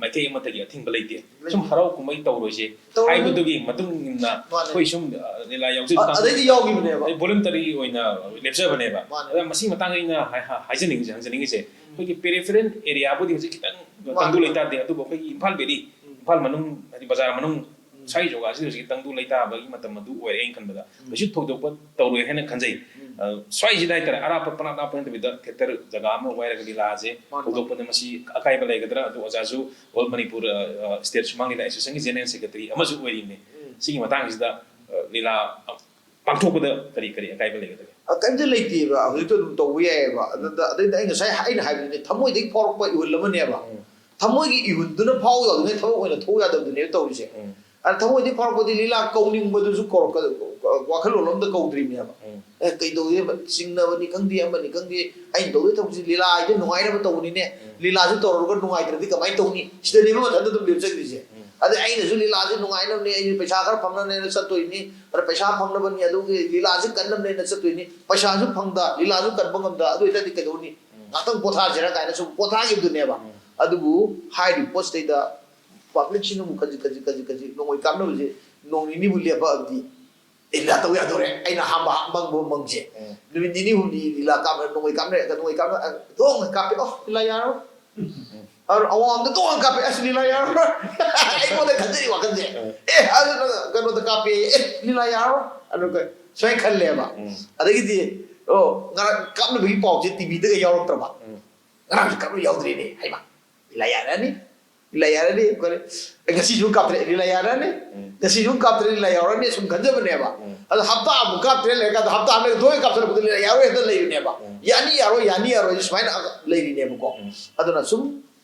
ꯃꯥꯏꯀꯩ ꯑꯃꯠꯇꯒꯤ ꯑꯊꯤꯡꯕ ꯂꯩꯇꯦ꯫ ꯁꯨꯝ ꯍꯔꯥꯎ ꯀꯨꯝꯍꯩ ꯇꯧꯔꯣꯏꯁꯦ ꯍꯥꯏꯕꯗꯨꯒꯤ ꯃꯇꯨꯡ ꯏꯟꯅ ꯑꯩꯈꯣꯏ ꯁꯨꯝ, ꯑ, ꯂꯤꯂꯥ ꯌꯥꯎꯖꯕ ꯑꯗꯩꯗꯤ ꯌꯥꯎꯈꯤꯕꯅꯦꯕ꯫ ꯑꯩ voluntary ꯑꯣꯏꯅ ꯂꯦꯞꯆꯕꯅꯦꯕ꯫ ꯃꯥꯅꯦ꯫ ꯑꯗ ꯃꯁꯤꯒꯤ ꯃꯇꯥꯡꯗ ꯑꯩꯅ ꯍꯥꯏ-, ꯍꯥꯏ-, ꯍꯥꯏꯖꯅꯤꯡꯉꯤꯁꯦ, ꯍꯪꯖꯅꯤꯡꯉꯤꯁꯦ, ꯑꯩꯈꯣꯏꯒꯤ peripheral areaꯕꯨꯗꯤ ꯍꯧꯖꯤꯛ ꯈꯤꯇꯪ ꯃꯥꯅꯦ꯫ ꯇꯪꯗꯨ ꯂꯩꯇꯥꯗꯦ, ꯑꯗꯨꯕꯨ ꯑꯩꯈꯣꯏꯒꯤ ꯏꯝꯐꯥꯜ valley, ꯎꯝ꯫ ꯏꯝꯐꯥꯜ ꯃꯅꯨꯡ, ꯍꯥꯏꯗꯤ ꯕꯖꯥꯔ ꯃꯅꯨꯡ ꯎꯝ꯫ ꯁ꯭ꯋꯥꯏ ꯖꯒꯥꯁꯤꯗ ꯍꯧꯖꯤꯛ ꯇꯪꯗꯨ ꯂꯩꯇꯥꯕꯒꯤ ꯃꯇꯝ ꯑꯗꯨ ꯑꯣꯏꯔꯦ ꯑꯩꯅ ꯈꯟꯕꯗ꯫ ꯎꯝ꯫ ꯀꯩꯁꯨ ꯊꯣꯏꯗꯣꯛꯄ ꯇꯧꯔꯣꯏ ꯍꯥꯏꯅ ꯈꯟꯖꯩ꯫ ꯎꯝ꯫ ꯑ, ꯁ꯭ꯋꯥꯏꯁꯤꯗ ꯍꯥꯏꯇꯥꯔꯦ, ꯑꯔꯥꯞꯄ ꯄꯅꯥ ꯂꯥꯞꯄ ꯅꯠꯇꯕꯤꯗ theatre ꯖꯒꯥ ꯑꯃ ꯋꯥꯏꯔꯒ ꯂꯤꯂꯥꯁꯦ ꯃꯥꯅꯦ, ꯃꯥꯅꯦ꯫ ꯍꯧꯗꯣꯛꯄꯗ ꯃꯁꯤ ꯑꯀꯥꯏꯕ ꯂꯩꯒꯗ꯭ꯔꯥ? ꯑꯗꯨ ꯑꯣꯖꯥꯁꯨ All Manipur, ꯑ, ꯑ, State ꯁꯨꯃꯥꯡ ꯂꯤꯂꯥ Associationꯒꯤ General Secretary ꯑꯃꯁꯨ ꯑꯣꯏꯔꯤꯕꯅꯤ꯫ ꯎꯝ꯫ ꯁꯤꯒꯤ ꯃꯇꯥꯡꯁꯤꯗ, ꯑ, ꯂꯤꯂꯥ ꯄꯥꯡꯊꯣꯛꯄꯗ ꯀꯔꯤ ꯀꯔꯤ ꯑꯀꯥꯏꯕ ꯂꯩꯒꯗꯒꯦ? ꯑ, ꯀꯩꯝꯇ ꯂꯩꯇꯦꯕ꯫ ꯍꯧꯖꯤꯛꯇ ꯑꯗꯨꯝ ꯇꯧꯕ ꯌꯥꯏꯑꯕ꯫ ꯑꯗꯨꯗ, ꯑꯗꯩꯗ ꯑꯩ ꯉꯁꯥꯏ ꯑꯩꯅ ꯍꯥꯏꯕꯗꯨꯅꯦ, ꯊꯃꯣꯏꯗꯒꯤ ꯐꯥꯎꯔꯛꯄ ꯏꯍꯨꯜ ꯑꯃꯅꯦꯕ꯫ ꯎꯝ꯫ ꯊꯃꯣꯏꯒꯤ ꯏꯍꯨꯜꯗꯨꯅ ꯐꯥꯎ ꯌꯥꯗ꯭ꯔꯤꯉꯩ ꯊꯕꯛ ꯑꯣꯏꯅ ꯊꯣꯛ ꯌꯥꯗꯕꯗꯨꯅꯦꯕ ꯇꯧꯔꯤꯁꯦ꯫ ꯎꯝ꯫ ꯑꯗ ꯊꯃꯣꯏꯗꯒꯤ ꯐꯥꯎꯔꯛꯄꯗꯤ ꯂꯤꯂꯥ ꯀꯧꯅꯤꯡꯕꯗꯨꯁꯨ ꯀꯧꯔꯛꯀ-, ꯋꯥꯈꯜꯂꯣꯟ ꯑꯝꯇ ꯀꯧꯗ꯭ꯔꯤꯕꯅꯦꯕ꯫ ꯎꯝ꯫ ꯑꯦ, ꯀꯩꯗꯧꯒꯦꯕ? ꯆꯤꯡꯅꯕꯅꯤ ꯈꯪꯗꯦ, ꯑꯃꯅꯤ ꯈꯪꯗꯦ, ꯑꯩꯅ ꯇꯧꯗꯣꯏ ꯊꯕꯛꯁꯤ ꯂꯤꯂꯥ ꯍꯥꯏꯗꯤ ꯅꯨꯡꯉꯥꯏꯅꯕ ꯇꯧꯕꯅꯤꯅꯦ꯫ ꯎꯝ꯫ ꯂꯤꯂꯥꯁꯤ ꯇꯧꯔꯒ ꯅꯨꯡꯉꯥꯏꯇ꯭ꯔꯗꯤ ꯀꯃꯥꯏꯅ ꯇꯧꯅꯤ? ꯁꯤꯗꯅꯦꯕ ꯃꯊꯟꯇ ꯑꯗꯨꯝ ꯂꯦꯞꯆꯈ꯭ꯔꯤꯁꯦ꯫ ꯎꯝ꯫ ꯑꯗꯩ ꯑꯩꯅꯁꯨ ꯂꯤꯂꯥꯁꯤ ꯅꯨꯡꯉꯥꯏꯅꯕꯅꯦ, ꯑꯩꯁꯨ ꯄꯩꯁꯥ ꯈꯔ ꯐꯪꯅꯕꯅꯦꯅ ꯆꯠꯇꯣꯏꯅꯤ, ꯑꯗ ꯄꯩꯁꯥ ꯐꯪꯅꯕꯅꯤ, ꯑꯗꯨꯒꯤ ꯂꯤꯂꯥꯁꯤ ꯀꯟꯅꯕꯅꯦꯅ ꯆꯠꯇꯣꯏꯅꯤ, ꯄꯩꯁꯥꯁꯨ ꯐꯪꯗ, ꯂꯤꯂꯥꯁꯨ ꯀꯟꯕ ꯉꯝꯗ, ꯑꯗꯨ ꯑꯣꯏꯇꯥꯔꯗꯤ ꯀꯩꯗꯧꯅꯤ? ꯎꯝ꯫ ꯉꯥꯛꯇꯪ ꯄꯣꯊꯥꯁꯤꯔꯥ ꯀꯥꯏꯅ ꯁꯨꯝ ꯄꯣꯊꯥꯈꯤꯕꯗꯨꯅꯦꯕ꯫ ꯎꯝ꯫ ꯑꯗꯨꯕꯨ ꯍꯥꯏꯔꯤꯕ ꯄꯣꯠꯁꯤꯗꯩꯗ ꯄꯕ꯭ꯂꯤꯛꯁꯤꯅꯕꯨ ꯈꯖꯤꯛ ꯈꯖꯤꯛ ꯈꯖꯤꯛ ꯈꯖꯤꯛ ꯅꯣꯡꯃꯩ ꯀꯥꯞꯅꯕꯁꯦ ꯅꯣꯡ ꯅꯤꯅꯤꯕꯨ ꯂꯦꯞꯄꯛꯑꯕꯗꯤ ꯂꯤꯂꯥ ꯇꯧ ꯌꯥꯗꯧꯔꯦ꯫ ꯑꯩꯅ ꯑꯍꯥꯟꯕ ꯃꯪꯕ ꯃꯪꯁꯦ꯫ ꯎꯝ꯫ ꯅꯨꯃꯤꯠ ꯅꯤꯅꯤ ꯍꯨꯝꯅꯤ ꯂꯤꯂꯥ ꯀꯥꯞꯄ, ꯅꯣꯡꯃꯩ ꯀꯥꯞꯅꯔꯒ ꯅꯣꯡꯃꯩ ꯀꯥꯞꯅ ꯗꯣꯡ ꯀꯥꯞꯄꯦ, "ꯑꯣ, ꯂꯤꯂꯥ ꯌꯥꯔꯣꯏ"꯫ ꯑꯗꯨ ꯑꯋꯥꯡꯗ ꯗꯣꯡ ꯀꯥꯞꯄꯦ, "ꯑꯁ, ꯂꯤꯂꯥ ꯌꯥꯔꯣꯏ"꯫ ꯑꯩꯉꯣꯟꯗ ꯈꯟꯖꯔꯤ ꯋꯥꯈꯜꯁꯦ꯫ ꯎꯝ꯫ "ꯑꯦ, ꯑꯗꯨ ꯅꯪ ꯀꯩꯅꯣꯗ ꯀꯥꯞꯄꯦ, ꯑꯦ, ꯂꯤꯂꯥ ꯌꯥꯔꯣꯏ"꯫ ꯑꯗꯨꯒ ꯁꯨꯃꯥꯏꯅ ꯈꯜꯂꯦꯕ꯫ ꯎꯝ꯫ ꯑꯗꯒꯤꯗꯤ, "ꯑꯣ, ꯉꯔꯥꯡ ꯀꯥꯞꯅꯕꯒꯤ ꯄꯥꯎꯁꯦ ꯇꯤꯚꯤꯗꯒ ꯌꯥꯎꯔꯛꯇ꯭ꯔꯕ꯫ ꯎꯝ꯫ ꯉꯔꯥꯡꯁꯨ ꯀꯥꯞꯅꯕ ꯌꯥꯎꯗ꯭ꯔꯦꯅꯦ, ꯍꯩꯃꯥ, ꯂꯤꯂꯥ ꯌꯥꯔꯅꯤ"꯫ ꯂꯤꯂꯥ ꯌꯥꯔꯅꯤ꯫ ꯑꯩꯈꯣꯏꯅ, "ꯑꯦ, ꯉꯁꯤꯁꯨ ꯀꯥꯞꯇ꯭ꯔꯦ, ꯂꯤꯂꯥ ꯌꯥꯔꯅꯤ꯫ ꯎꯝ꯫ ꯉꯁꯤꯁꯨ ꯀꯥꯞꯇ꯭ꯔꯦ, ꯂꯤꯂꯥ ꯌꯥꯎꯔꯅꯤ", ꯁꯨꯝ ꯈꯟꯖꯕꯅꯦꯕ꯫ ꯎꯝ꯫ ꯑꯗꯣ ꯍꯞꯇꯥ ꯑꯃꯨꯛ ꯀꯥꯞꯇ꯭ꯔꯦ ꯂꯩꯔꯀꯥꯟꯗ, ꯍꯞꯇꯥ ꯑꯃ ꯂꯩꯔꯒ ꯊꯣꯏꯅ ꯀꯥꯞꯁꯤꯜꯂꯛꯄꯗ ꯂꯤꯂꯥ ꯌꯥꯔꯣꯏ, ꯍꯦꯛꯇ ꯂꯩꯔꯤꯅꯦꯕ꯫ ꯎꯝ꯫ "ꯌꯥꯅꯤ, ꯌꯥꯔꯣꯏ, ꯌꯥꯅꯤ, ꯌꯥꯔꯣꯏ" ꯁꯨꯃꯥꯏꯅ ꯂꯩꯔꯤꯅꯦꯕꯀꯣ꯫ ꯎꯝ꯫ ꯑꯗꯨꯅ ꯁꯨꯝ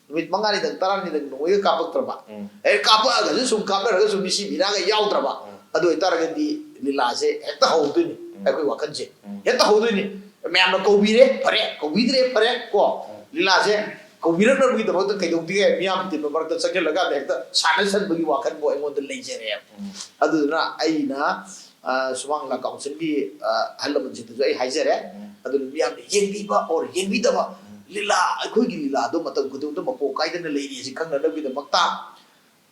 ꯅꯨꯃꯤꯠ ꯃꯉꯥꯅꯤꯗꯪ, ꯇꯔꯥꯅꯤꯗꯪ ꯅꯣꯡꯃꯩꯒ ꯀꯥꯞꯄꯛꯇ꯭ꯔꯕ, ꯎꯝ꯫ ꯑꯦ, ꯀꯥꯞꯄꯛꯑꯒꯁꯨ ꯁꯨꯝ ꯀꯥꯞꯅꯔꯒꯁꯨ ꯃꯤꯁꯤ ꯃꯤꯅꯥꯒ ꯌꯥꯎꯗ꯭ꯔꯕ, ꯎꯝ꯫ ꯑꯗꯨ ꯑꯣꯏꯇꯥꯔꯒꯗꯤ ꯂꯤꯂꯥꯁꯦ ꯍꯦꯛꯇ ꯍꯧꯗꯣꯏꯅꯤ꯫ ꯎꯝ꯫ ꯑꯩꯈꯣꯏ ꯋꯥꯈꯜꯁꯦ꯫ ꯎꯝ꯫ ꯍꯦꯛꯇ ꯍꯧꯗꯣꯏꯅꯤ꯫ ꯃꯌꯥꯝꯅ ꯀꯧꯕꯤꯔꯦ, ꯐꯔꯦ, ꯀꯧꯕꯤꯗ꯭ꯔꯦ, ꯐꯔꯦ, ꯀꯣ꯫ ꯎꯝ꯫ ꯂꯤꯂꯥꯁꯦ ꯀꯧꯕꯤꯔꯛꯅꯕꯒꯤꯗꯃꯛꯇ ꯀꯩꯗꯧꯗꯦ, ꯃꯤꯌꯥꯝ ꯇꯤꯟꯕ ꯃꯔꯛꯇ ꯆꯪꯁꯤꯜꯂꯒ ꯍꯦꯛꯇ ꯁꯥꯟꯅꯁꯟꯕꯒꯤ ꯋꯥꯈꯜꯕꯨ ꯑꯩꯉꯣꯟꯗ ꯂꯩꯖꯔꯦꯕ꯫ ꯎꯝ꯫ ꯑꯗꯨꯗꯨꯅ ꯑꯩꯅ, ꯑ, ꯁꯨꯃꯥꯡ ꯂꯤꯂꯥ ꯀꯥꯎꯟꯁꯤꯜꯒꯤ, ꯑ, ꯑꯍꯜ ꯂꯃꯟꯁꯤꯡꯗꯁꯨ ꯑꯩ ꯍꯥꯏꯖꯔꯦ꯫ ꯎꯝ꯫ ꯑꯗꯨꯅ ꯃꯤꯌꯥꯝꯅ ꯌꯦꯡꯕꯤꯕ or ꯌꯦꯡꯕꯤꯗꯕ, ꯎꯝ꯫ ꯂꯤꯂꯥ, ꯑꯩꯈꯣꯏꯒꯤ ꯂꯤꯂꯥꯗꯣ ꯃꯇꯝ ꯈꯨꯗꯤꯡꯃꯛꯇ ꯃꯄꯣꯛ ꯀꯥꯏꯗꯅ ꯂꯩꯔꯤ ꯑꯁꯤ ꯈꯪꯅꯅꯕꯒꯤꯗꯃꯛꯇ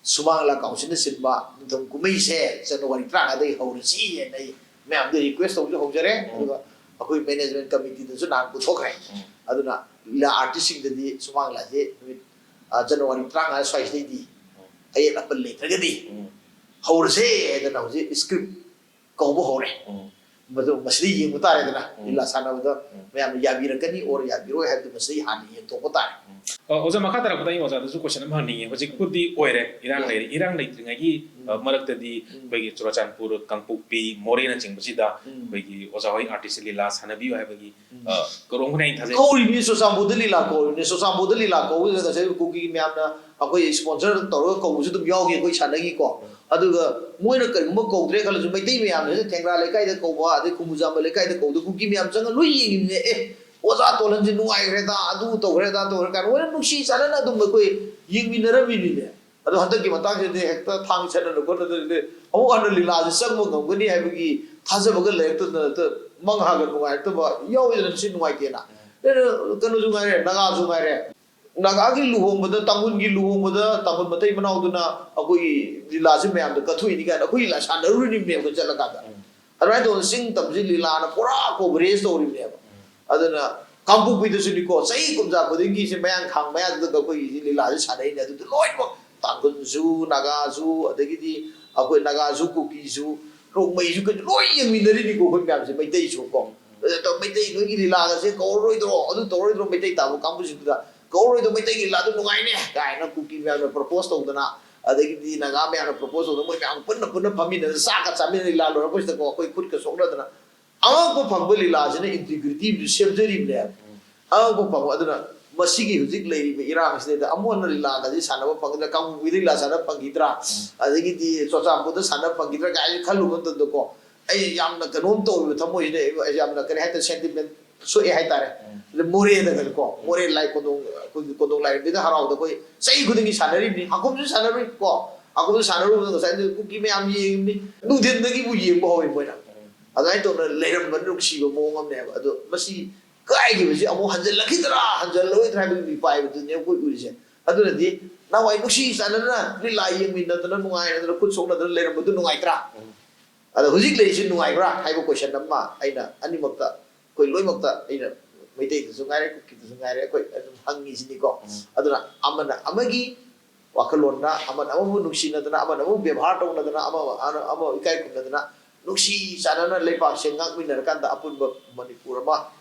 ꯁꯨꯃꯥꯡ ꯂꯤꯂꯥ ꯀꯥꯎꯟꯁꯤꯜꯅ ꯁꯤꯟꯕ ꯅꯤꯡꯊꯧ ꯀꯨꯝꯍꯩꯁꯦ ꯖꯅꯋꯥꯔꯤ ꯇꯔꯥꯃꯉꯥꯗꯒꯤ ꯍꯧꯔꯁꯤ ꯍꯥꯏꯅ ꯑꯩ ꯃꯌꯥꯝꯗ ꯔꯤꯀ꯭ꯋꯦꯁ ꯇꯧꯁꯨ ꯍꯧꯖꯔꯦ꯫ ꯎꯝ꯫ ꯑꯗꯨꯒ ꯑꯩꯈꯣꯏ ꯃꯦꯅꯦꯖꯃꯦꯟ ꯀꯃꯤꯇꯤꯗꯁꯨ ꯅꯍꯥꯟ ꯄꯨꯊꯣꯛꯈ꯭ꯔꯦ꯫ ꯎꯝ꯫ ꯑꯗꯨꯅ ꯂꯤꯂꯥ ꯑꯥꯔꯇꯤꯁꯁꯤꯡꯗꯗꯤ ꯁꯨꯃꯥꯡ ꯂꯤꯂꯥꯁꯦ ꯅꯨꯃꯤꯠ, ꯑ, ꯖꯅꯋꯥꯔꯤ ꯇꯔꯥꯃꯉꯥ ꯁ꯭ꯋꯥꯏꯁꯤꯗꯩꯗꯤ ꯎꯝ꯫ ꯑꯌꯦꯠ ꯑꯄꯟ ꯂꯩꯇ꯭ꯔꯒꯗꯤ ꯎꯝ꯫ ꯍꯧꯔꯁꯦ ꯍꯥꯏꯗꯅ ꯍꯧꯖꯤꯛ ꯁ꯭ꯀ꯭ꯔꯤꯞ ꯀꯧꯕ ꯍꯧꯔꯦ꯫ ꯎꯝ꯫ ꯃꯗꯨ ꯃꯁꯤꯗ ꯌꯦꯡꯕ ꯇꯥꯔꯦꯗꯅ, ꯎꯝ꯫ ꯂꯤꯂꯥ ꯁꯥꯟꯅꯕꯗ ꯎꯝ꯫ ꯃꯌꯥꯝꯅ ꯌꯥꯕꯤꯔꯛꯀꯅꯤ or ꯌꯥꯕꯤꯔꯣꯏ ꯍꯥꯏꯕꯗꯨ ꯃꯁꯤꯗ ꯍꯥꯟꯅ ꯌꯦꯡꯊꯣꯛꯄ ꯇꯥꯔꯦ꯫ ꯎꯝ꯫ ꯑ, ꯑꯣꯖꯥ, ꯃꯈꯥ ꯇꯥꯔꯛꯄꯗ ꯑꯩ ꯑꯣꯖꯥꯗꯁꯨ ꯀꯣꯏꯁꯟ ꯑꯃ ꯍꯪꯅꯤꯡꯉꯦ꯫ ꯍꯧꯖꯤꯛꯄꯨꯗꯤ ꯑꯣꯏꯔꯦ, ꯏꯔꯥꯡ ꯎꯝ꯫ ꯂꯩꯔꯦ꯫ ꯏꯔꯥꯡ ꯂꯩꯇ꯭ꯔꯤꯉꯩꯒꯤ, ꯎꯝ꯫ ꯑ, ꯃꯔꯛꯇꯗꯤ ꯎꯝ꯫ ꯑꯩꯈꯣꯏꯒꯤ ꯆꯨꯔꯆꯥꯟꯄꯨꯔ, ꯀꯥꯡꯄꯣꯛꯄꯤ, ꯃꯣꯔꯦꯅꯆꯤꯡꯕꯁꯤꯗ ꯎꯝ꯫ ꯑꯩꯈꯣꯏꯒꯤ ꯑꯣꯖꯥ ꯍꯣꯏ ꯑꯥꯔꯇꯤꯁ ꯂꯤꯂꯥ ꯁꯥꯟꯅꯕꯤꯌꯨ ꯍꯥꯏꯕꯒꯤ, ꯎꯝ꯫ ꯑ, ꯀꯧꯔꯝꯒꯅꯤ ꯍꯥꯏꯅ ꯊꯥꯖꯩ꯫ ꯀꯧꯔꯤꯕꯅꯤ, ꯆꯨꯔꯆꯥꯟꯄꯨꯔꯗ ꯂꯤꯂꯥ ꯀꯧꯔꯤꯕꯅꯤ꯫ ꯆꯨꯔꯆꯥꯟꯄꯨꯔꯗ ꯂꯤꯂꯥ ꯀꯧꯕꯁꯤꯗ ꯉꯁꯥꯏ ꯀꯨꯀꯤ ꯃꯌꯥꯝꯅ ꯑꯩꯈꯣꯏ ꯏꯁꯄꯣꯟꯁꯔ ꯇꯧꯔꯒ ꯀꯧꯕꯁꯨ ꯑꯗꯨꯝ ꯌꯥꯎꯈꯤ ꯑꯩꯈꯣꯏ ꯁꯥꯟꯅꯈꯤꯀꯣ꯫ ꯑꯗꯨꯒ ꯃꯣꯏꯅ ꯀꯔꯤꯒꯨꯝꯕ ꯀꯧꯗ꯭ꯔꯦ ꯈꯜꯂꯁꯨ, ꯃꯩꯇꯩ ꯃꯌꯥꯝꯅꯁꯨ ꯊꯦꯡꯒ꯭ꯔꯥ ꯂꯩꯀꯥꯏꯗ ꯀꯧꯕ, ꯑꯗꯩ ꯈꯨꯃꯨꯖꯥꯝꯕ ꯂꯩꯀꯥꯏꯗ ꯀꯧꯕꯗ ꯀꯨꯀꯤ ꯃꯌꯥꯝ ꯆꯪꯉ ꯂꯣꯏ ꯌꯦꯡꯉꯤꯅꯦ꯫ "ꯑꯦ, ꯑꯣꯖꯥ ꯇꯣꯜꯍꯟꯁꯦ ꯅꯨꯡꯉꯥꯏꯈ꯭ꯔꯦꯗ, ꯑꯗꯨ ꯇꯧꯈ꯭ꯔꯦꯗ, ꯇꯧꯈ꯭ꯔꯦ" ꯀꯥꯏꯅ ꯂꯣꯏꯅ ꯅꯨꯡꯁꯤ ꯆꯥꯟꯅꯅ ꯑꯗꯨꯝ ꯑꯩꯈꯣꯏ ꯌꯦꯡꯃꯤꯟꯅꯔꯝꯃꯤꯅꯤꯅꯦ꯫ ꯑꯗꯣ ꯍꯟꯗꯛꯀꯤ ꯃꯇꯥꯡꯁꯤꯗꯤ ꯍꯦꯛꯇ ꯊꯥꯡ ꯁꯠꯅꯗꯅ ꯈꯣꯠꯅꯗꯅ ꯑꯃꯨꯛ ꯍꯟꯅ ꯂꯤꯂꯥꯁꯦ ꯆꯪꯕ ꯉꯝꯒꯅꯤ ꯍꯥꯏꯕꯒꯤ ꯊꯥꯖꯕꯒ ꯂꯩꯔꯛꯇꯗꯅ ꯍꯦꯛꯇ ꯃꯪ ꯍꯥꯒ ꯅꯨꯡꯉꯥꯏꯔꯛꯇꯕ ꯌꯥꯎꯋꯤꯗꯅ, ꯁꯤ ꯅꯨꯡꯉꯥꯏꯇꯦꯅ꯫ ꯑꯗꯨꯅ ꯀꯩꯅꯣꯁꯨ ꯉꯥꯏꯔꯦ, ꯅꯥꯒꯥꯁꯨ ꯉꯥꯏꯔꯦ, ꯅꯥꯒꯥꯒꯤ ꯂꯨꯍꯣꯡꯕꯗ, ꯇꯥꯡꯈꯨꯜꯒꯤ ꯂꯨꯍꯣꯡꯕꯗ ꯇꯥꯡꯈꯨꯜ ꯃꯇꯩ ꯃꯅꯥꯎꯗꯨꯅ ꯑꯩꯈꯣꯏꯒꯤ ꯂꯤꯂꯥꯁꯤ ꯃꯌꯥꯝꯗ ꯀꯠꯊꯣꯛꯏꯅꯤ ꯀꯥꯏꯅ ꯑꯩꯈꯣꯏ ꯂꯤꯂꯥ ꯁꯥꯟꯅꯔꯨꯔꯤꯕꯅꯦꯕ ꯆꯠꯂꯀꯥꯟꯗ꯫ ꯑꯗꯨꯃꯥꯏꯅ ꯇꯧꯗꯅ ꯆꯤꯡ ꯇꯝꯁꯤ ꯂꯤꯂꯥꯅ ꯄꯨꯔꯥ ꯀꯣꯚꯔꯦꯖ ꯇꯧꯔꯤꯕꯅꯦꯕ꯫ ꯑꯗꯨꯅ ꯀꯥꯡꯄꯣꯛꯄꯤꯗꯁꯨꯅꯤꯀꯣ, ꯆꯍꯤ ꯀꯨꯝꯖꯥ ꯈꯨꯗꯤꯡꯒꯤꯁꯦ ꯃꯌꯥꯡ ꯈꯥꯡ ꯃꯌꯥꯗꯨꯗ ꯑꯩꯈꯣꯏꯒꯤ ꯂꯤꯂꯥꯁꯦ ꯁꯥꯟꯅꯩꯅꯦ꯫ ꯑꯗꯨꯗ ꯂꯣꯏꯅꯃꯛ ꯇꯥꯡꯈꯨꯜꯁꯨ, ꯅꯥꯒꯥꯁꯨ, ꯑꯗꯒꯤꯗꯤ ꯑꯩꯈꯣꯏ ꯅꯥꯒꯥꯁꯨ, ꯀꯨꯀꯤꯁꯨ, ꯔꯣꯡꯃꯩꯁꯨ, ꯀꯩꯅꯣ ꯂꯣꯏ ꯌꯦꯡꯃꯤꯟꯅꯔꯤꯅꯤꯀꯣ ꯑꯩꯈꯣꯏ ꯃꯌꯥꯝꯁꯦ, ꯃꯩꯇꯩꯁꯨ ꯀꯣ꯫ ꯑꯗꯨꯗ ꯃꯩꯇꯩ ꯅꯣꯏꯒꯤ ꯂꯤꯂꯥꯒꯁꯦ ꯀꯧꯔꯔꯣꯏꯗ꯭ꯔꯣ, ꯑꯗꯨ ꯇꯧꯔꯔꯣꯏꯗ꯭ꯔꯣ, ꯃꯩꯇꯩ ꯇꯥꯕ ꯀꯥꯡꯕꯨꯁꯤꯡꯗꯨꯗ ꯀꯧꯔꯔꯣꯏꯗ꯭ꯔꯣ, ꯃꯩꯇꯩꯒꯤ ꯂꯤꯂꯥꯗꯣ ꯅꯨꯡꯉꯥꯏꯅꯦ ꯀꯥꯏꯅ ꯀꯨꯀꯤ ꯃꯌꯥꯝꯅ ꯄ꯭ꯔꯄꯣꯁ ꯇꯧꯗꯅ, ꯑꯗꯒꯤꯗꯤ ꯅꯥꯒꯥ ꯃꯌꯥꯝꯅ ꯄ꯭ꯔꯄꯣꯁ ꯇꯧꯗꯅ, ꯃꯣꯏ ꯃꯌꯥꯝ ꯄꯨꯟꯅ ꯄꯨꯟꯅ ꯐꯝꯃꯤꯟꯅꯗꯅ ꯆꯥꯛꯀ ꯆꯥꯃꯤꯟꯅ ꯂꯤꯂꯥ ꯂꯣꯏꯔꯛꯄꯁꯤꯗꯀꯣ ꯑꯩꯈꯣꯏ ꯈꯨꯠꯀ ꯁꯣꯛꯅꯗꯅ ꯑꯉꯛꯄ ꯐꯪꯕ ꯂꯤꯂꯥꯁꯤꯅ ꯏꯟꯇꯤꯒ꯭ꯔꯤꯇꯤ ꯑꯃꯁꯨ ꯁꯦꯝꯖꯔꯤꯕꯅꯦꯕ꯫ ꯑꯉꯛꯄ ꯐꯪꯕ꯫ ꯑꯗꯨꯅ ꯃꯁꯤꯒꯤ ꯍꯧꯖꯤꯛ ꯂꯩꯔꯤꯕ ꯏꯔꯥꯡꯁꯤꯗꯩꯗ ꯑꯃꯨꯛ ꯍꯟꯅ ꯂꯤꯂꯥꯒꯁꯤ ꯁꯥꯟꯅꯕ ꯐꯪꯈꯤꯗ꯭ꯔꯥ, ꯀꯥꯡꯄꯣꯛꯄꯤꯗ ꯂꯤꯂꯥ ꯁꯥꯟꯅꯕ ꯐꯪꯈꯤꯗ꯭ꯔꯥ, ꯑꯗꯒꯤꯗꯤ ꯆꯨꯔꯆꯥꯟꯄꯨꯔꯗ ꯁꯥꯟꯅꯕ ꯐꯪꯈꯤꯗ꯭ꯔꯥ ꯀꯥꯏꯅ ꯈꯜꯂꯨꯕ ꯃꯇꯝꯗꯀꯣ, ꯑꯩ ꯌꯥꯝꯅ ꯀꯩꯅꯣꯝ ꯇꯧꯋꯦꯕ, ꯊꯃꯣꯏꯁꯤꯗ ꯑꯩ ꯌꯥꯝꯅ, ꯀꯔꯤ ꯍꯥꯏꯇꯥꯔꯦ, ꯁꯦꯟꯇꯤꯃꯦꯟ ꯁꯣꯛꯑꯦ ꯍꯥꯏꯇꯥꯔꯦ꯫ ꯑꯗ ꯃꯣꯔꯦꯗꯒꯀꯣ, ꯃꯣꯔꯦ ꯂꯥꯏ ꯀꯣꯟꯗꯣꯡ, ꯑꯩꯈꯣꯏꯒꯤ ꯀꯣꯟꯗꯣꯡ ꯂꯥꯏꯔꯦꯝꯕꯤꯗ ꯍꯔꯥꯎꯗ ꯑꯩꯈꯣꯏ ꯆꯍꯤ ꯈꯨꯗꯤꯡꯒꯤ ꯁꯥꯟꯅꯔꯤꯕꯅꯤ꯫ ꯍꯥꯀꯨꯝꯁꯨ ꯁꯥꯟꯅꯔꯨꯏ ꯀꯣ, ꯍꯥꯀꯨꯝꯁꯨ ꯁꯥꯟꯅꯔꯨꯕꯗ ꯉꯁꯥꯏ ꯀꯨꯀꯤ ꯃꯌꯥꯝ ꯌꯦꯡꯉꯤꯕꯅꯤ, ꯅꯨꯡꯊꯤꯟꯗꯒꯤꯕꯨ ꯌꯦꯡꯕ ꯍꯧꯋꯤ ꯃꯣꯏꯅ꯫ ꯑꯗꯨꯃꯥꯏꯅ ꯇꯧꯅ ꯂꯩꯔꯝꯕ ꯅꯨꯡꯁꯤꯕ ꯃꯑꯣꯡ ꯑꯃꯅꯦꯕ꯫ ꯑꯗꯣ ꯃꯁꯤ ꯀꯥꯏꯈꯤꯕꯁꯤ ꯑꯃꯨꯛ ꯍꯟꯖꯤꯜꯂꯛꯈꯤꯗ꯭ꯔꯥ, ꯍꯟꯖꯤꯜꯂꯛꯑꯣꯏꯗ꯭ꯔꯥ ꯍꯥꯏꯕꯒꯤ ꯃꯤꯄꯥꯏꯕꯗꯨꯅꯦ ꯑꯩꯈꯣꯏ ꯎꯔꯤꯁꯦ꯫ ꯑꯗꯨꯅꯗꯤ ꯅꯍꯥꯟꯋꯥꯏ ꯅꯨꯡꯁꯤ ꯆꯥꯟꯅꯗꯅ ꯂꯤꯂꯥ ꯌꯦꯡꯃꯤꯟꯅꯗꯅ, ꯅꯨꯡꯉꯥꯏꯅꯗꯅ, ꯈꯨꯠ ꯁꯣꯛꯅꯗꯅ ꯂꯩꯔꯝꯕꯗꯨ ꯅꯨꯡꯉꯥꯏꯇ꯭ꯔꯥ? ꯑꯗꯣ ꯍꯧꯖꯤꯛ ꯂꯩꯔꯤꯁꯤ ꯅꯨꯡꯉꯥꯏꯕ꯭ꯔꯥ ꯍꯥꯏꯕ ꯀꯣꯏꯁꯟ ꯑꯃ ꯑꯩꯅ ꯑꯅꯤꯃꯛꯇ, ꯑꯩꯈꯣꯏ ꯂꯣꯏꯅꯃꯛꯇ, ꯑꯩꯅ ꯃꯩꯇꯩꯗꯁꯨ ꯉꯥꯏꯔꯦ, ꯀꯨꯀꯤꯗꯁꯨ ꯉꯥꯏꯔꯦ, ꯑꯩꯈꯣꯏ ꯑꯗꯨꯝ ꯍꯪꯉꯤꯁꯤꯅꯤꯀꯣ꯫ ꯑꯗꯨꯅ ꯑꯃꯅ ꯑꯃꯒꯤ ꯋꯥꯈꯜꯂꯣꯟꯗ, ꯑꯃꯅ ꯑꯃꯕꯨ ꯅꯨꯡꯁꯤꯅꯗꯅ, ꯑꯃꯅ ꯑꯃꯕꯨ ꯕꯦꯕꯥꯔ ꯇꯧꯅꯗꯅ, ꯑꯃ ꯑꯃ ꯏꯀꯥꯏ ꯈꯨꯝꯅꯗꯅ, ꯅꯨꯡꯁꯤ ꯆꯥꯟꯅꯅ ꯂꯩꯄꯥꯛꯁꯦ ꯉꯥꯛꯃꯤꯟꯅꯔꯀꯥꯟꯗ ꯑꯄꯨꯟꯕ ꯃꯅꯤꯄꯨꯔ ꯑꯃ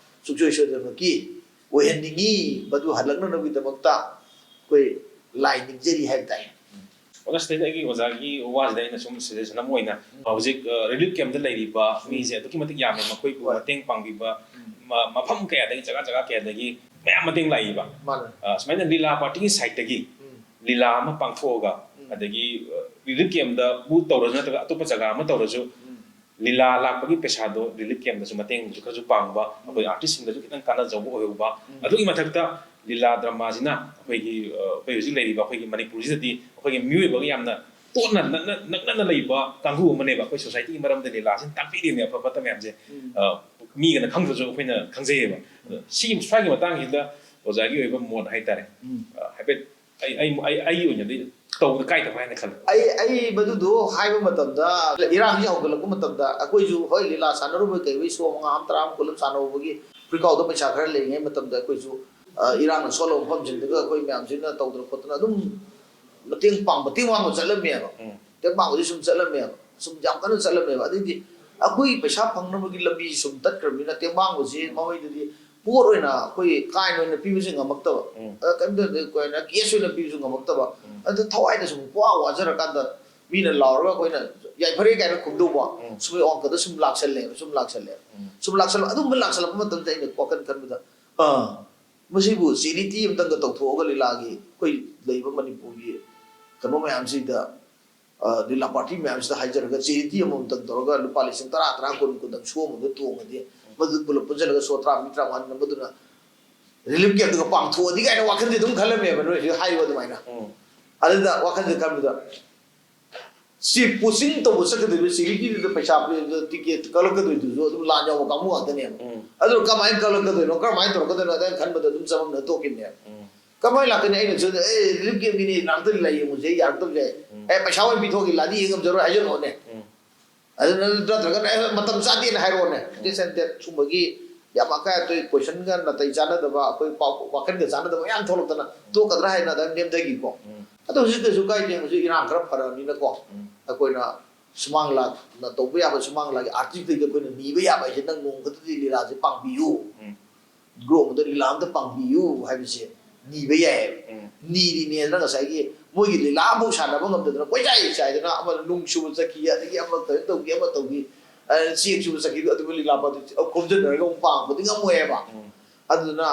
ꯁꯨꯡꯁꯣꯏ ꯁꯣꯏꯗꯅꯃꯛꯀꯤ ꯑꯣꯏꯍꯟꯅꯤꯡꯉꯤ꯫ ꯃꯗꯨ ꯍꯜꯂꯛꯅꯅꯕꯒꯤꯗꯃꯛꯇ ꯑꯩꯈꯣꯏ ꯂꯥꯏ ꯅꯤꯡꯖꯔꯤ ꯍꯥꯏꯕ ꯇꯥꯏ꯫ ꯑꯣꯖꯥ, ꯁꯤꯗꯩꯗ ꯑꯩꯒꯤ ꯑꯣꯖꯥꯒꯤ ꯋꯥꯁꯤꯗ ꯑꯩꯅ ꯁꯨꯝ ꯁꯖꯦꯁꯟ ꯑꯃ ꯑꯣꯏꯅ, ꯍꯧꯖꯤꯛ ꯔꯤꯂꯤꯐ ꯀꯦꯝꯞꯇ ꯂꯩꯔꯤꯕ ꯃꯤꯁꯦ ꯑꯗꯨꯛꯀꯤ ꯃꯇꯤꯛ ꯌꯥꯝꯃꯦ, ꯃꯈꯣꯏꯕꯨ ꯍꯣꯏ꯫ ꯃꯇꯦꯡ ꯄꯥꯡꯕꯤꯕ ꯃ- ꯃꯐꯝ ꯀꯌꯥꯗꯒꯤ, ꯖꯒꯥ ꯖꯒꯥ ꯀꯌꯥꯗꯒꯤ ꯃꯌꯥꯝ ꯃꯇꯦꯡ ꯂꯥꯛꯏꯕ꯫ ꯃꯥꯅꯦ꯫ ꯑ, ꯁꯨꯃꯥꯏꯅ ꯂꯤꯂꯥ ꯄꯥꯔꯇꯤꯒꯤ ꯁꯥꯏꯠꯇꯒꯤ ꯎꯝ꯫ ꯂꯤꯂꯥ ꯑꯃ ꯄꯥꯡꯊꯣꯛꯑꯒ, ꯎꯝ꯫ ꯑꯗꯒꯤ ꯔꯤꯂꯤꯐ ꯀꯦꯝꯗꯕꯨ ꯇꯧꯔꯁꯨ ꯅꯠꯇ꯭ꯔꯒ ꯑꯇꯣꯞꯄ ꯖꯒꯥ ꯑꯃ ꯇꯧꯔꯁꯨ, ꯎꯝ꯫ ꯂꯤꯂꯥ ꯂꯥꯛꯄꯒꯤ ꯄꯩꯁꯥꯗꯣ ꯔꯤꯂꯤꯐ ꯀꯦꯝꯗꯁꯨ ꯃꯇꯦꯡꯁꯨ ꯈꯔꯁꯨ ꯄꯥꯡꯕ, ꯑꯩꯈꯣꯏ ꯑꯥꯔꯇꯤꯁꯁꯤꯡꯗꯁꯨ ꯈꯤꯇꯪ ꯀꯥꯟꯅꯖꯧꯕ ꯑꯣꯏꯍꯧꯕ꯫ ꯎꯝ꯫ ꯑꯗꯨꯒꯤ ꯃꯊꯛꯇ ꯂꯤꯂꯥ ꯗ꯭ꯔꯃꯥꯁꯤꯅ ꯑꯩꯈꯣꯏꯒꯤ, ꯑ, ꯑꯩꯈꯣꯏ ꯍꯧꯖꯤꯛ ꯂꯩꯔꯤꯕ ꯑꯩꯈꯣꯏꯒꯤ ꯃꯅꯤꯄꯨꯔꯁꯤꯗꯗꯤ ꯑꯩꯈꯣꯏꯒꯤ ꯃꯤꯑꯣꯏꯕꯒ ꯌꯥꯝꯅ ꯇꯣꯠꯅ ꯅꯛꯅ, ꯅꯛꯅꯅ ꯂꯩꯕ ꯀꯥꯡꯕꯨ ꯑꯃꯅꯦꯕ꯫ ꯑꯩꯈꯣꯏ ꯁꯣꯁꯥꯏꯇꯤꯒꯤ ꯃꯔꯝꯗ ꯂꯤꯂꯥꯁꯤꯅ ꯇꯥꯛꯄꯤꯔꯤꯅꯦ, ꯑꯐ ꯐꯠꯇ ꯃꯌꯥꯝꯁꯦ꯫ ꯎꯝ꯫ ꯑ, ꯃꯤꯒꯅ ꯈꯪꯗ꯭ꯔꯁꯨ ꯑꯩꯈꯣꯏꯅ ꯈꯪꯖꯩꯌꯦꯕ꯫ ꯑꯗꯣ ꯁꯤꯒꯤ, ꯁ꯭ꯋꯥꯏꯒꯤ ꯃꯇꯥꯡꯁꯤꯗ ꯑꯣꯖꯥꯒꯤ ꯑꯣꯏꯕ ꯃꯣꯠ ꯍꯥꯏꯇꯥꯔꯦ꯫ ꯎꯝ꯫ ꯑ, ꯍꯥꯏꯐꯦꯠ ꯑꯩ, ꯑꯩ, ꯑꯩ, ꯑꯩꯒꯤ ꯑꯣꯏꯅꯗꯤ ꯇꯧꯕꯗ ꯀꯥꯏꯗꯕ꯭ꯔꯥ ꯍꯥꯏꯅ ꯈꯜꯂꯦ꯫ ꯑꯩ, ꯑꯩ ꯃꯗꯨꯗꯣ ꯍꯥꯏꯕ ꯃꯇꯝꯗ, ꯏꯔꯥꯡꯁꯤ ꯍꯧꯒꯠꯂꯛꯄ ꯃꯇꯝꯗ ꯑꯩꯈꯣꯏꯁꯨ, ꯍꯣꯏ, ꯂꯤꯂꯥ ꯁꯥꯟꯅꯔꯨꯕ ꯀꯩ ꯁꯣ ꯃꯉꯥ ꯑꯃ, ꯇꯔꯥ ꯑꯃ, ꯀꯨꯟ ꯑꯃ ꯁꯥꯟꯅꯍꯧꯕꯒꯤ ꯄ꯭ꯔꯤꯀꯥꯎꯗ ꯄꯩꯁꯥ ꯈꯔ ꯂꯩꯔꯤꯉꯩ ꯃꯇꯝꯗ ꯑꯩꯈꯣꯏꯁꯨ, ꯑ, ꯏꯔꯥꯡꯅ ꯁꯣꯛꯂꯕ ꯃꯐꯝꯁꯤꯡꯗꯨꯒ ꯑꯩꯈꯣꯏ ꯃꯌꯥꯝꯁꯤꯅ ꯇꯧꯗꯅ ꯈꯣꯠꯇꯅ ꯑꯗꯨꯝ ꯃꯇꯦꯡ ꯄꯥꯡꯕ, ꯃꯇꯦꯡ ꯄꯥꯡꯕ ꯆꯠꯂꯝꯃꯦꯕ꯫ ꯎꯝ꯫ ꯃꯇꯦꯡ ꯄꯥꯡꯕꯗꯤ ꯁꯨꯝ ꯆꯠꯂꯝꯃꯦꯕ꯫ ꯁꯨꯝ ꯌꯥꯝ ꯀꯟꯅ ꯆꯠꯂꯝꯃꯦꯕ꯫ ꯑꯗꯩꯗꯤ ꯑꯩꯈꯣꯏ ꯄꯩꯁꯥ ꯐꯪꯅꯕꯒꯤ ꯂꯝꯕꯤ ꯁꯨꯝ ꯇꯠꯈ꯭ꯔꯕꯅꯤꯅ ꯇꯦꯡꯕꯥꯡꯕꯁꯤ ꯃꯃꯩꯗꯗꯤ ꯄꯣꯠ ꯑꯣꯏꯅ ꯑꯩꯈꯣꯏ ꯀꯥꯏꯟ ꯑꯣꯏꯅ ꯄꯤꯕꯁꯨ ꯉꯝꯃꯛꯇꯕ꯫ ꯎꯝ꯫ ꯑ, ꯀꯩꯝꯇ ꯑꯩꯈꯣꯏꯅ ꯀꯦꯁ ꯑꯣꯏꯅ ꯄꯤꯕꯁꯨ ꯉꯝꯃꯛꯇꯕ꯫ ꯎꯝ꯫ ꯑꯗꯨ ꯊꯋꯥꯏꯗ ꯁꯨꯝ ꯋꯥ ꯋꯥꯖꯔꯀꯥꯟꯗ ꯃꯤꯅ ꯂꯥꯎꯔꯒ ꯑꯩꯈꯣꯏꯅ ꯌꯥꯏꯐꯔꯦ ꯀꯥꯏꯅ ꯈꯨꯝꯗꯧꯕ꯫ ꯎꯝ꯫ ꯁꯨꯝ ꯑꯣꯟꯈꯠꯇ ꯁꯨꯝ ꯂꯥꯛꯁꯜꯂꯦꯕ, ꯁꯨꯝ ꯂꯥꯛꯁꯜꯂꯦꯕ꯫ ꯎꯝ꯫ ꯁꯨꯝ ꯂꯥꯛꯁꯜꯂ-, ꯑꯗꯨꯝꯕ ꯂꯥꯛꯁꯜꯂꯛꯄ ꯃꯇꯝꯗ ꯑꯩꯅ ꯋꯥꯈꯜ ꯈꯟꯕꯗ, ꯑꯥ, ꯃꯁꯤꯕꯨ ꯆꯦꯔꯤꯇꯤ ꯑꯃꯇꯪꯒ ꯇꯧꯊꯣꯛꯑꯒ ꯂꯤꯂꯥꯒꯤ ꯑꯩꯈꯣꯏ ꯂꯩꯕ ꯃꯅꯤꯄꯨꯔꯒꯤ ꯀꯩꯅꯣ ꯃꯌꯥꯝꯁꯤꯗ, ꯑ, ꯂꯤꯂꯥ ꯄꯥꯔꯇꯤ ꯃꯌꯥꯝꯁꯤꯗ ꯍꯥꯏꯖꯔꯒ ꯆꯦꯔꯤꯇꯤ ꯑꯃꯃꯝꯇꯪ ꯇꯧꯔꯒ ꯂꯨꯄꯥ ꯂꯤꯁꯤꯡ ꯇꯔꯥ, ꯇꯔꯥ, ꯀꯨꯟ, ꯀꯨꯟꯗꯪ ꯁꯣ ꯑꯃꯗ ꯇꯣꯡꯉꯗꯤ ꯃꯗꯨ ꯄꯨꯂꯞ ꯄꯨꯟꯁꯤꯜꯂꯒ ꯁꯣ ꯇꯔꯥꯃꯔꯤ, ꯇꯔꯥꯃꯉꯥ ꯃꯗꯨꯅ ꯔꯤꯂꯤꯐ ꯀꯦꯝꯞꯇꯒ ꯄꯥꯡꯊꯣꯛꯑꯗꯤ ꯀꯥꯏꯅ ꯋꯥꯈꯜꯁꯦ ꯑꯗꯨꯝ ꯈꯜꯂꯝꯃꯦꯕ, ꯅꯣꯏ ꯍꯧꯖꯤꯛ ꯍꯥꯏꯔꯤꯕ ꯑꯗꯨꯃꯥꯏꯅ꯫ ꯎꯝ꯫ ꯑꯗꯨꯗ ꯋꯥꯈꯜꯁꯦ ꯈꯟꯕꯗ ꯁꯤ ꯄꯣꯁꯇꯤꯡ ꯇꯧꯕ ꯆꯠꯀꯗꯣꯏꯕ ꯆꯦꯔꯤꯇꯤꯗꯨꯗ ꯄꯩꯁꯥ ꯄꯤꯕꯗ ꯇꯤꯀꯦꯠ ꯀꯛꯂꯛꯀꯗꯣꯏꯗꯨꯁꯨ ꯑꯗꯨꯝ ꯂꯥꯟ ꯌꯥꯎꯕ ꯀꯥꯡꯕꯨ ꯉꯥꯛꯇꯅꯦꯕ꯫ ꯎꯝ꯫ ꯑꯗꯨꯅ ꯀꯃꯥꯏꯅ ꯀꯛꯂꯛꯀꯗꯣꯏꯅꯣ, ꯀꯔꯝꯍꯥꯏꯅ ꯇꯧꯔꯛꯀꯗꯣꯏꯅꯣ ꯑꯗꯨꯃꯥꯏꯅ ꯈꯟꯕꯗ ꯑꯗꯨꯝ ꯆꯃꯝꯅ ꯇꯣꯛꯈꯤꯕꯅꯦꯕ꯫ ꯎꯝ꯫ ꯀꯃꯥꯏꯅ ꯂꯥꯛꯀꯅꯤ? ꯑꯩꯅ ꯁꯤꯗ, "ꯑꯦ, ꯔꯤꯂꯤꯐ ꯀꯦꯝꯞꯀꯤꯅꯤ, ꯂꯥꯛꯇꯗꯤ ꯂꯥꯏ ꯌꯦꯡꯉꯨꯁꯦ, ꯌꯥꯔꯛꯇꯕꯁꯦ꯫ ꯎꯝ꯫ ꯑꯦ, ꯄꯩꯁꯥ ꯑꯣꯏꯅ ꯄꯤꯊꯣꯛꯑꯒꯦ, ꯂꯥꯟꯗꯤ ꯌꯦꯡ ꯉꯝꯖꯔꯣꯏ" ꯍꯥꯏꯖꯜꯂꯛꯑꯣꯅꯦ꯫ ꯎꯝ꯫ ꯑꯗꯨ ꯅꯠꯇ꯭ꯔꯒꯅ, "ꯑꯦ, ꯃꯇꯝ ꯆꯥꯗꯦꯅ" ꯍꯥꯏꯔꯛꯑꯣꯅꯦ꯫ ꯎꯝ꯫ This and that ꯁꯨꯝꯕꯒꯤ ꯌꯥꯝ ꯑꯀꯥꯏ ꯑꯇꯣꯏ, ꯀꯣꯏꯁꯟꯒ ꯅꯥꯇꯩ ꯆꯥꯟꯅꯗꯕ, ꯑꯩꯈꯣꯏ ꯄꯥꯎ, ꯋꯥꯈꯜꯒ ꯆꯥꯟꯅꯗꯕ ꯃꯌꯥꯝ ꯊꯣꯛꯂꯛꯇꯅ ꯇꯣꯛꯀꯗ꯭ꯔꯥ ꯍꯥꯏꯅ ꯑꯗꯨꯝ ꯅꯦꯝꯊꯈꯤꯀꯣ꯫ ꯎꯝ꯫ ꯑꯗꯣ ꯍꯧꯖꯤꯛ ꯀꯩꯁꯨ ꯀꯥꯏꯗꯦ, ꯍꯧꯖꯤꯛ ꯏꯔꯥꯡ ꯈꯔ ꯐꯔꯛꯑꯕꯅꯤꯅꯀꯣ꯫ ꯎꯝ꯫ ꯑꯩꯈꯣꯏꯅ ꯁꯨꯃꯥꯡ ꯂꯥꯛꯅ ꯇꯧꯕ ꯌꯥꯕ, ꯁꯨꯃꯥꯡ ꯂꯥꯛꯀꯤ ꯑꯥꯔꯇꯤꯁꯇꯒꯤ ꯑꯩꯈꯣꯏꯅ ꯅꯤꯕ ꯌꯥꯕ ꯍꯥꯏꯁꯦ, "ꯅꯪ ꯅꯣꯡ ꯈꯛꯇꯗꯤ ꯂꯤꯂꯥꯁꯦ ꯄꯥꯡꯕꯤꯌꯨ꯫ ꯎꯝ꯫ ꯒ꯭ꯔꯣ ꯑꯃꯗ ꯂꯤꯂꯥ ꯑꯝꯇ ꯄꯥꯡꯕꯤꯌꯨ" ꯍꯥꯏꯕꯁꯦ ꯅꯤꯕ ꯌꯥꯏꯌꯦꯕ꯫ ꯎꯝ꯫ ꯅꯤꯔꯤꯅꯦꯅ ꯉꯁꯥꯏꯒꯤ ꯃꯣꯏꯒꯤ ꯂꯤꯂꯥ ꯑꯃꯐꯥꯎ ꯁꯥꯟꯅꯕ ꯉꯝꯗꯗꯅ ꯀꯣꯏꯆꯥꯏ ꯆꯥꯏꯗꯅ, ꯑꯃꯅ ꯅꯨꯡ ꯁꯨꯕ ꯆꯠꯈꯤ, ꯑꯗꯒꯤ ꯑꯃ ꯀꯩꯅꯣ ꯇꯧꯈꯤ, ꯑꯃ ꯇꯧꯈꯤ, ꯑ, ꯆꯦꯛ ꯁꯨꯕ ꯆꯠꯈꯤꯗꯣ ꯑꯗꯨꯕꯨ ꯂꯤꯂꯥ ꯄꯥꯡꯊꯣꯛ-, ꯈꯣꯝꯖꯤꯟꯅꯔꯒ ꯑꯃꯨꯛ ꯄꯥꯡꯕꯗꯤ ꯉꯝꯃꯣꯏꯌꯦꯕ꯫ ꯎꯝ꯫ ꯑꯗꯨꯅ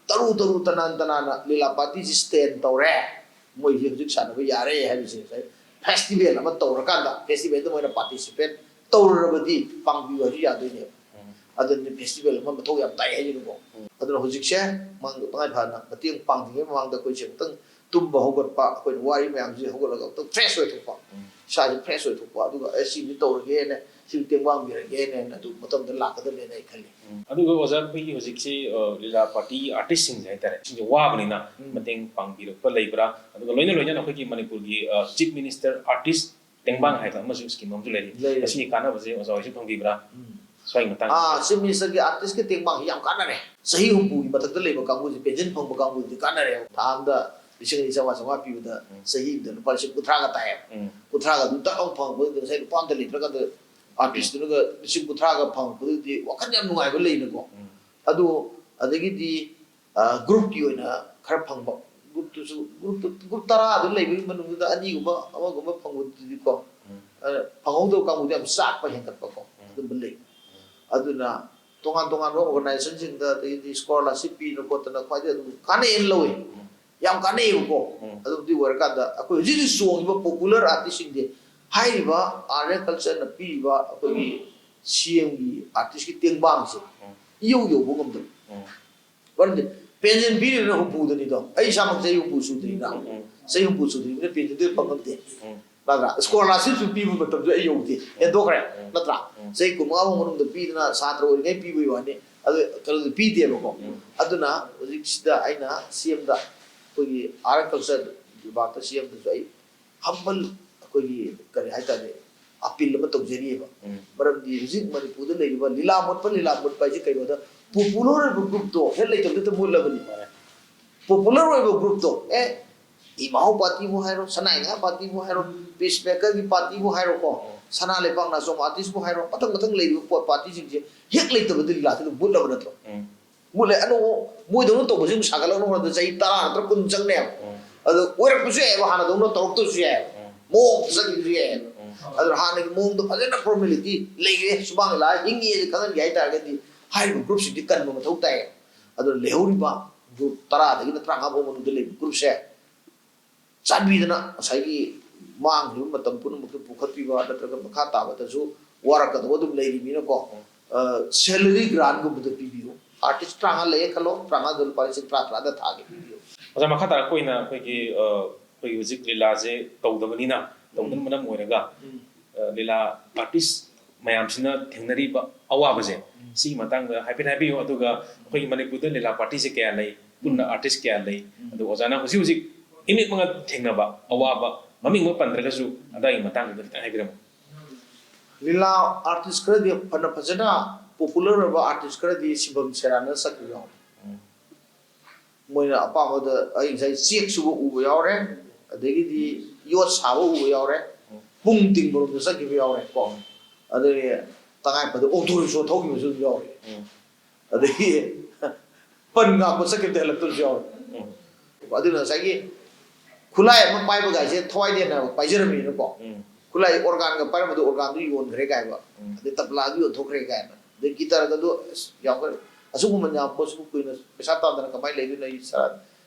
ꯇꯔꯨ ꯇꯔꯨ ꯇꯅꯥꯟ ꯇꯅꯥꯟꯅ ꯂꯤꯂꯥ ꯄꯥꯔꯇꯤꯁꯤ ꯁ꯭ꯇꯦꯟ ꯇꯧꯔꯦ꯫ ꯃꯣꯏꯁꯦ ꯍꯧꯖꯤꯛ ꯁꯥꯟꯅꯕ ꯌꯥꯔꯦ ꯍꯥꯏꯕꯁꯦ ꯉꯁꯥꯏ ꯐꯦꯁꯇꯤꯚꯦꯜ ꯑꯃ ꯇꯧꯔꯀꯥꯟꯗ ꯐꯦꯁꯇꯤꯚꯦꯜꯗ ꯃꯣꯏꯅ ꯄꯥꯔꯇꯤꯁꯤꯄꯦꯠ ꯇꯧꯔꯨꯔꯕꯗꯤ ꯄꯥꯡꯕꯤꯌꯨ ꯍꯥꯏꯁꯨ ꯌꯥꯗꯣꯏꯅꯦꯕ꯫ ꯑꯗꯨꯅ ꯐꯦꯁꯇꯤꯚꯦꯜ ꯑꯃ ꯃꯊꯧ ꯌꯥꯝ ꯇꯥꯏ ꯍꯥꯏꯁꯤꯅꯀꯣ꯫ ꯑꯗꯨꯅ ꯍꯧꯖꯤꯛꯁꯦ ꯃꯥꯡ-, ꯇꯉꯥꯏ ꯐꯗꯅ ꯃꯇꯦꯡ ꯄꯥꯡꯗ꯭ꯔꯤꯉꯩ ꯃꯃꯥꯡꯗ ꯑꯩꯈꯣꯏꯁꯦ ꯑꯃꯨꯛꯇꯪ ꯇꯨꯝꯕ ꯍꯧꯒꯠꯄ, ꯑꯩꯈꯣꯏꯅ ꯋꯥꯔꯤ ꯃꯌꯥꯝꯁꯦ ꯍꯧꯒꯠꯂꯒ ꯑꯃꯨꯛꯇꯪ ꯐ꯭ꯔꯦꯁ ꯑꯣꯏꯊꯣꯛꯄ, ꯏꯁꯥꯁꯦ ꯐ꯭ꯔꯦꯁ ꯑꯣꯏꯊꯣꯛꯄ, ꯑꯗꯨꯒ ꯑꯦ ꯁꯤꯗꯤ ꯇꯧꯔꯒꯦꯅ, ꯁꯤꯗꯤ ꯇꯦꯡꯕꯥꯡꯕꯤꯔꯒꯦꯅ ꯑꯗꯨ ꯃꯇꯝꯗ ꯂꯥꯛꯀꯗꯕꯅꯦꯅ ꯑꯩ ꯈꯜꯂꯤ꯫ ꯑꯗꯨꯒ ꯑꯣꯖꯥ, ꯑꯩꯈꯣꯏꯒꯤ ꯍꯧꯖꯤꯛꯁꯤ ꯑ, ꯂꯤꯂꯥ ꯄꯥꯔꯇꯤ ꯑꯥꯔꯇꯤꯁꯁꯤꯡꯁꯦ ꯍꯥꯏꯇꯥꯔꯦ, ꯁꯤꯡꯁꯦ ꯋꯥꯕꯅꯤꯅ ꯃꯇꯦꯡ ꯄꯥꯡꯕꯤꯔꯛꯄ ꯂꯩꯕ꯭ꯔꯥ? ꯑꯗꯨꯒ ꯂꯣꯏꯅ ꯂꯣꯏꯅꯅ ꯑꯩꯈꯣꯏꯒꯤ ꯃꯅꯤꯄꯨꯔꯒꯤ ꯆꯤꯐ ꯃꯤꯅꯤꯁꯇꯔ ꯑꯥꯔꯇꯤꯁ ꯇꯦꯡꯕꯥꯡ ꯍꯥꯏꯕ ꯑꯃꯁꯨ ꯁ꯭ꯀꯤꯝ ꯑꯃꯁꯨ ꯂꯩꯔꯤ꯫ ꯂꯩꯔꯦ꯫ ꯃꯁꯤꯒꯤ ꯀꯥꯟꯅꯕꯁꯦ ꯑꯣꯖꯥ ꯍꯣꯏꯁꯨ ꯐꯪꯕꯤꯕ꯭ꯔꯥ? ꯎꯝ꯫ ꯁ꯭ꯋꯥꯏꯒꯤ ꯃꯇꯥꯡꯗ꯫ ꯑꯥ, ꯆꯤꯐ ꯃꯤꯅꯤꯁꯇꯔꯒꯤ ꯑꯥꯔꯇꯤꯁꯀꯤ ꯇꯦꯡꯕꯥꯡꯁꯤ ꯌꯥꯝ ꯀꯥꯟꯅꯔꯦ꯫ ꯆꯍꯤ ꯍꯨꯝꯐꯨꯒꯤ ꯃꯊꯛꯇ ꯂꯩꯕ ꯀꯥꯡꯕꯨꯁꯦ, ꯄꯦꯟꯁꯤꯟ ꯐꯪꯕ ꯀꯥꯡꯕꯨꯁꯤꯗꯤ ꯀꯥꯟꯅꯔꯦ꯫ ꯊꯥ ꯑꯃꯗ ꯂꯤꯁꯤꯡ ꯑꯅꯤ ꯆꯥꯝꯃꯉꯥ ꯆꯥꯝꯃꯉꯥ ꯄꯤꯕꯗ ꯆꯍꯤ ꯑꯃꯗ ꯂꯨꯄꯥ ꯂꯤꯁꯤꯡ ꯀꯨꯟꯊ꯭ꯔꯥꯒ ꯇꯥꯏꯌꯦꯕ꯫ ꯎꯝ꯫ ꯀꯨꯟꯊ꯭ꯔꯥꯒ ꯑꯗꯨꯝ ꯇꯛ ꯂꯥꯎ ꯐꯪꯉꯛꯄꯗꯨꯗ ꯉꯁꯥꯏ ꯂꯨꯄꯥ ꯑꯝꯇ ꯂꯩꯇ꯭ꯔꯀꯥꯟꯗ ꯑꯥꯔꯇꯤꯁꯇꯨꯅꯒ ꯂꯤꯁꯤꯡ ꯀꯨꯟꯊ꯭ꯔꯥꯒ ꯐꯪꯉꯛꯄꯗꯨꯗꯤ ꯋꯥꯈꯜ ꯌꯥꯝ ꯅꯨꯡꯉꯥꯏꯕ ꯂꯩꯅꯀꯣ꯫ ꯎꯝ꯫ ꯑꯗꯨ ꯑꯗꯒꯤꯗꯤ, ꯑ, ꯒ꯭ꯔꯨꯞꯀꯤ ꯑꯣꯏꯅ ꯈꯔ ꯐꯪꯕ, ꯒ꯭ꯔꯨꯞꯇꯨꯁꯨ, ꯒ꯭ꯔꯨꯞꯇꯨ, ꯒ꯭ꯔꯨꯞ ꯇꯔꯥ ꯑꯗꯨ ꯂꯩꯕꯒꯤ ꯃꯅꯨꯡꯗꯨꯗ ꯑꯅꯤꯒꯨꯝꯕ ꯑꯃꯒꯨꯝꯕ ꯐꯪꯕꯗꯨꯗꯤꯀꯣ, ꯎꯝ꯫ ꯑ, ꯐꯪꯍꯧꯗꯕ ꯀꯥꯡꯕꯨꯗꯤ ꯌꯥꯝ ꯆꯥꯛꯄ ꯍꯦꯟꯒꯠꯄꯀꯣ, ꯎꯝ꯫ ꯑꯗꯨꯝꯕ ꯂꯩ꯫ ꯑꯗꯨꯅ ꯇꯣꯉꯥꯟ ꯇꯣꯉꯥꯟꯕ ꯑꯣꯔꯒꯅꯥꯏꯖꯦꯁꯟꯁꯤꯡꯗ, ꯑꯗꯒꯤꯗꯤ ꯁ꯭ꯀꯣꯂꯔꯁꯤꯞ ꯄꯤꯗꯅ ꯈꯣꯠꯇꯅ ꯈ꯭ꯋꯥꯏꯗꯒꯤ ꯑꯗꯨꯝ ꯀꯥꯟꯅꯩꯅ ꯂꯧꯋꯤ꯫ ꯎꯝ꯫ ꯌꯥꯝ ꯀꯥꯟꯅꯩꯌꯦꯕꯀꯣ꯫ ꯎꯝ꯫ ꯑꯗꯨꯕꯨꯗꯤ ꯑꯣꯏꯔꯀꯥꯟꯗ ꯑꯩꯈꯣꯏ ꯍꯧꯖꯤꯛ ꯍꯧꯖꯤꯛ ꯆꯣꯡꯉꯤꯕ ꯄꯣꯄꯨꯂꯔ ꯑꯥꯔꯇꯤꯁꯁꯤꯡꯁꯦ, ꯍꯥꯏꯔꯤꯕ ꯑꯥꯔꯠ ꯑꯦꯟ ꯀꯜꯆꯔꯅ ꯄꯤꯔꯤꯕ ꯑꯩꯈꯣꯏꯒꯤ ꯁꯤ ꯑꯦꯝꯒꯤ ꯑꯥꯔꯇꯤꯁꯀꯤ ꯇꯦꯡꯕꯥꯡꯁꯦ ꯎꯝ꯫ ꯏꯌꯧ ꯌꯧꯕ ꯉꯝꯗꯕ꯫ ꯎꯝ꯫ ꯃꯔꯝꯗꯤ ꯄꯦꯟꯁꯤꯟ ꯄꯤꯔꯤꯕꯅ ꯍꯨꯝꯐꯨꯗꯅꯤꯗꯣ, ꯑꯩ ꯏꯁꯥꯃꯛ ꯆꯍꯤ ꯍꯨꯝꯐꯨ ꯁꯨꯗ꯭ꯔꯤꯅ, ꯎꯝ꯫ ꯆꯍꯤ ꯍꯨꯝꯐꯨ ꯁꯨꯗ꯭ꯔꯤꯕꯅꯤꯅ ꯄꯦꯟꯁꯤꯟꯗꯨ ꯐꯪꯉꯝꯗꯦ꯫ ꯎꯝ꯫ ꯅꯠꯇ꯭ꯔꯥ? ꯁ꯭ꯀꯣꯂꯔꯁꯤꯞꯁꯨ ꯄꯤꯕ ꯃꯇꯝꯗ ꯑꯩ ꯌꯧꯗꯦ, ꯍꯦꯟꯗꯣꯛꯈ꯭ꯔꯦ꯫ ꯎꯝ꯫ ꯅꯠꯇ꯭ꯔꯥ? ꯎꯝ꯫ ꯆꯍꯤ ꯀꯨꯟꯃꯉꯥ ꯐꯥꯎ ꯃꯅꯨꯡꯗ ꯄꯤꯗꯅ ꯁꯥꯇ꯭ꯔ ꯑꯣꯏꯔꯤꯉꯩ ꯄꯤꯕꯒꯤ ꯋꯥꯅꯤ, ꯑꯗꯨ ꯀꯩꯅꯣꯗꯤ ꯄꯤꯗꯦꯕꯀꯣ꯫ ꯎꯝ꯫ ꯑꯗꯨꯅ ꯍꯧꯖꯤꯛꯁꯤꯗ ꯑꯩꯅ ꯁꯤ ꯑꯦꯝꯗ, ꯑꯩꯈꯣꯏꯒꯤ ꯑꯥꯔꯠ ꯑꯦꯟ ꯀꯜꯆꯔ ꯗꯤꯄꯥꯔꯠꯃꯦꯟꯇ ꯁꯤ ꯑꯦꯝꯗꯁꯨ ꯑꯩ ꯍꯝꯕꯜ, ꯑꯩꯈꯣꯏꯒꯤ ꯀꯔꯤ ꯍꯥꯏꯇꯥꯔꯦ, ꯑꯄꯤꯜ ꯑꯃ ꯇꯧꯖꯔꯤꯑꯕ꯫ ꯎꯝ꯫ ꯃꯔꯝꯗꯤ ꯍꯧꯖꯤꯛ ꯃꯅꯤꯄꯨꯔꯗ ꯂꯩꯔꯤꯕ ꯂꯤꯂꯥ ꯃꯨꯠꯄ, ꯂꯤꯂꯥ ꯃꯨꯠꯄ ꯍꯥꯏꯁꯦ ꯀꯩꯅꯣꯗ, ꯄꯣꯄꯨꯂꯔ ꯑꯣꯏꯕ ꯒ꯭ꯔꯨꯞꯇꯣ ꯍꯦꯛ ꯂꯩꯇꯕꯗ ꯃꯨꯠꯂꯕꯅꯤ꯫ ꯃꯥꯅꯦ꯫ ꯄꯣꯄꯨꯂꯔ ꯑꯣꯏꯕ ꯒ꯭ꯔꯨꯞꯇꯣ, ꯑꯦ, ꯏꯃꯥꯍꯣ ꯄꯥꯔꯇꯤꯕꯨ ꯍꯥꯏꯔꯣ, ꯁꯅꯥꯏꯉꯥ ꯄꯥꯔꯇꯤꯕꯨ ꯍꯥꯏꯔꯣ, ꯄꯤꯁ ꯃꯦꯀꯔꯒꯤ ꯄꯥꯔꯇꯤꯕꯨ ꯍꯥꯏꯔꯣꯀꯣ, ꯁꯅꯥ ꯂꯩꯕꯥꯛ ꯅꯥꯆꯣꯝ ꯑꯥꯔꯇꯤꯁꯄꯨ ꯍꯥꯏꯔꯣ, ꯃꯊꯪ ꯃꯊꯪ ꯂꯩꯔꯤꯕ ꯄꯣꯠ ꯄꯥꯔꯇꯤꯁꯤꯡꯁꯦ ꯍꯦꯛ ꯂꯩꯇꯕꯗ ꯂꯤꯂꯥꯁꯦ ꯑꯗꯨꯝ ꯃꯨꯠꯂꯕ ꯅꯠꯇ꯭ꯔꯣ? ꯎꯝ꯫ ꯃꯨꯠꯂꯦ, ꯑꯅꯧꯕ ꯃꯣꯏꯗꯧꯅ ꯇꯧꯕꯁꯦ ꯑꯃꯨꯛ ꯁꯥꯒꯠꯂꯛꯅꯕ ꯍꯣꯠꯅꯕꯗ ꯆꯍꯤ ꯇꯔꯥ ꯅꯠꯇ꯭ꯔꯒ ꯀꯨꯟ ꯆꯪꯅꯦꯕ꯫ ꯎꯝ꯫ ꯑꯗꯣ ꯑꯣꯏꯔꯛꯄꯁꯨ ꯌꯥꯏꯑꯕ, ꯍꯥꯟꯅꯗꯧꯅ ꯇꯧꯔꯛꯇꯕꯁꯨ ꯌꯥꯏꯑꯕ꯫ ꯎꯝ꯫ ꯃꯑꯣꯡ ꯆꯪꯈꯤꯕꯁꯨ ꯌꯥꯏꯑꯕ꯫ ꯎꯝ꯫ ꯑꯗꯨꯅ ꯍꯥꯟꯅꯒꯤ ꯃꯑꯣꯡꯗꯣ ꯐꯖꯅ ꯐꯣꯔꯃꯦꯂꯤꯇꯤ ꯂꯩꯈ꯭ꯔꯦ, ꯁꯨꯃꯥꯡ ꯂꯤꯂꯥ ꯍꯤꯡꯉꯦꯁꯦ ꯈꯪꯍꯟꯒꯦ ꯍꯥꯏꯇꯥꯔꯒꯗꯤ ꯍꯥꯏꯔꯤꯕ ꯒ꯭ꯔꯨꯞꯁꯤꯡꯗꯤ ꯀꯟꯕ ꯃꯊꯧ ꯇꯥꯏꯌꯦꯕ꯫ ꯑꯗꯨꯅ ꯂꯩꯍꯧꯔꯤꯕ ꯒ꯭ꯔꯨꯞ ꯇꯔꯥꯗꯒꯤꯅ ꯇꯔꯥꯃꯉꯥ ꯐꯥꯎ ꯃꯅꯨꯡꯗ ꯂꯩꯕ ꯒ꯭ꯔꯨꯞꯁꯦ ꯆꯥꯟꯕꯤꯗꯅ ꯉꯁꯥꯏꯒꯤ ꯃꯥꯡꯈꯤꯕ ꯃꯇꯝ ꯄꯨꯝꯅꯃꯛꯇ ꯄꯨꯈꯠꯄꯤꯕ ꯅꯠꯇ꯭ꯔꯒ ꯃꯈꯥ ꯇꯥꯕꯗꯁꯨ ꯋꯥꯔꯛꯀꯗꯧꯕ ꯑꯗꯨꯝ ꯂꯩꯔꯤꯕꯅꯤꯅꯀꯣ, ꯁꯦꯂꯔꯤ ꯒ꯭ꯔꯥꯟꯒꯨꯝꯕꯗ ꯄꯤꯕꯤꯌꯨ꯫ ꯑꯥꯔꯇꯤꯁ ꯇꯔꯥꯃꯉꯥ ꯂꯩꯌꯦ ꯈꯜꯂꯣ, ꯇꯔꯥꯃꯉꯥꯗꯨ ꯂꯨꯄꯥ ꯂꯤꯁꯤꯡ ꯇꯔꯥ ꯇꯔꯥꯗ ꯊꯥꯒꯦ ꯄꯤꯕꯤꯌꯨ꯫ ꯑꯣꯖꯥ, ꯃꯈꯥ ꯇꯥꯔꯛꯄ ꯑꯣꯏꯅ ꯑꯩꯈꯣꯏꯒꯤ ꯑ, ꯑꯩꯈꯣꯏꯒꯤ ꯍꯧꯖꯤꯛ ꯂꯤꯂꯥꯁꯦ ꯇꯧꯗꯕꯅꯤꯅ, ꯇꯧꯗꯅ ꯃꯔꯝ ꯑꯣꯏꯔꯒ, ꯑ, ꯂꯤꯂꯥ ꯑꯥꯔꯇꯤꯁ ꯃꯌꯥꯝꯁꯤꯅ ꯊꯦꯡꯅꯔꯤꯕ ꯑꯋꯥꯕꯁꯦ, ꯁꯤꯒꯤ ꯃꯇꯥꯡꯗ ꯍꯥꯏꯐꯦꯠ ꯍꯥꯏꯕꯤꯌꯨ꯫ ꯑꯗꯨꯒ ꯑꯩꯈꯣꯏꯒꯤ ꯃꯅꯤꯄꯨꯔꯗ ꯂꯤꯂꯥ ꯄꯥꯔꯇꯤꯁꯦ ꯀꯌꯥ ꯂꯩ, ꯄꯨꯟꯅ ꯑꯥꯔꯇꯤꯁ ꯀꯌꯥ ꯂꯩ, ꯑꯗꯨꯒ ꯑꯣꯖꯥꯅ ꯍꯧꯖꯤꯛ ꯍꯧꯖꯤꯛ ꯏꯃꯤꯠꯃꯛꯅ ꯊꯦꯡꯅꯕ ꯑꯋꯥꯕ, ꯃꯃꯤꯡꯃꯛ ꯄꯟꯗ꯭ꯔꯒꯁꯨ, ꯑꯗꯥꯏꯒꯤ ꯃꯇꯥꯡꯗꯨꯗ ꯈꯤꯇꯪ ꯍꯥꯏꯕꯤꯔꯝꯃꯨ꯫ ꯂꯤꯂꯥ ꯑꯥꯔꯇꯤꯁ ꯈꯔꯗꯤ, ꯐꯅ ꯐꯖꯅ ꯄꯣꯄꯨꯂꯔ ꯑꯣꯏꯕ ꯑꯥꯔꯇꯤꯁ ꯈꯔꯗꯤ ꯁꯤꯕꯝ ꯁꯦꯔꯥꯟꯅ ꯆꯠꯈꯤꯕ ꯌꯥꯎꯔꯦ꯫ ꯃꯣꯏꯅ ꯑꯄꯥꯝꯕꯗ, ꯑꯩ ꯉꯁꯥꯏ ꯆꯦꯛ ꯁꯨꯕ ꯎꯕ ꯌꯥꯎꯔꯦ, ꯑꯗꯒꯤꯗꯤ ꯌꯣꯠ ꯁꯥꯕ ꯎꯕ ꯌꯥꯎꯔꯦ, ꯄꯨꯡ ꯇꯤꯡꯕꯔꯣꯝꯗ ꯆꯠꯈꯤꯕ ꯌꯥꯎꯔꯦ ꯀꯣ꯫ ꯑꯗꯒꯤ ꯇꯉꯥꯏ ꯐꯗꯕ ꯑꯣꯇꯣ ꯔꯤꯛꯁꯣ ꯊꯧꯈꯤꯕꯁꯨ ꯑꯗꯨꯝ ꯌꯥꯎꯔꯦ꯫ ꯑꯗꯒꯤ ꯄꯟ ꯉꯥꯛꯄ ꯆꯠꯈꯤꯕꯗ ꯍꯜꯂꯛꯇꯕꯁꯨ ꯌꯥꯎꯔꯦ꯫ ꯑꯗꯨꯅ ꯉꯁꯥꯏꯒꯤ ꯈꯨꯠꯂꯥꯏ ꯑꯃ ꯄꯥꯏꯕ ꯀꯥꯏꯁꯦ ꯊꯋꯥꯏꯗꯤ ꯍꯦꯟꯅ ꯄꯥꯏꯖꯔꯝꯃꯤꯅꯀꯣ꯫ ꯈꯨꯠꯂꯥꯏ ꯑꯣꯔꯒꯥꯟꯒ ꯄꯥꯏꯔꯝꯕꯗꯣ ꯑꯣꯔꯒꯥꯟꯗꯨ ꯌꯣꯟꯈ꯭ꯔꯦ ꯀꯥꯏꯕ, ꯑꯗꯩ ꯇꯕ꯭ꯂꯥꯗꯨ ꯌꯣꯟꯊꯣꯛꯈ꯭ꯔꯦ ꯀꯥꯏꯅ, ꯑꯗꯩ ꯒꯤꯇꯔꯒꯗꯣ ꯑꯁ ꯌꯥꯝ ꯀꯟꯅ ꯑꯁꯤꯒꯨꯝꯕ ꯌꯥꯝ ꯄꯣꯠꯁꯤꯕꯨ ꯀꯨꯏꯅ ꯄꯩꯁꯥ ꯇꯥꯟꯗꯅ ꯀꯃꯥꯏꯅ ꯂꯩꯗꯣꯏꯅꯣ? ꯑꯩ ꯏꯆꯥ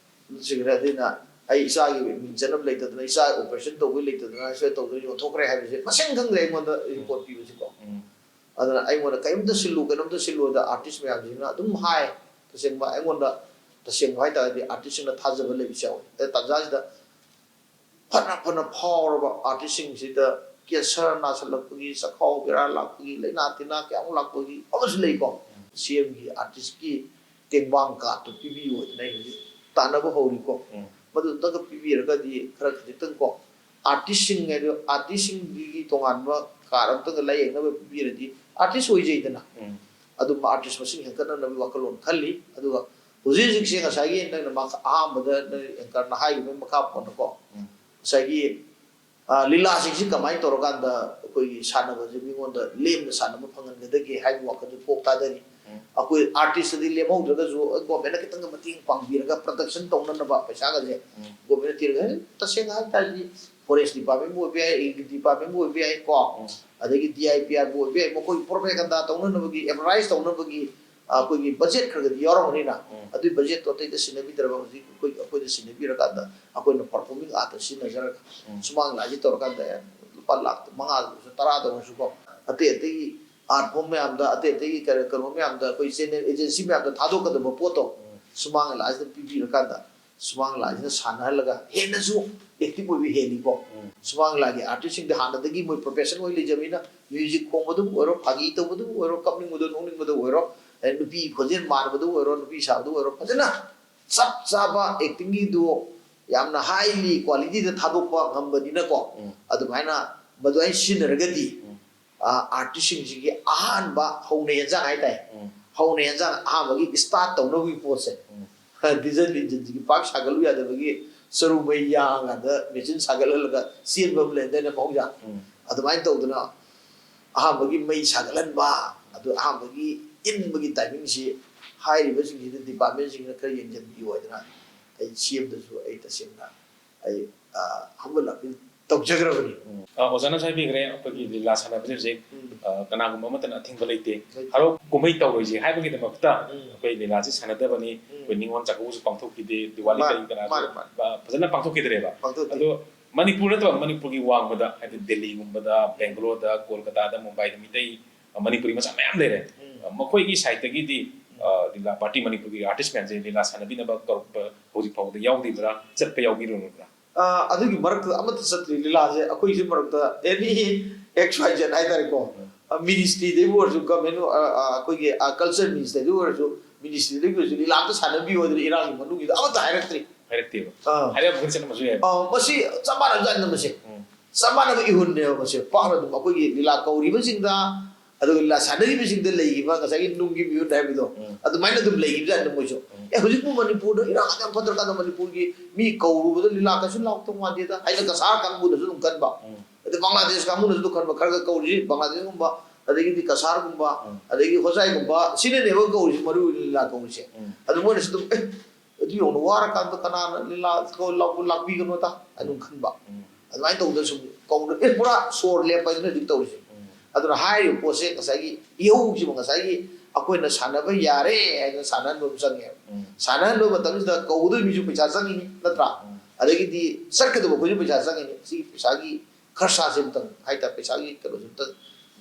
ꯁꯤꯈ꯭ꯔꯦ, ꯑꯗꯨꯅ ꯑꯩ ꯏꯆꯥꯒꯤ ꯃꯤꯡ ꯆꯟꯅꯕ ꯂꯩꯇꯗꯅ, ꯏꯆꯥ ꯑꯣꯄꯔꯦꯁꯟ ꯇꯧꯕꯒꯤ ꯂꯩꯇꯗꯅ, ꯁꯤꯗ ꯇꯧꯗꯅ ꯌꯣꯟꯊꯣꯛꯈ꯭ꯔꯦ ꯍꯥꯏꯕꯁꯦ ꯃꯁꯤꯡ ꯈꯪꯗ꯭ꯔꯦ ꯑꯩꯉꯣꯟꯗ ꯔꯤꯄꯣꯔꯠ ꯄꯤꯕꯁꯤꯀꯣ꯫ ꯑꯗꯨꯅ ꯑꯩꯉꯣꯟꯗ ꯀꯔꯤꯝꯇ ꯁꯤꯜꯂꯨ, ꯀꯩꯅꯣꯝꯇ ꯁꯤꯜꯂꯨꯗ ꯑꯥꯔꯇꯤꯁ ꯃꯌꯥꯝꯁꯤꯡꯅ ꯑꯗꯨꯝ ꯍꯥꯏ꯫ ꯇꯁꯦꯡꯕ ꯑꯩꯉꯣꯟꯗ, ꯇꯁꯦꯡꯕ ꯍꯥꯏꯇꯥꯔꯗꯤ ꯑꯥꯔꯇꯤꯁꯁꯤꯡꯅ ꯊꯥꯖꯕ ꯂꯩꯕꯁꯨ ꯌꯥꯎꯋꯤ꯫ ꯑꯗ ꯇꯥꯟꯖꯥꯁꯤꯗ ꯐꯅ ꯐꯅ ꯐꯥꯎꯔꯕ ꯑꯥꯔꯇꯤꯁꯁꯤꯡꯁꯤꯗ ꯀꯦꯟꯁꯔ ꯅꯥꯁꯤꯜꯂꯛꯄꯒꯤ, ꯆꯈꯥꯎ ꯕꯦꯔꯥ ꯂꯥꯛꯄꯒꯤ, ꯂꯥꯏꯅꯥ ꯇꯤꯟꯅꯥ ꯀꯌꯥꯃꯨꯛ ꯂꯥꯛꯄꯒꯤ ꯑꯃꯁꯨ ꯂꯩꯀꯣ꯫ ꯁꯤ ꯑꯦꯝꯒꯤ ꯑꯥꯔꯇꯤꯁꯀꯤ ꯇꯦꯡꯕꯥꯡ ꯀꯥꯔꯠꯇꯨ ꯄꯤꯕꯤꯌꯨ ꯍꯥꯏꯗꯅ ꯑꯩ ꯍꯧꯖꯤꯛ ꯇꯥꯟꯅꯕ ꯍꯧꯔꯤꯀꯣ꯫ ꯃꯗꯨ ꯑꯝꯇꯒ ꯄꯤꯕꯤꯔꯒꯗꯤ ꯈꯔ ꯈꯖꯤꯛꯇꯪ ꯀꯣ, ꯑꯥꯔꯇꯤꯁꯁꯤꯡ ꯍꯥꯏꯗꯣ, ꯑꯥꯔꯇꯤꯁꯁꯤꯡꯒꯤ ꯇꯣꯉꯥꯟꯕ ꯀꯥꯔꯠ ꯑꯝꯇꯒ ꯂꯥꯏꯌꯦꯡꯅꯕ ꯄꯤꯕꯤꯔꯗꯤ ꯑꯥꯔꯇꯤꯁ ꯑꯣꯏꯖꯩꯗꯅ꯫ ꯑꯗꯨꯝꯕ ꯑꯥꯔꯇꯤꯁ ꯃꯁꯤꯡ ꯍꯦꯟꯒꯠꯅꯅꯕꯒꯤ ꯋꯥꯈꯜꯂꯣꯟ ꯈꯜꯂꯤ꯫ ꯑꯗꯨꯒ ꯍꯧꯖꯤꯛ ꯍꯧꯖꯤꯛꯁꯦ ꯉꯁꯥꯏꯒꯤ ꯅꯪꯅ ꯃꯈ-, ꯑꯍꯥꯟꯕꯗ ꯅꯪ ꯑꯦꯡꯀꯔꯅ ꯍꯥꯏꯈꯤꯕꯒꯤ ꯃꯈꯥ ꯄꯣꯟꯅꯀꯣ, ꯉꯁꯥꯏꯒꯤ, ꯑ, ꯂꯤꯂꯥꯁꯤꯡꯁꯤ ꯀꯃꯥꯏꯅ ꯇꯧꯔꯀꯥꯟꯗ ꯑꯩꯈꯣꯏꯒꯤ ꯁꯥꯟꯅꯕꯁꯦ ꯃꯤꯉꯣꯟꯗ ꯂꯦꯝꯅ ꯁꯥꯟꯅꯕ ꯐꯪꯍꯟꯒꯗꯒꯦ ꯍꯥꯏꯕꯒꯤ ꯋꯥꯈꯜꯁꯨ ꯀꯣꯛ ꯊꯥꯗꯔꯤ꯫ ꯑꯩꯈꯣꯏ ꯑꯥꯔꯇꯤꯁꯇꯗꯤ ꯂꯦꯝꯍꯧꯗ꯭ꯔꯒꯁꯨ ꯒꯣꯔꯃꯦꯟꯅ ꯈꯤꯇꯪꯒ ꯃꯇꯦꯡ ꯄꯥꯡꯕꯤꯔꯒ ꯄ꯭ꯔꯗꯛꯁꯟ ꯇꯧꯅꯅꯕ ꯄꯩꯁꯥꯒꯁꯦ ꯒꯣꯔꯃꯦꯟꯅ ꯊꯤꯔꯒ, ꯍꯦ, ꯇꯁꯦꯡꯅ ꯍꯥꯏ ꯇꯥꯔꯗꯤ ꯐꯣꯔꯦꯁ ꯗꯤꯄꯥꯔꯠꯃꯦꯟꯕꯨ ꯑꯣꯏꯕ ꯌꯥꯏ, ꯑꯦꯒ꯭ꯔꯤ ꯗꯤꯄꯥꯔꯠꯃꯦꯟꯕꯨ ꯑꯣꯏꯕ ꯌꯥꯏ ꯀꯣ, ꯑꯗꯒꯤ ꯗꯤ ꯑꯥꯏ ꯄꯤ ꯑꯥꯔꯕꯨ ꯑꯣꯏꯕ ꯌꯥꯏ, ꯃꯈꯣꯏ ꯄ꯭ꯔꯣꯄꯦꯒꯟꯗꯥ ꯇꯧꯅꯅꯕꯒꯤ, ꯑꯦꯗꯚꯔꯇꯥꯏꯁ ꯇꯧꯅꯕꯒꯤ ꯑꯩꯈꯣꯏꯒꯤ ꯕꯖꯦꯠ ꯈꯔꯒꯗꯤ ꯌꯥꯎꯔꯝꯒꯅꯤꯅ, ꯎꯝ꯫ ꯑꯗꯨꯒꯤ ꯕꯖꯦꯠꯇꯣ ꯑꯇꯩꯗ ꯁꯤꯟꯅꯕꯤꯗ꯭ꯔꯕ ꯍꯧꯖꯤꯛ ꯑꯩꯈꯣꯏ ꯑꯩꯈꯣꯏꯗ ꯁꯤꯟꯅꯕꯤꯔꯀꯥꯟꯗ ꯑꯩꯈꯣꯏꯅ ꯄꯔꯐꯣꯔꯃꯤꯡ ꯑꯥꯔꯠꯇ ꯁꯤꯖꯤꯟꯅꯖꯔꯒ ꯎꯝ꯫ ꯁꯨꯃꯥꯡ ꯂꯤꯂꯥꯁꯤ ꯇꯧꯔꯀꯥꯟꯗ ꯑꯦ, ꯂꯨꯄꯥ ꯂꯥꯛ ꯃꯉꯥꯗ ꯑꯣꯏꯔꯁꯨ ꯇꯔꯥꯗ ꯑꯣꯏꯔꯁꯨꯀꯣ, ꯑꯇꯩ ꯑꯇꯩꯒꯤ ꯑꯥꯔꯠ ꯐꯣꯝ ꯃꯌꯥꯝꯗ, ꯑꯇꯩ ꯑꯇꯩꯒꯤ ꯀꯩꯅꯣ ꯀꯩꯅꯣ ꯃꯌꯥꯝꯗ ꯑꯩꯈꯣꯏ ꯆꯦꯅꯦꯜ ꯑꯦꯖꯦꯟꯁꯤ ꯃꯌꯥꯝꯗ ꯊꯥꯗꯣꯛꯀꯗꯕ ꯄꯣꯠꯇꯣ ꯎꯝ꯫ ꯁꯨꯃꯥꯡ ꯂꯤꯂꯥꯁꯤꯗ ꯄꯤꯕꯤꯔꯀꯥꯟꯗ ꯁꯨꯃꯥꯡ ꯂꯤꯂꯥꯁꯤꯅ ꯁꯥꯟꯅꯍꯜꯂꯒ ꯍꯦꯟꯅꯁꯨ ꯑꯦꯛꯇꯤꯚ ꯑꯣꯏꯕ ꯍꯦꯜꯂꯤꯀꯣ꯫ ꯎꯝ꯫ ꯁꯨꯃꯥꯡ ꯂꯤꯂꯥꯒꯤ ꯑꯥꯔꯇꯤꯁꯁꯤꯡꯗ ꯍꯥꯟꯅꯗꯒꯤ ꯃꯣꯏ ꯄ꯭ꯔꯣꯐꯦꯁꯟ ꯑꯣꯏ ꯂꯩꯖꯕꯅꯤꯅ ꯃ꯭ꯌꯨꯖꯤꯛ ꯈꯣꯡꯕꯗꯕꯨ ꯑꯣꯏꯔꯣ, ꯐꯥꯒꯤ ꯇꯧꯕꯗꯕꯨ ꯑꯣꯏꯔꯣ, ꯀꯞꯅꯤꯡꯕꯗ ꯅꯣꯛꯅꯤꯡꯕꯗ ꯑꯣꯏꯔꯣ, ꯑꯗꯩ ꯅꯨꯄꯤ ꯈꯣꯟꯖꯦꯜ ꯃꯥꯟꯕꯗꯕꯨ ꯑꯣꯏꯔꯣ, ꯅꯨꯄꯤ ꯁꯥꯕꯗꯕꯨ ꯑꯣꯏꯔꯣ, ꯐꯖꯅ ꯆꯞ ꯆꯥꯕ ꯑꯦꯛꯇꯤꯡꯒꯤꯗꯨ ꯌꯥꯝꯅ ꯍꯥꯏꯂꯤ ꯀ꯭ꯋꯥꯂꯤꯇꯤꯗ ꯊꯥꯗꯣꯛꯄ ꯉꯝꯕꯅꯤꯅꯀꯣ꯫ ꯎꯝ꯫ ꯑꯗꯨꯃꯥꯏꯅ ꯃꯗꯨꯃꯥꯏꯅ ꯁꯤꯖꯤꯟꯅꯔꯒꯗꯤ ꯎꯝ꯫ ꯑꯥꯔꯇꯤꯁꯁꯤꯡꯁꯤꯒꯤ ꯑꯍꯥꯟꯕ ꯍꯧꯅ ꯍꯦꯟꯖꯥꯡ ꯍꯥꯏꯇꯥꯔꯦ, ꯎꯝ꯫ ꯍꯧꯅ ꯍꯦꯟꯖꯥꯡ ꯑꯍꯥꯟꯕꯒꯤ ꯏꯁꯇꯥꯔꯠ ꯇꯧꯅꯕꯒꯤ ꯄꯣꯠꯁꯦ ꯎꯝ꯫ ꯗꯤꯖꯟ ꯏꯟꯖꯤꯟꯁꯤꯒꯤ ꯄꯥꯛ ꯁꯥꯒꯠꯂꯨ ꯌꯥꯗꯕꯒꯤ ꯆꯔꯨ ꯃꯩ ꯌꯥꯡꯉꯀꯥꯟꯗ ꯃꯦꯆꯤꯟ ꯁꯥꯒꯠꯍꯜꯂꯒ ꯆꯦꯟꯕ ꯑꯃ ꯂꯩꯗꯥꯏꯅꯦ ꯃꯍꯧꯁꯥ꯫ ꯎꯝ꯫ ꯑꯗꯨꯃꯥꯏꯅ ꯇꯧꯗꯅ ꯑꯍꯥꯟꯕꯒꯤ ꯃꯩ ꯁꯥꯒꯠꯍꯟꯕ, ꯑꯗꯨ ꯑꯍꯥꯟꯕꯒꯤ ꯏꯟꯕꯒꯤ ꯇꯥꯏꯃꯤꯡꯁꯤ ꯍꯥꯏꯔꯤꯕꯁꯤꯡꯁꯤꯗ ꯗꯤꯄꯥꯔꯠꯃꯦꯟꯁꯤꯡꯅ ꯈꯔ ꯌꯦꯡꯁꯤꯟꯕꯤꯌꯨ ꯍꯥꯏꯗꯅ ꯑꯩ ꯁꯤ ꯑꯦꯝꯗꯁꯨ ꯑꯩ ꯇꯁꯦꯡꯅ ꯑꯩ ꯍꯝꯕꯜ ꯑꯄꯤꯜ ꯇꯧꯖꯈ꯭ꯔꯕꯅꯤ꯫ ꯎꯝ꯫ ꯑ, ꯑꯣꯖꯥꯅꯁꯨ ꯍꯥꯏꯕꯤꯈ꯭ꯔꯦ, ꯑꯩꯈꯣꯏꯒꯤ ꯎꯝ꯫ ꯂꯤꯂꯥ ꯁꯥꯟꯅꯕꯁꯦ ꯍꯧꯖꯤꯛ ꯎꯝ꯫ ꯑ, ꯀꯅꯥꯒꯨꯝꯕ ꯑꯃꯠꯇꯅ ꯑꯊꯤꯡꯕ ꯂꯩꯇꯦ꯫ ꯂꯩꯇꯦ꯫ ꯍꯔꯥꯎ ꯀꯨꯝꯍꯩ ꯇꯧꯔꯣꯏꯁꯦ ꯍꯥꯏꯕꯒꯤꯗꯃꯛꯇ ꯎꯝ꯫ ꯑꯩꯈꯣꯏ ꯂꯤꯂꯥꯁꯦ ꯁꯥꯟꯅꯗꯕꯅꯤ꯫ ꯎꯝ꯫ ꯑꯩꯈꯣꯏ ꯅꯤꯉꯣꯜ ꯆꯥꯛꯀꯧꯕꯁꯨ ꯄꯥꯡꯊꯣꯛꯈꯤꯗꯦ, ꯗꯤꯋꯥꯂꯤ ꯃꯥꯅꯦ, ꯀꯔꯤ ꯀꯔꯥꯁꯨ ꯃꯥꯅꯦ, ꯃꯥꯅꯦ꯫ ꯑ, ꯐꯖꯅ ꯄꯥꯡꯊꯣꯛꯈꯤꯗ꯭ꯔꯦꯕ꯫ ꯄꯥꯡꯊꯣꯛꯇꯦ꯫ ꯑꯗꯣ ꯃꯅꯤꯄꯨꯔ ꯅꯠꯇꯕ ꯃꯅꯤꯄꯨꯔꯒꯤ ꯋꯥꯡꯃꯗ, ꯍꯥꯏꯗꯤ ꯗꯦꯜꯂꯤꯒꯨꯝꯕꯗ, ꯕꯦꯡꯒꯂꯣꯔꯗ, ꯀꯣꯜꯀꯇꯥꯗ, ꯃꯨꯝꯕꯥꯏꯗ ꯃꯤꯇꯩ, ꯑ, ꯃꯅꯤꯄꯨꯔꯤ ꯃꯆꯥ ꯃꯌꯥꯝ ꯂꯩꯔꯦ꯫ ꯎꯝ꯫ ꯑ, ꯃꯈꯣꯏꯒꯤ ꯁꯥꯏꯠꯇꯒꯤꯗꯤ, ꯑ, ꯂꯤꯂꯥ ꯄꯥꯔꯇꯤ, ꯃꯅꯤꯄꯨꯔꯒꯤ ꯑꯥꯔꯇꯤꯁ ꯃꯌꯥꯝꯁꯦ ꯂꯤꯂꯥ ꯁꯥꯟꯅꯕꯤꯅꯕ ꯀꯧꯔꯛꯄ ꯍꯧꯖꯤꯛ ꯐꯥꯎꯕꯗ ꯌꯥꯎꯗ꯭ꯔꯤꯕ꯭ꯔꯥ, ꯆꯠꯄ ꯌꯥꯎꯕꯤꯔꯨꯔꯕ꯭ꯔꯥ? ꯑ, ꯑꯗꯨꯒꯤ ꯃꯔꯛꯇ ꯑꯃꯠꯇ ꯆꯠꯇ꯭ꯔꯤ꯫ ꯂꯤꯂꯥꯁꯦ ꯑꯩꯈꯣꯏꯁꯤ ꯃꯔꯛꯇ ꯑꯦꯅꯤ ꯑꯦꯛꯁ ꯋꯥꯏ ꯖꯦꯠ ꯍꯥꯏꯇꯥꯔꯦꯀꯣ, ꯎꯝ꯫ ꯃꯤꯅꯤꯁꯇ꯭ꯔꯤꯗꯩꯕꯨ ꯑꯣꯏꯔꯁꯨ, ꯒꯚꯔꯟꯃꯦꯟ, ꯑ, ꯑ, ꯑꯩꯈꯣꯏꯒꯤ, ꯑ, ꯀꯜꯆꯔ ꯃꯤꯅꯤꯁꯇꯔꯗꯩꯕꯨ ꯑꯣꯏꯔꯁꯨ, ꯃꯤꯅꯤꯁꯇ꯭ꯔꯤꯗꯒꯤ ꯑꯣꯏꯔꯁꯨ ꯂꯤꯂꯥ ꯑꯝꯇ ꯁꯥꯟꯅꯕꯤꯌꯨ ꯍꯥꯏꯗꯅ ꯏꯔꯥꯡꯒꯤ ꯃꯅꯨꯡꯒꯤꯗ ꯑꯃꯠꯇ ꯍꯥꯏꯔꯛꯇ꯭ꯔꯤ꯫ ꯍꯥꯏꯔꯛꯇꯦꯕ꯫ ꯑꯥ꯫ ꯍꯥꯏꯔꯛꯑꯕ ꯈꯛꯇꯅ ꯃꯁꯨ ꯌꯥꯏ꯫ ꯑ, ꯃꯁꯤ ꯆꯞ ꯃꯥꯟꯅꯕꯖꯥꯠꯅꯤ ꯃꯁꯤ꯫ ꯎꯝ꯫ ꯆꯞ ꯃꯥꯟꯅꯕ ꯏꯍꯨꯜꯅꯦꯕ ꯃꯁꯤ꯫ ꯄꯥꯛꯅ ꯑꯗꯨꯝ ꯑꯩꯈꯣꯏꯒꯤ ꯂꯤꯂꯥ ꯀꯧꯔꯤꯕꯁꯤꯡꯗ, ꯑꯗꯨꯒ ꯂꯤꯂꯥ ꯁꯥꯟꯅꯔꯤꯕꯁꯤꯡꯗ ꯂꯩꯔꯤꯕ ꯉꯁꯥꯏꯒꯤ ꯅꯨꯡꯒꯤ ꯃꯤꯍꯨꯟ ꯍꯥꯏꯕꯗꯣ, ꯎꯝ꯫ ꯑꯗꯨꯃꯥꯏꯅ ꯑꯗꯨꯝ ꯂꯩꯔꯤꯕꯖꯥꯠꯅꯤ ꯃꯣꯏꯁꯨ꯫ ꯎꯝ꯫ ꯑꯦ, ꯍꯧꯖꯤꯛꯄꯨ ꯃꯅꯤꯄꯨꯔꯗ ꯏꯔꯥꯡ ꯑꯗꯨꯛ ꯌꯥꯝ ꯐꯠꯇ꯭ꯔꯀꯥꯟꯗ ꯃꯅꯤꯄꯨꯔꯒꯤ ꯃꯤ ꯀꯧꯔꯨꯕꯗ ꯂꯤꯂꯥ ꯀꯩꯁꯨ ꯂꯥꯎꯗꯧ ꯃꯥꯟꯗꯦꯗ ꯍꯥꯏꯅ ꯀꯁꯥꯔ ꯀꯥꯡꯕꯨꯅꯁꯨ ꯑꯗꯨꯝ ꯈꯟꯕ꯫ ꯎꯝ꯫ ꯑꯗꯩ ꯕꯪꯒ꯭ꯂꯥꯗꯦꯁ ꯀꯥꯡꯕꯨꯅꯁꯨ ꯑꯗꯨꯝ ꯈꯟꯕ, ꯈꯔ ꯈꯔ ꯀꯧꯔꯤꯁꯤ ꯕꯪꯒ꯭ꯂꯥꯗꯦꯁꯀꯨꯝꯕ, ꯑꯗꯒꯤꯗꯤ ꯀꯁꯥꯔꯒꯨꯝꯕ, ꯎꯝ꯫ ꯑꯗꯒꯤ ꯍꯣꯖꯥꯏꯒꯨꯝꯕ, ꯁꯤꯅꯅꯦꯕ ꯀꯧꯔꯤꯁꯤ, ꯃꯔꯨ ꯑꯣꯏꯅ ꯂꯤꯂꯥ ꯀꯧꯔꯤꯁꯦ꯫ ꯎꯝ꯫ ꯑꯗꯨ ꯃꯣꯏꯅꯁꯨ ꯑꯗꯨꯝ, "ꯑꯦ, ꯑꯗꯨ ꯌꯧꯅ ꯋꯥꯔꯀꯥꯟꯗ ꯀꯅꯥꯅ ꯂꯤꯂꯥ ꯀꯧ-, ꯂꯥꯛ-, ꯂꯥꯛꯄꯤꯒꯅꯣꯗ?" ꯑꯗꯨꯝ ꯈꯟꯕ꯫ ꯎꯝ꯫ ꯑꯗꯨꯃꯥꯏꯅ ꯇꯧꯗꯅ ꯁꯨꯝ ꯀꯧꯗ-, ꯑꯦ, ꯄꯨꯔꯥ ꯁꯣꯔ ꯂꯦꯞꯄ ꯍꯥꯏꯗꯨꯅ ꯍꯧꯖꯤꯛ ꯇꯧꯔꯤꯁꯦ꯫ ꯎꯝ꯫ ꯑꯗꯨꯅ ꯍꯥꯏꯔꯤꯕ ꯄꯣꯠꯁꯦ ꯉꯁꯥꯏꯒꯤ ꯏꯍꯧꯁꯤꯕꯨ ꯉꯁꯥꯏꯒꯤ ꯑꯩꯈꯣꯏꯅ ꯁꯥꯟꯅꯕ ꯌꯥꯔꯦ ꯍꯥꯏꯗꯅ ꯁꯥꯟꯅꯍꯟꯕ ꯑꯃ ꯆꯪꯉꯦꯕ꯫ ꯎꯝ꯫ ꯁꯥꯟꯅꯍꯟꯕ ꯃꯇꯝꯁꯤꯗ ꯀꯧꯒꯗꯣꯏ ꯃꯤꯁꯨ ꯄꯩꯁꯥ ꯆꯪꯉꯤꯅꯤ, ꯅꯠꯇ꯭ꯔꯥ? ꯎꯝ꯫ ꯑꯗꯒꯤꯗꯤ ꯆꯠꯀꯗꯕ ꯑꯩꯈꯣꯏꯁꯨ ꯄꯩꯁꯥ ꯆꯪꯉꯤꯅꯤ꯫ ꯁꯤꯒꯤ ꯄꯩꯁꯥꯒꯤ ꯈꯔꯁꯥꯁꯦ ꯑꯃꯇꯪ ꯍꯥꯏꯇꯥꯔꯦ, ꯄꯩꯁꯥꯒꯤ ꯀꯩꯅꯣꯁꯦ ꯑꯃꯇꯪ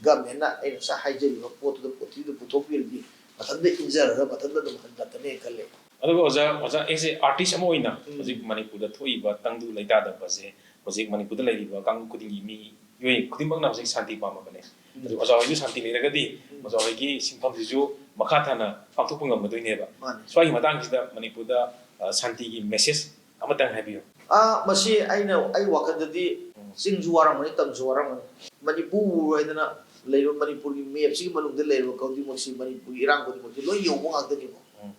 ꯒꯃꯦꯟꯅ ꯑꯩꯅ ꯉꯁꯥꯏ ꯍꯥꯏꯖꯔꯤꯕ ꯄꯣꯠꯇꯨꯗ ꯄꯣꯠꯊꯤꯗꯨ ꯄꯨꯊꯣꯛꯄꯤꯔꯗꯤ ꯃꯊꯟꯇ ꯏꯟꯖꯔꯒ ꯃꯊꯟꯇ ꯑꯗꯨꯝ ꯍꯟꯂꯛꯀꯅꯤ ꯈꯜꯂꯦ꯫ ꯑꯗꯨꯒ ꯑꯣꯖꯥ, ꯑꯣꯖꯥ ꯑꯩꯁꯦ artist ꯑꯃ ꯑꯣꯏꯅ ꯎꯝ꯫ ꯍꯧꯖꯤꯛ ꯃꯅꯤꯄꯨꯔꯗ ꯊꯣꯛꯏꯕ ꯇꯪꯗꯨ ꯂꯩꯇꯥꯗꯕꯁꯦ ꯍꯧꯖꯤꯛ ꯃꯅꯤꯄꯨꯔꯗ ꯂꯩꯔꯤꯕ ꯀꯥꯡꯂꯨꯞ ꯈꯨꯗꯤꯡꯒꯤ ꯃꯤꯑꯣꯏ ꯈꯨꯗꯤꯡꯃꯛꯅ ꯍꯧꯖꯤꯛ ꯁꯥꯟꯇꯤ ꯄꯥꯝꯃꯕꯅꯦ꯫ ꯎꯝ꯫ ꯑꯗꯨ ꯑꯣꯖꯥ ꯍꯣꯏꯁꯨ ꯁꯥꯟꯇꯤ ꯂꯩꯔꯒꯗꯤ ꯎꯝ꯫ ꯑꯣꯖꯥ ꯍꯣꯏꯒꯤ ꯁꯤꯟꯐꯝꯁꯤꯁꯨ ꯃꯈꯥ ꯇꯥꯅ ꯄꯥꯡꯊꯣꯛꯄ ꯉꯝꯒꯗꯣꯏꯅꯦꯕ꯫ ꯃꯥꯅꯦ꯫ ꯁ꯭ꯋꯥꯏꯒꯤ ꯃꯇꯥꯡꯁꯤꯗ ꯃꯅꯤꯄꯨꯔꯗ, ꯑ, ꯁꯥꯟꯇꯤꯒꯤ message ꯑꯃꯇꯪ ꯍꯥꯏꯕꯤꯌꯨ꯫ ꯑꯥ, ꯃꯁꯤ ꯑꯩꯅ, ꯑꯩ ꯋꯥꯈꯜꯗꯗꯤ ꯎꯝ꯫ ꯆꯤꯡꯁꯨ ꯋꯥꯔꯝꯒꯅꯤ, ꯇꯝꯁꯨ ꯋꯥꯔꯝꯒꯅꯤ꯫ ꯃꯅꯤꯄꯨꯔ ꯍꯥꯏꯗꯅ ꯂꯩꯔꯤꯕ ꯃꯅꯤꯄꯨꯔꯒꯤ map ꯁꯤꯒꯤ ꯃꯅꯨꯡꯗ ꯂꯩꯔꯤꯕ ꯈꯨꯗꯤꯡꯃꯛꯁꯤ, ꯃꯅꯤꯄꯨꯔꯒꯤ ꯏꯔꯥꯡ ꯈꯨꯗꯤꯡꯃꯛꯁꯤ ꯂꯣꯏ ꯌꯧꯕ ꯉꯥꯛꯇꯅꯤꯀꯣ꯫ ꯎꯝ꯫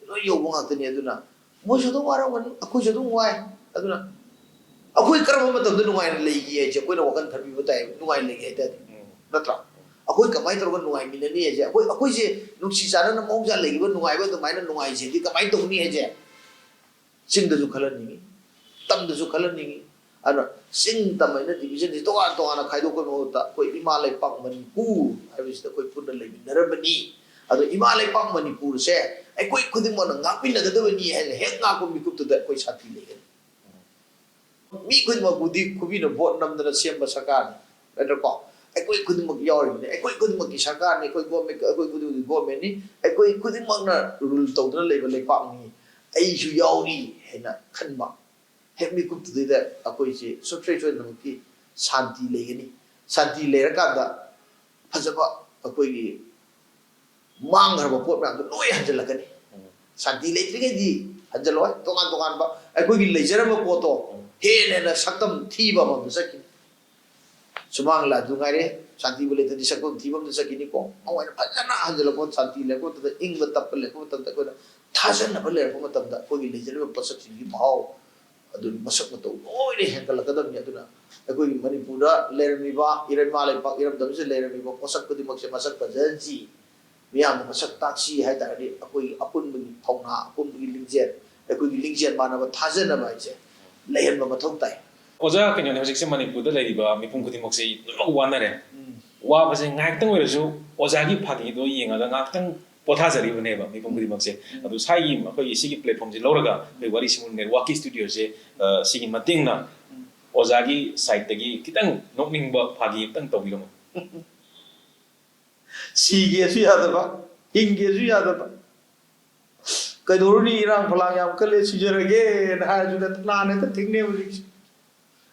ꯂꯣꯏ ꯌꯧꯕ ꯉꯥꯛꯇꯅꯤ꯫ ꯑꯗꯨꯅ ꯃꯣꯏꯁꯨ ꯑꯗꯨꯝ ꯋꯥꯔꯝꯒꯅꯤ, ꯑꯩꯈꯣꯏꯁꯨ ꯑꯗꯨꯝ ꯋꯥꯏ꯫ ꯑꯗꯨꯅ ꯑꯩꯈꯣꯏ ꯀꯔꯝꯕ ꯃꯇꯝꯗ ꯅꯨꯡꯉꯥꯏꯅ ꯂꯩꯒꯦ ꯍꯥꯏꯁꯦ ꯑꯩꯈꯣꯏꯅ ꯋꯥꯈꯜ ꯈꯟꯕꯤꯕ ꯇꯥꯏ, ꯅꯨꯡꯉꯥꯏꯅ ꯂꯩꯒꯦ ꯍꯥꯏ ꯇꯥꯔꯗꯤ꯫ ꯎꯝ꯫ ꯅꯠꯇ꯭ꯔꯥ? ꯑꯩꯈꯣꯏ ꯀꯃꯥꯏꯅ ꯇꯧꯔꯒ ꯅꯨꯡꯉꯥꯏꯃꯤꯟꯅꯅꯤ ꯍꯥꯏꯁꯦ, ꯑꯩꯈꯣꯏ, ꯑꯩꯈꯣꯏꯁꯦ ꯅꯨꯡꯁꯤ ꯆꯥꯟꯅꯅ ꯃꯍꯧꯁꯥ ꯂꯩꯈꯤꯕ ꯅꯨꯡꯉꯥꯏꯕ ꯑꯗꯨꯃꯥꯏꯅ ꯅꯨꯡꯉꯥꯏꯁꯦ ꯍꯥꯏꯗꯤ ꯀꯃꯥꯏꯅ ꯇꯧꯅꯤ ꯍꯥꯏꯁꯦ ꯆꯤꯡꯗꯁꯨ ꯈꯜꯍꯟꯅꯤꯡꯉꯤ, ꯇꯝꯗꯁꯨ ꯈꯜꯍꯟꯅꯤꯡꯉꯤ꯫ ꯑꯗꯨꯅ ꯆꯤꯡ ꯇꯝ ꯍꯥꯏꯅ division ꯁꯤ ꯇꯣꯉꯥꯟ ꯇꯣꯉꯥꯟꯅ ꯈꯥꯏꯗꯣꯛꯄꯒꯤ ꯃꯍꯨꯠꯇ ꯑꯩꯈꯣꯏ ꯏꯃꯥ ꯂꯩꯄꯥꯛ ꯃꯅꯤꯄꯨꯔ ꯍꯥꯏꯕꯁꯤꯗ ꯑꯩꯈꯣꯏ ꯄꯨꯟꯅ ꯂꯩꯃꯤꯟꯅꯔꯕꯅꯤ꯫ ꯑꯗꯣ ꯏꯃꯥ ꯂꯩꯄꯥꯛ ꯃꯅꯤꯄꯨꯔꯁꯦ ꯑꯩꯈꯣꯏ ꯈꯨꯗꯤꯡꯃꯛꯅ ꯉꯥꯛꯃꯤꯟꯅꯒꯗꯕꯅꯤ ꯍꯥꯏꯅ ꯍꯦꯛ ꯉꯥꯛꯄ ꯃꯤꯀꯨꯞꯇꯨꯗ ꯑꯩꯈꯣꯏ ꯁꯥꯟꯇꯤ ꯂꯩꯒꯅꯤ꯫ ꯃꯤ ꯈꯨꯗꯤꯡꯃꯛꯄꯨꯗꯤ ꯈꯨꯕꯤꯅ ꯚꯣꯠ ꯅꯝꯗꯅ ꯁꯦꯝꯕ ꯁꯔꯀꯥꯔꯅꯤ, ꯅꯠꯇ꯭ꯔꯀꯣ? ꯑꯩꯈꯣꯏ ꯈꯨꯗꯤꯡꯃꯛ ꯌꯥꯎꯔꯤꯕꯅꯤ, ꯑꯩꯈꯣꯏ ꯈꯨꯗꯤꯡꯃꯛꯀꯤ ꯁꯔꯀꯥꯔꯅꯤ, ꯑꯩꯈꯣꯏ government, ꯑꯩꯈꯣꯏ ꯈꯨꯗꯤꯡꯃꯛꯀꯤ government ꯅꯤ, ꯑꯩꯈꯣꯏ ꯈꯨꯗꯤꯡꯃꯛꯅ rule ꯇꯧꯗꯨꯅ ꯂꯩꯕ ꯂꯩꯄꯥꯛꯅꯤ, ꯑꯩꯁꯨ ꯌꯥꯎꯔꯤ ꯍꯥꯏꯅ ꯈꯟꯕ꯫ ꯍꯦꯛ ꯃꯤꯀꯨꯞꯇꯨꯗꯩꯗ ꯑꯩꯈꯣꯏꯁꯦ ꯁꯨꯡꯁꯣꯏ ꯁꯣꯏꯗꯅꯃꯛꯀꯤ ꯁꯥꯟꯇꯤ ꯂꯩꯒꯅꯤ꯫ ꯁꯥꯟꯇꯤ ꯂꯩꯔꯀꯥꯟꯗ ꯐꯖꯕ ꯑꯩꯈꯣꯏꯒꯤ ꯃꯥꯡꯈ꯭ꯔꯕ ꯄꯣꯠ ꯃꯌꯥꯝꯗꯣ ꯂꯣꯏ ꯍꯟꯖꯤꯜꯂꯛꯀꯅꯤ꯫ ꯎꯝ꯫ ꯁꯥꯟꯇꯤ ꯂꯩꯇ꯭ꯔꯤꯉꯩꯗꯤ ꯍꯟꯖꯤꯜꯂꯛꯑꯣꯏ꯫ ꯇꯣꯉꯥꯟ ꯇꯣꯉꯥꯟꯕ ꯑꯩꯈꯣꯏꯒꯤ ꯂꯩꯖꯔꯝꯕ ꯄꯣꯠꯇꯣ ꯎꯝ꯫ ꯍꯦꯟꯅ ꯍꯦꯟꯅ ꯁꯛꯇꯝ ꯊꯤꯕ ꯑꯃꯃꯝꯗ ꯆꯠꯈꯤꯅꯤ꯫ ꯁꯨꯃꯥꯡ ꯂꯤꯂꯥꯗꯨ ꯉꯥꯏꯔꯦ, ꯁꯥꯟꯇꯤꯕꯨ ꯂꯩꯇ꯭ꯔꯗꯤ ꯁꯛꯇꯝ ꯊꯤꯕ ꯑꯃꯗ ꯆꯠꯈꯤꯅꯤꯀꯣ꯫ ꯑꯃꯥꯏꯅ ꯐꯖꯅ ꯍꯟꯖꯤꯜꯂꯛꯄ, ꯁꯥꯟꯇꯤ ꯂꯩꯔꯛꯄ ꯃꯇꯝꯗ, ꯏꯪꯕ ꯇꯞꯄ ꯂꯩꯔꯛꯄ ꯃꯇꯝꯗ ꯑꯩꯈꯣꯏꯅ ꯊꯥꯖꯅꯕ ꯂꯩꯔꯛꯄ ꯃꯇꯝꯗ ꯑꯩꯈꯣꯏꯒꯤ ꯂꯩꯖꯔꯤꯕ ꯄꯣꯠꯁꯛꯁꯤꯡꯒꯤ ꯃꯍꯥꯎ ꯑꯗꯨ ꯃꯁꯛ ꯃꯇꯧ ꯂꯣꯏꯅ ꯍꯦꯟꯒꯠꯂꯛꯀꯗꯕꯅꯤ꯫ ꯑꯗꯨꯅ ꯑꯩꯈꯣꯏꯒꯤ ꯃꯅꯤꯄꯨꯔꯗ ꯂꯩꯔꯝꯃꯤꯕ, ꯏꯔꯩ-, ꯏꯃꯥ ꯂꯩꯄꯥꯛ ꯏꯔꯝꯗꯝꯁꯤꯗ ꯂꯩꯔꯝꯃꯤꯕ ꯄꯣꯠꯁꯛ ꯈꯨꯗꯤꯡꯃꯛꯁꯦ ꯃꯁꯛ ꯐꯖꯍꯟꯁꯤ, ꯃꯤꯌꯥꯝꯅ ꯃꯁꯛ ꯇꯥꯛꯁꯤ ꯍꯥꯏ ꯇꯥꯔꯗꯤ ꯑꯩꯈꯣꯏꯒꯤ ꯑꯄꯨꯟꯕꯒꯤ ꯊꯧꯅꯥ, ꯑꯄꯨꯟꯕꯒꯤ ꯂꯤꯡꯖꯦꯜ, ꯑꯩꯈꯣꯏꯒꯤ ꯂꯤꯡꯖꯦꯜ ꯃꯥꯟꯅꯕ ꯊꯥꯖꯅꯕ ꯍꯥꯏꯁꯦ ꯂꯩꯍꯟꯕ ꯃꯊꯧ ꯇꯥꯏ꯫ ꯑꯣꯖꯥ, ꯀꯩꯅꯣꯅꯦ, ꯍꯧꯖꯤꯛꯁꯦ ꯃꯅꯤꯄꯨꯔꯗ ꯂꯩꯔꯤꯕ ꯃꯤꯄꯨꯝ ꯈꯨꯗꯤꯡꯃꯛꯁꯦ ꯂꯣꯏꯅꯃꯛ ꯋꯥꯅꯔꯦ꯫ ꯎꯝ꯫ ꯋꯥꯕꯁꯦ ꯉꯥꯏꯍꯥꯛꯇꯪ ꯑꯣꯏꯔꯁꯨ ꯑꯣꯖꯥꯒꯤ ꯐꯥꯒꯤꯗꯣ ꯌꯦꯡꯉꯒ ꯉꯥꯏꯍꯥꯛꯇꯪ ꯄꯣꯊꯥꯖꯔꯤꯕꯅꯦꯕ ꯃꯤꯄꯨꯝ ꯈꯨꯗꯤꯡꯃꯛꯁꯦ꯫ ꯑꯗꯨ ꯁ꯭ꯋꯥꯏꯒꯤ ꯑꯩꯈꯣꯏꯒꯤ ꯁꯤꯒꯤ platformꯁꯦ ꯂꯧꯔꯒ ꯑꯩꯈꯣꯏ ꯋꯥꯔꯤ ꯁꯤꯃꯨꯟ networkꯀꯤ studioꯁꯦ, ꯑ, ꯁꯤꯒꯤ ꯃꯇꯦꯡꯅ ꯑꯣꯖꯥꯒꯤ sideꯇꯒꯤ ꯈꯤꯇꯪ ꯅꯣꯛꯅꯤꯡꯕ ꯐꯥꯒꯤ ꯑꯝꯇꯪ ꯇꯧꯕꯤꯔꯝꯃꯣ꯫ ꯁꯤꯒꯦꯁꯨ ꯌꯥꯗꯕ, ꯍꯤꯡꯒꯦꯁꯨ ꯌꯥꯗꯕ, ꯀꯩꯗꯧꯔꯨꯅꯤ, ꯏꯔꯥꯡ ꯐꯂꯥꯡ ꯌꯥꯝ ꯀꯜꯂꯦ, ꯁꯤꯖꯔꯒꯦꯅ ꯍꯥꯏꯔꯁꯨꯅꯦ, ꯂꯥꯟ ꯍꯦꯛꯇ ꯊꯦꯡꯅꯩ ꯍꯧꯖꯤꯛꯁꯦ꯫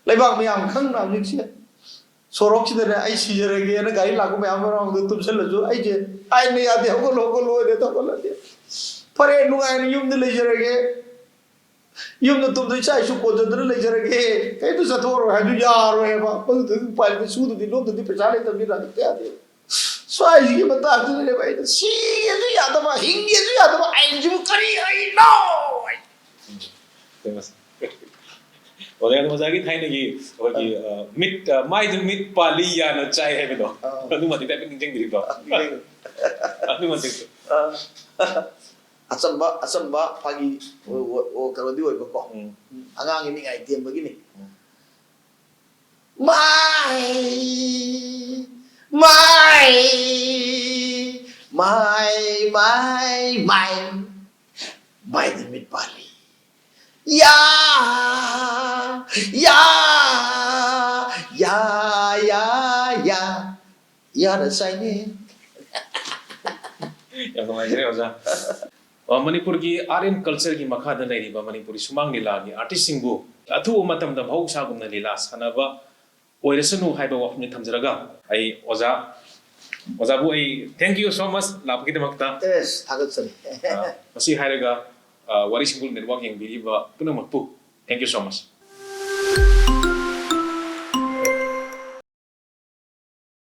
ꯂꯩꯕꯥꯛ ꯃꯌꯥꯝ ꯈꯪꯅ ꯍꯧꯖꯤꯛꯁꯦ ꯁꯣꯔꯣꯛꯁꯤꯗꯅꯦ, "ꯑꯩ ꯁꯤꯖꯔꯒꯦꯅ" ꯒꯥꯔꯤ ꯂꯥꯛꯄ ꯃꯌꯥꯝ ꯃꯃꯥꯡꯗ ꯇꯨꯝꯁꯜꯂꯁꯨ, ꯑꯩꯁꯦ, "ꯑꯩꯅ ꯌꯥꯗꯦ, ꯍꯧꯒꯠꯂꯣ, ꯍꯧꯒꯠꯂꯣ" ꯍꯥꯏꯅ ꯍꯧꯒꯠꯂꯗꯤ, "ꯐꯔꯦ, ꯅꯨꯡꯉꯥꯏꯅ ꯌꯨꯝꯗ ꯂꯩꯖꯔꯒꯦ, ꯌꯨꯝꯗ ꯇꯨꯝꯗ ꯏꯆꯥ ꯏꯁꯨ ꯀꯣꯟꯖꯗꯅ ꯂꯩꯖꯔꯒꯦ, ꯀꯩꯝꯇ ꯆꯠꯊꯣꯛꯑꯔꯣꯏ" ꯍꯥꯏꯕꯁꯨ ꯌꯥꯔꯣꯏ ꯍꯥꯏꯕ꯫ ꯃꯗꯨꯗꯨꯒꯤ ꯎꯄꯥꯏ ꯂꯩꯇꯦ, ꯁꯨꯗꯗꯤ ꯅꯣꯝꯗꯗꯤ ꯄꯩꯁꯥ ꯂꯩꯇꯕꯅꯤꯅ ꯍꯧꯖꯤꯛꯇꯤ ꯌꯥꯗꯦ꯫ ꯁ꯭ꯋꯥꯏꯁꯤꯒꯤ ꯃꯇꯥꯡꯁꯤꯗꯅꯦꯕ ꯑꯩꯅ ꯁꯤꯒꯦꯁꯨ ꯌꯥꯗꯕ, ꯍꯤꯡꯒꯦꯁꯨ ꯌꯥꯗꯕ ꯑꯥꯏꯟꯁꯤꯕꯨ ꯀꯔꯤ ꯑꯥꯏꯟꯅꯣ? ꯑꯣꯖꯥ, ꯑꯣꯖꯥꯒꯤ ꯊꯥꯏꯅꯒꯤ ꯑꯩꯈꯣꯏꯒꯤ, ꯑ, ꯃꯤꯠ, ꯑ, "ꯃꯥꯏꯗ ꯃꯤꯠ ꯄꯥꯜꯂꯤ, ꯌꯥꯅ ꯆꯥꯏ" ꯍꯥꯏꯕꯗꯣ, ꯑꯥ꯫ ꯑꯗꯨꯃꯗꯤ ꯍꯥꯏꯐꯦꯠ ꯅꯤꯡꯁꯤꯡꯕꯤꯔꯤꯕ꯭ꯔꯣ? ꯑꯗꯨꯃꯗꯤ꯫ ꯑ, ꯑꯆꯝꯕ, ꯑꯆꯝꯕ ꯐꯥꯒꯤ ꯑꯣ, ꯑꯣ, ꯑꯣ, ꯀꯩꯅꯣꯗꯤ ꯑꯣꯏꯕꯀꯣ꯫ ꯎꯝ꯫ ꯑꯉꯥꯡꯒꯤ ꯅꯤꯡꯉꯥꯏ ꯇꯦꯟꯕꯒꯤꯅꯤ꯫ ꯎꯝ꯫ ꯃꯥꯏ, ꯃꯥꯏ, ꯃꯥꯏ, ꯃꯥꯏ, ꯃꯥꯏ, ꯃꯥꯏꯗ ꯃꯤꯠ ꯄꯥꯜꯂꯤ꯫ ꯌꯥ, ꯌꯥ, ꯌꯥ, ꯌꯥ, ꯌꯥ, ꯌꯥꯅ ꯆꯥꯏꯅꯦ꯫ ꯌꯥꯝ ꯅꯨꯡꯉꯥꯏꯖꯔꯦ ꯑꯣꯖꯥ꯫ ꯑ, ꯃꯅꯤꯄꯨꯔꯒꯤ art and cultureꯒꯤ ꯃꯈꯥꯗ ꯂꯩꯔꯤꯕ ꯃꯅꯤꯄꯨꯔꯤ ꯁꯨꯃꯥꯡ ꯂꯤꯂꯥꯒꯤ artistꯁꯤꯡꯕꯨ ꯑꯊꯨꯕ ꯃꯇꯝꯗ ꯃꯍꯧꯁꯥꯒꯨꯝꯅ ꯂꯤꯂꯥ ꯁꯥꯟꯅꯕ ꯑꯣꯏꯔꯁꯅꯨ ꯍꯥꯏꯕ ꯋꯥꯐꯝꯅꯤ ꯊꯝꯖꯔꯒ, ꯑꯩ ꯑꯣꯖꯥ, ꯑꯣꯖꯥꯕꯨ ꯑꯩ thank you so much ꯂꯥꯛꯄꯒꯤꯗꯃꯛꯇ꯫ ꯑꯦꯁ, ꯊꯥꯒꯠꯆꯔꯤ꯫ ꯑ, ꯃꯁꯤ ꯍꯥꯏꯔꯒ, ꯑ, ꯋꯥꯔꯤ ꯁꯤꯃꯨꯟ network ꯌꯦꯡꯕꯤꯔꯤꯕ ꯄꯨꯝꯅꯃꯛꯄꯨ thank you so much꯫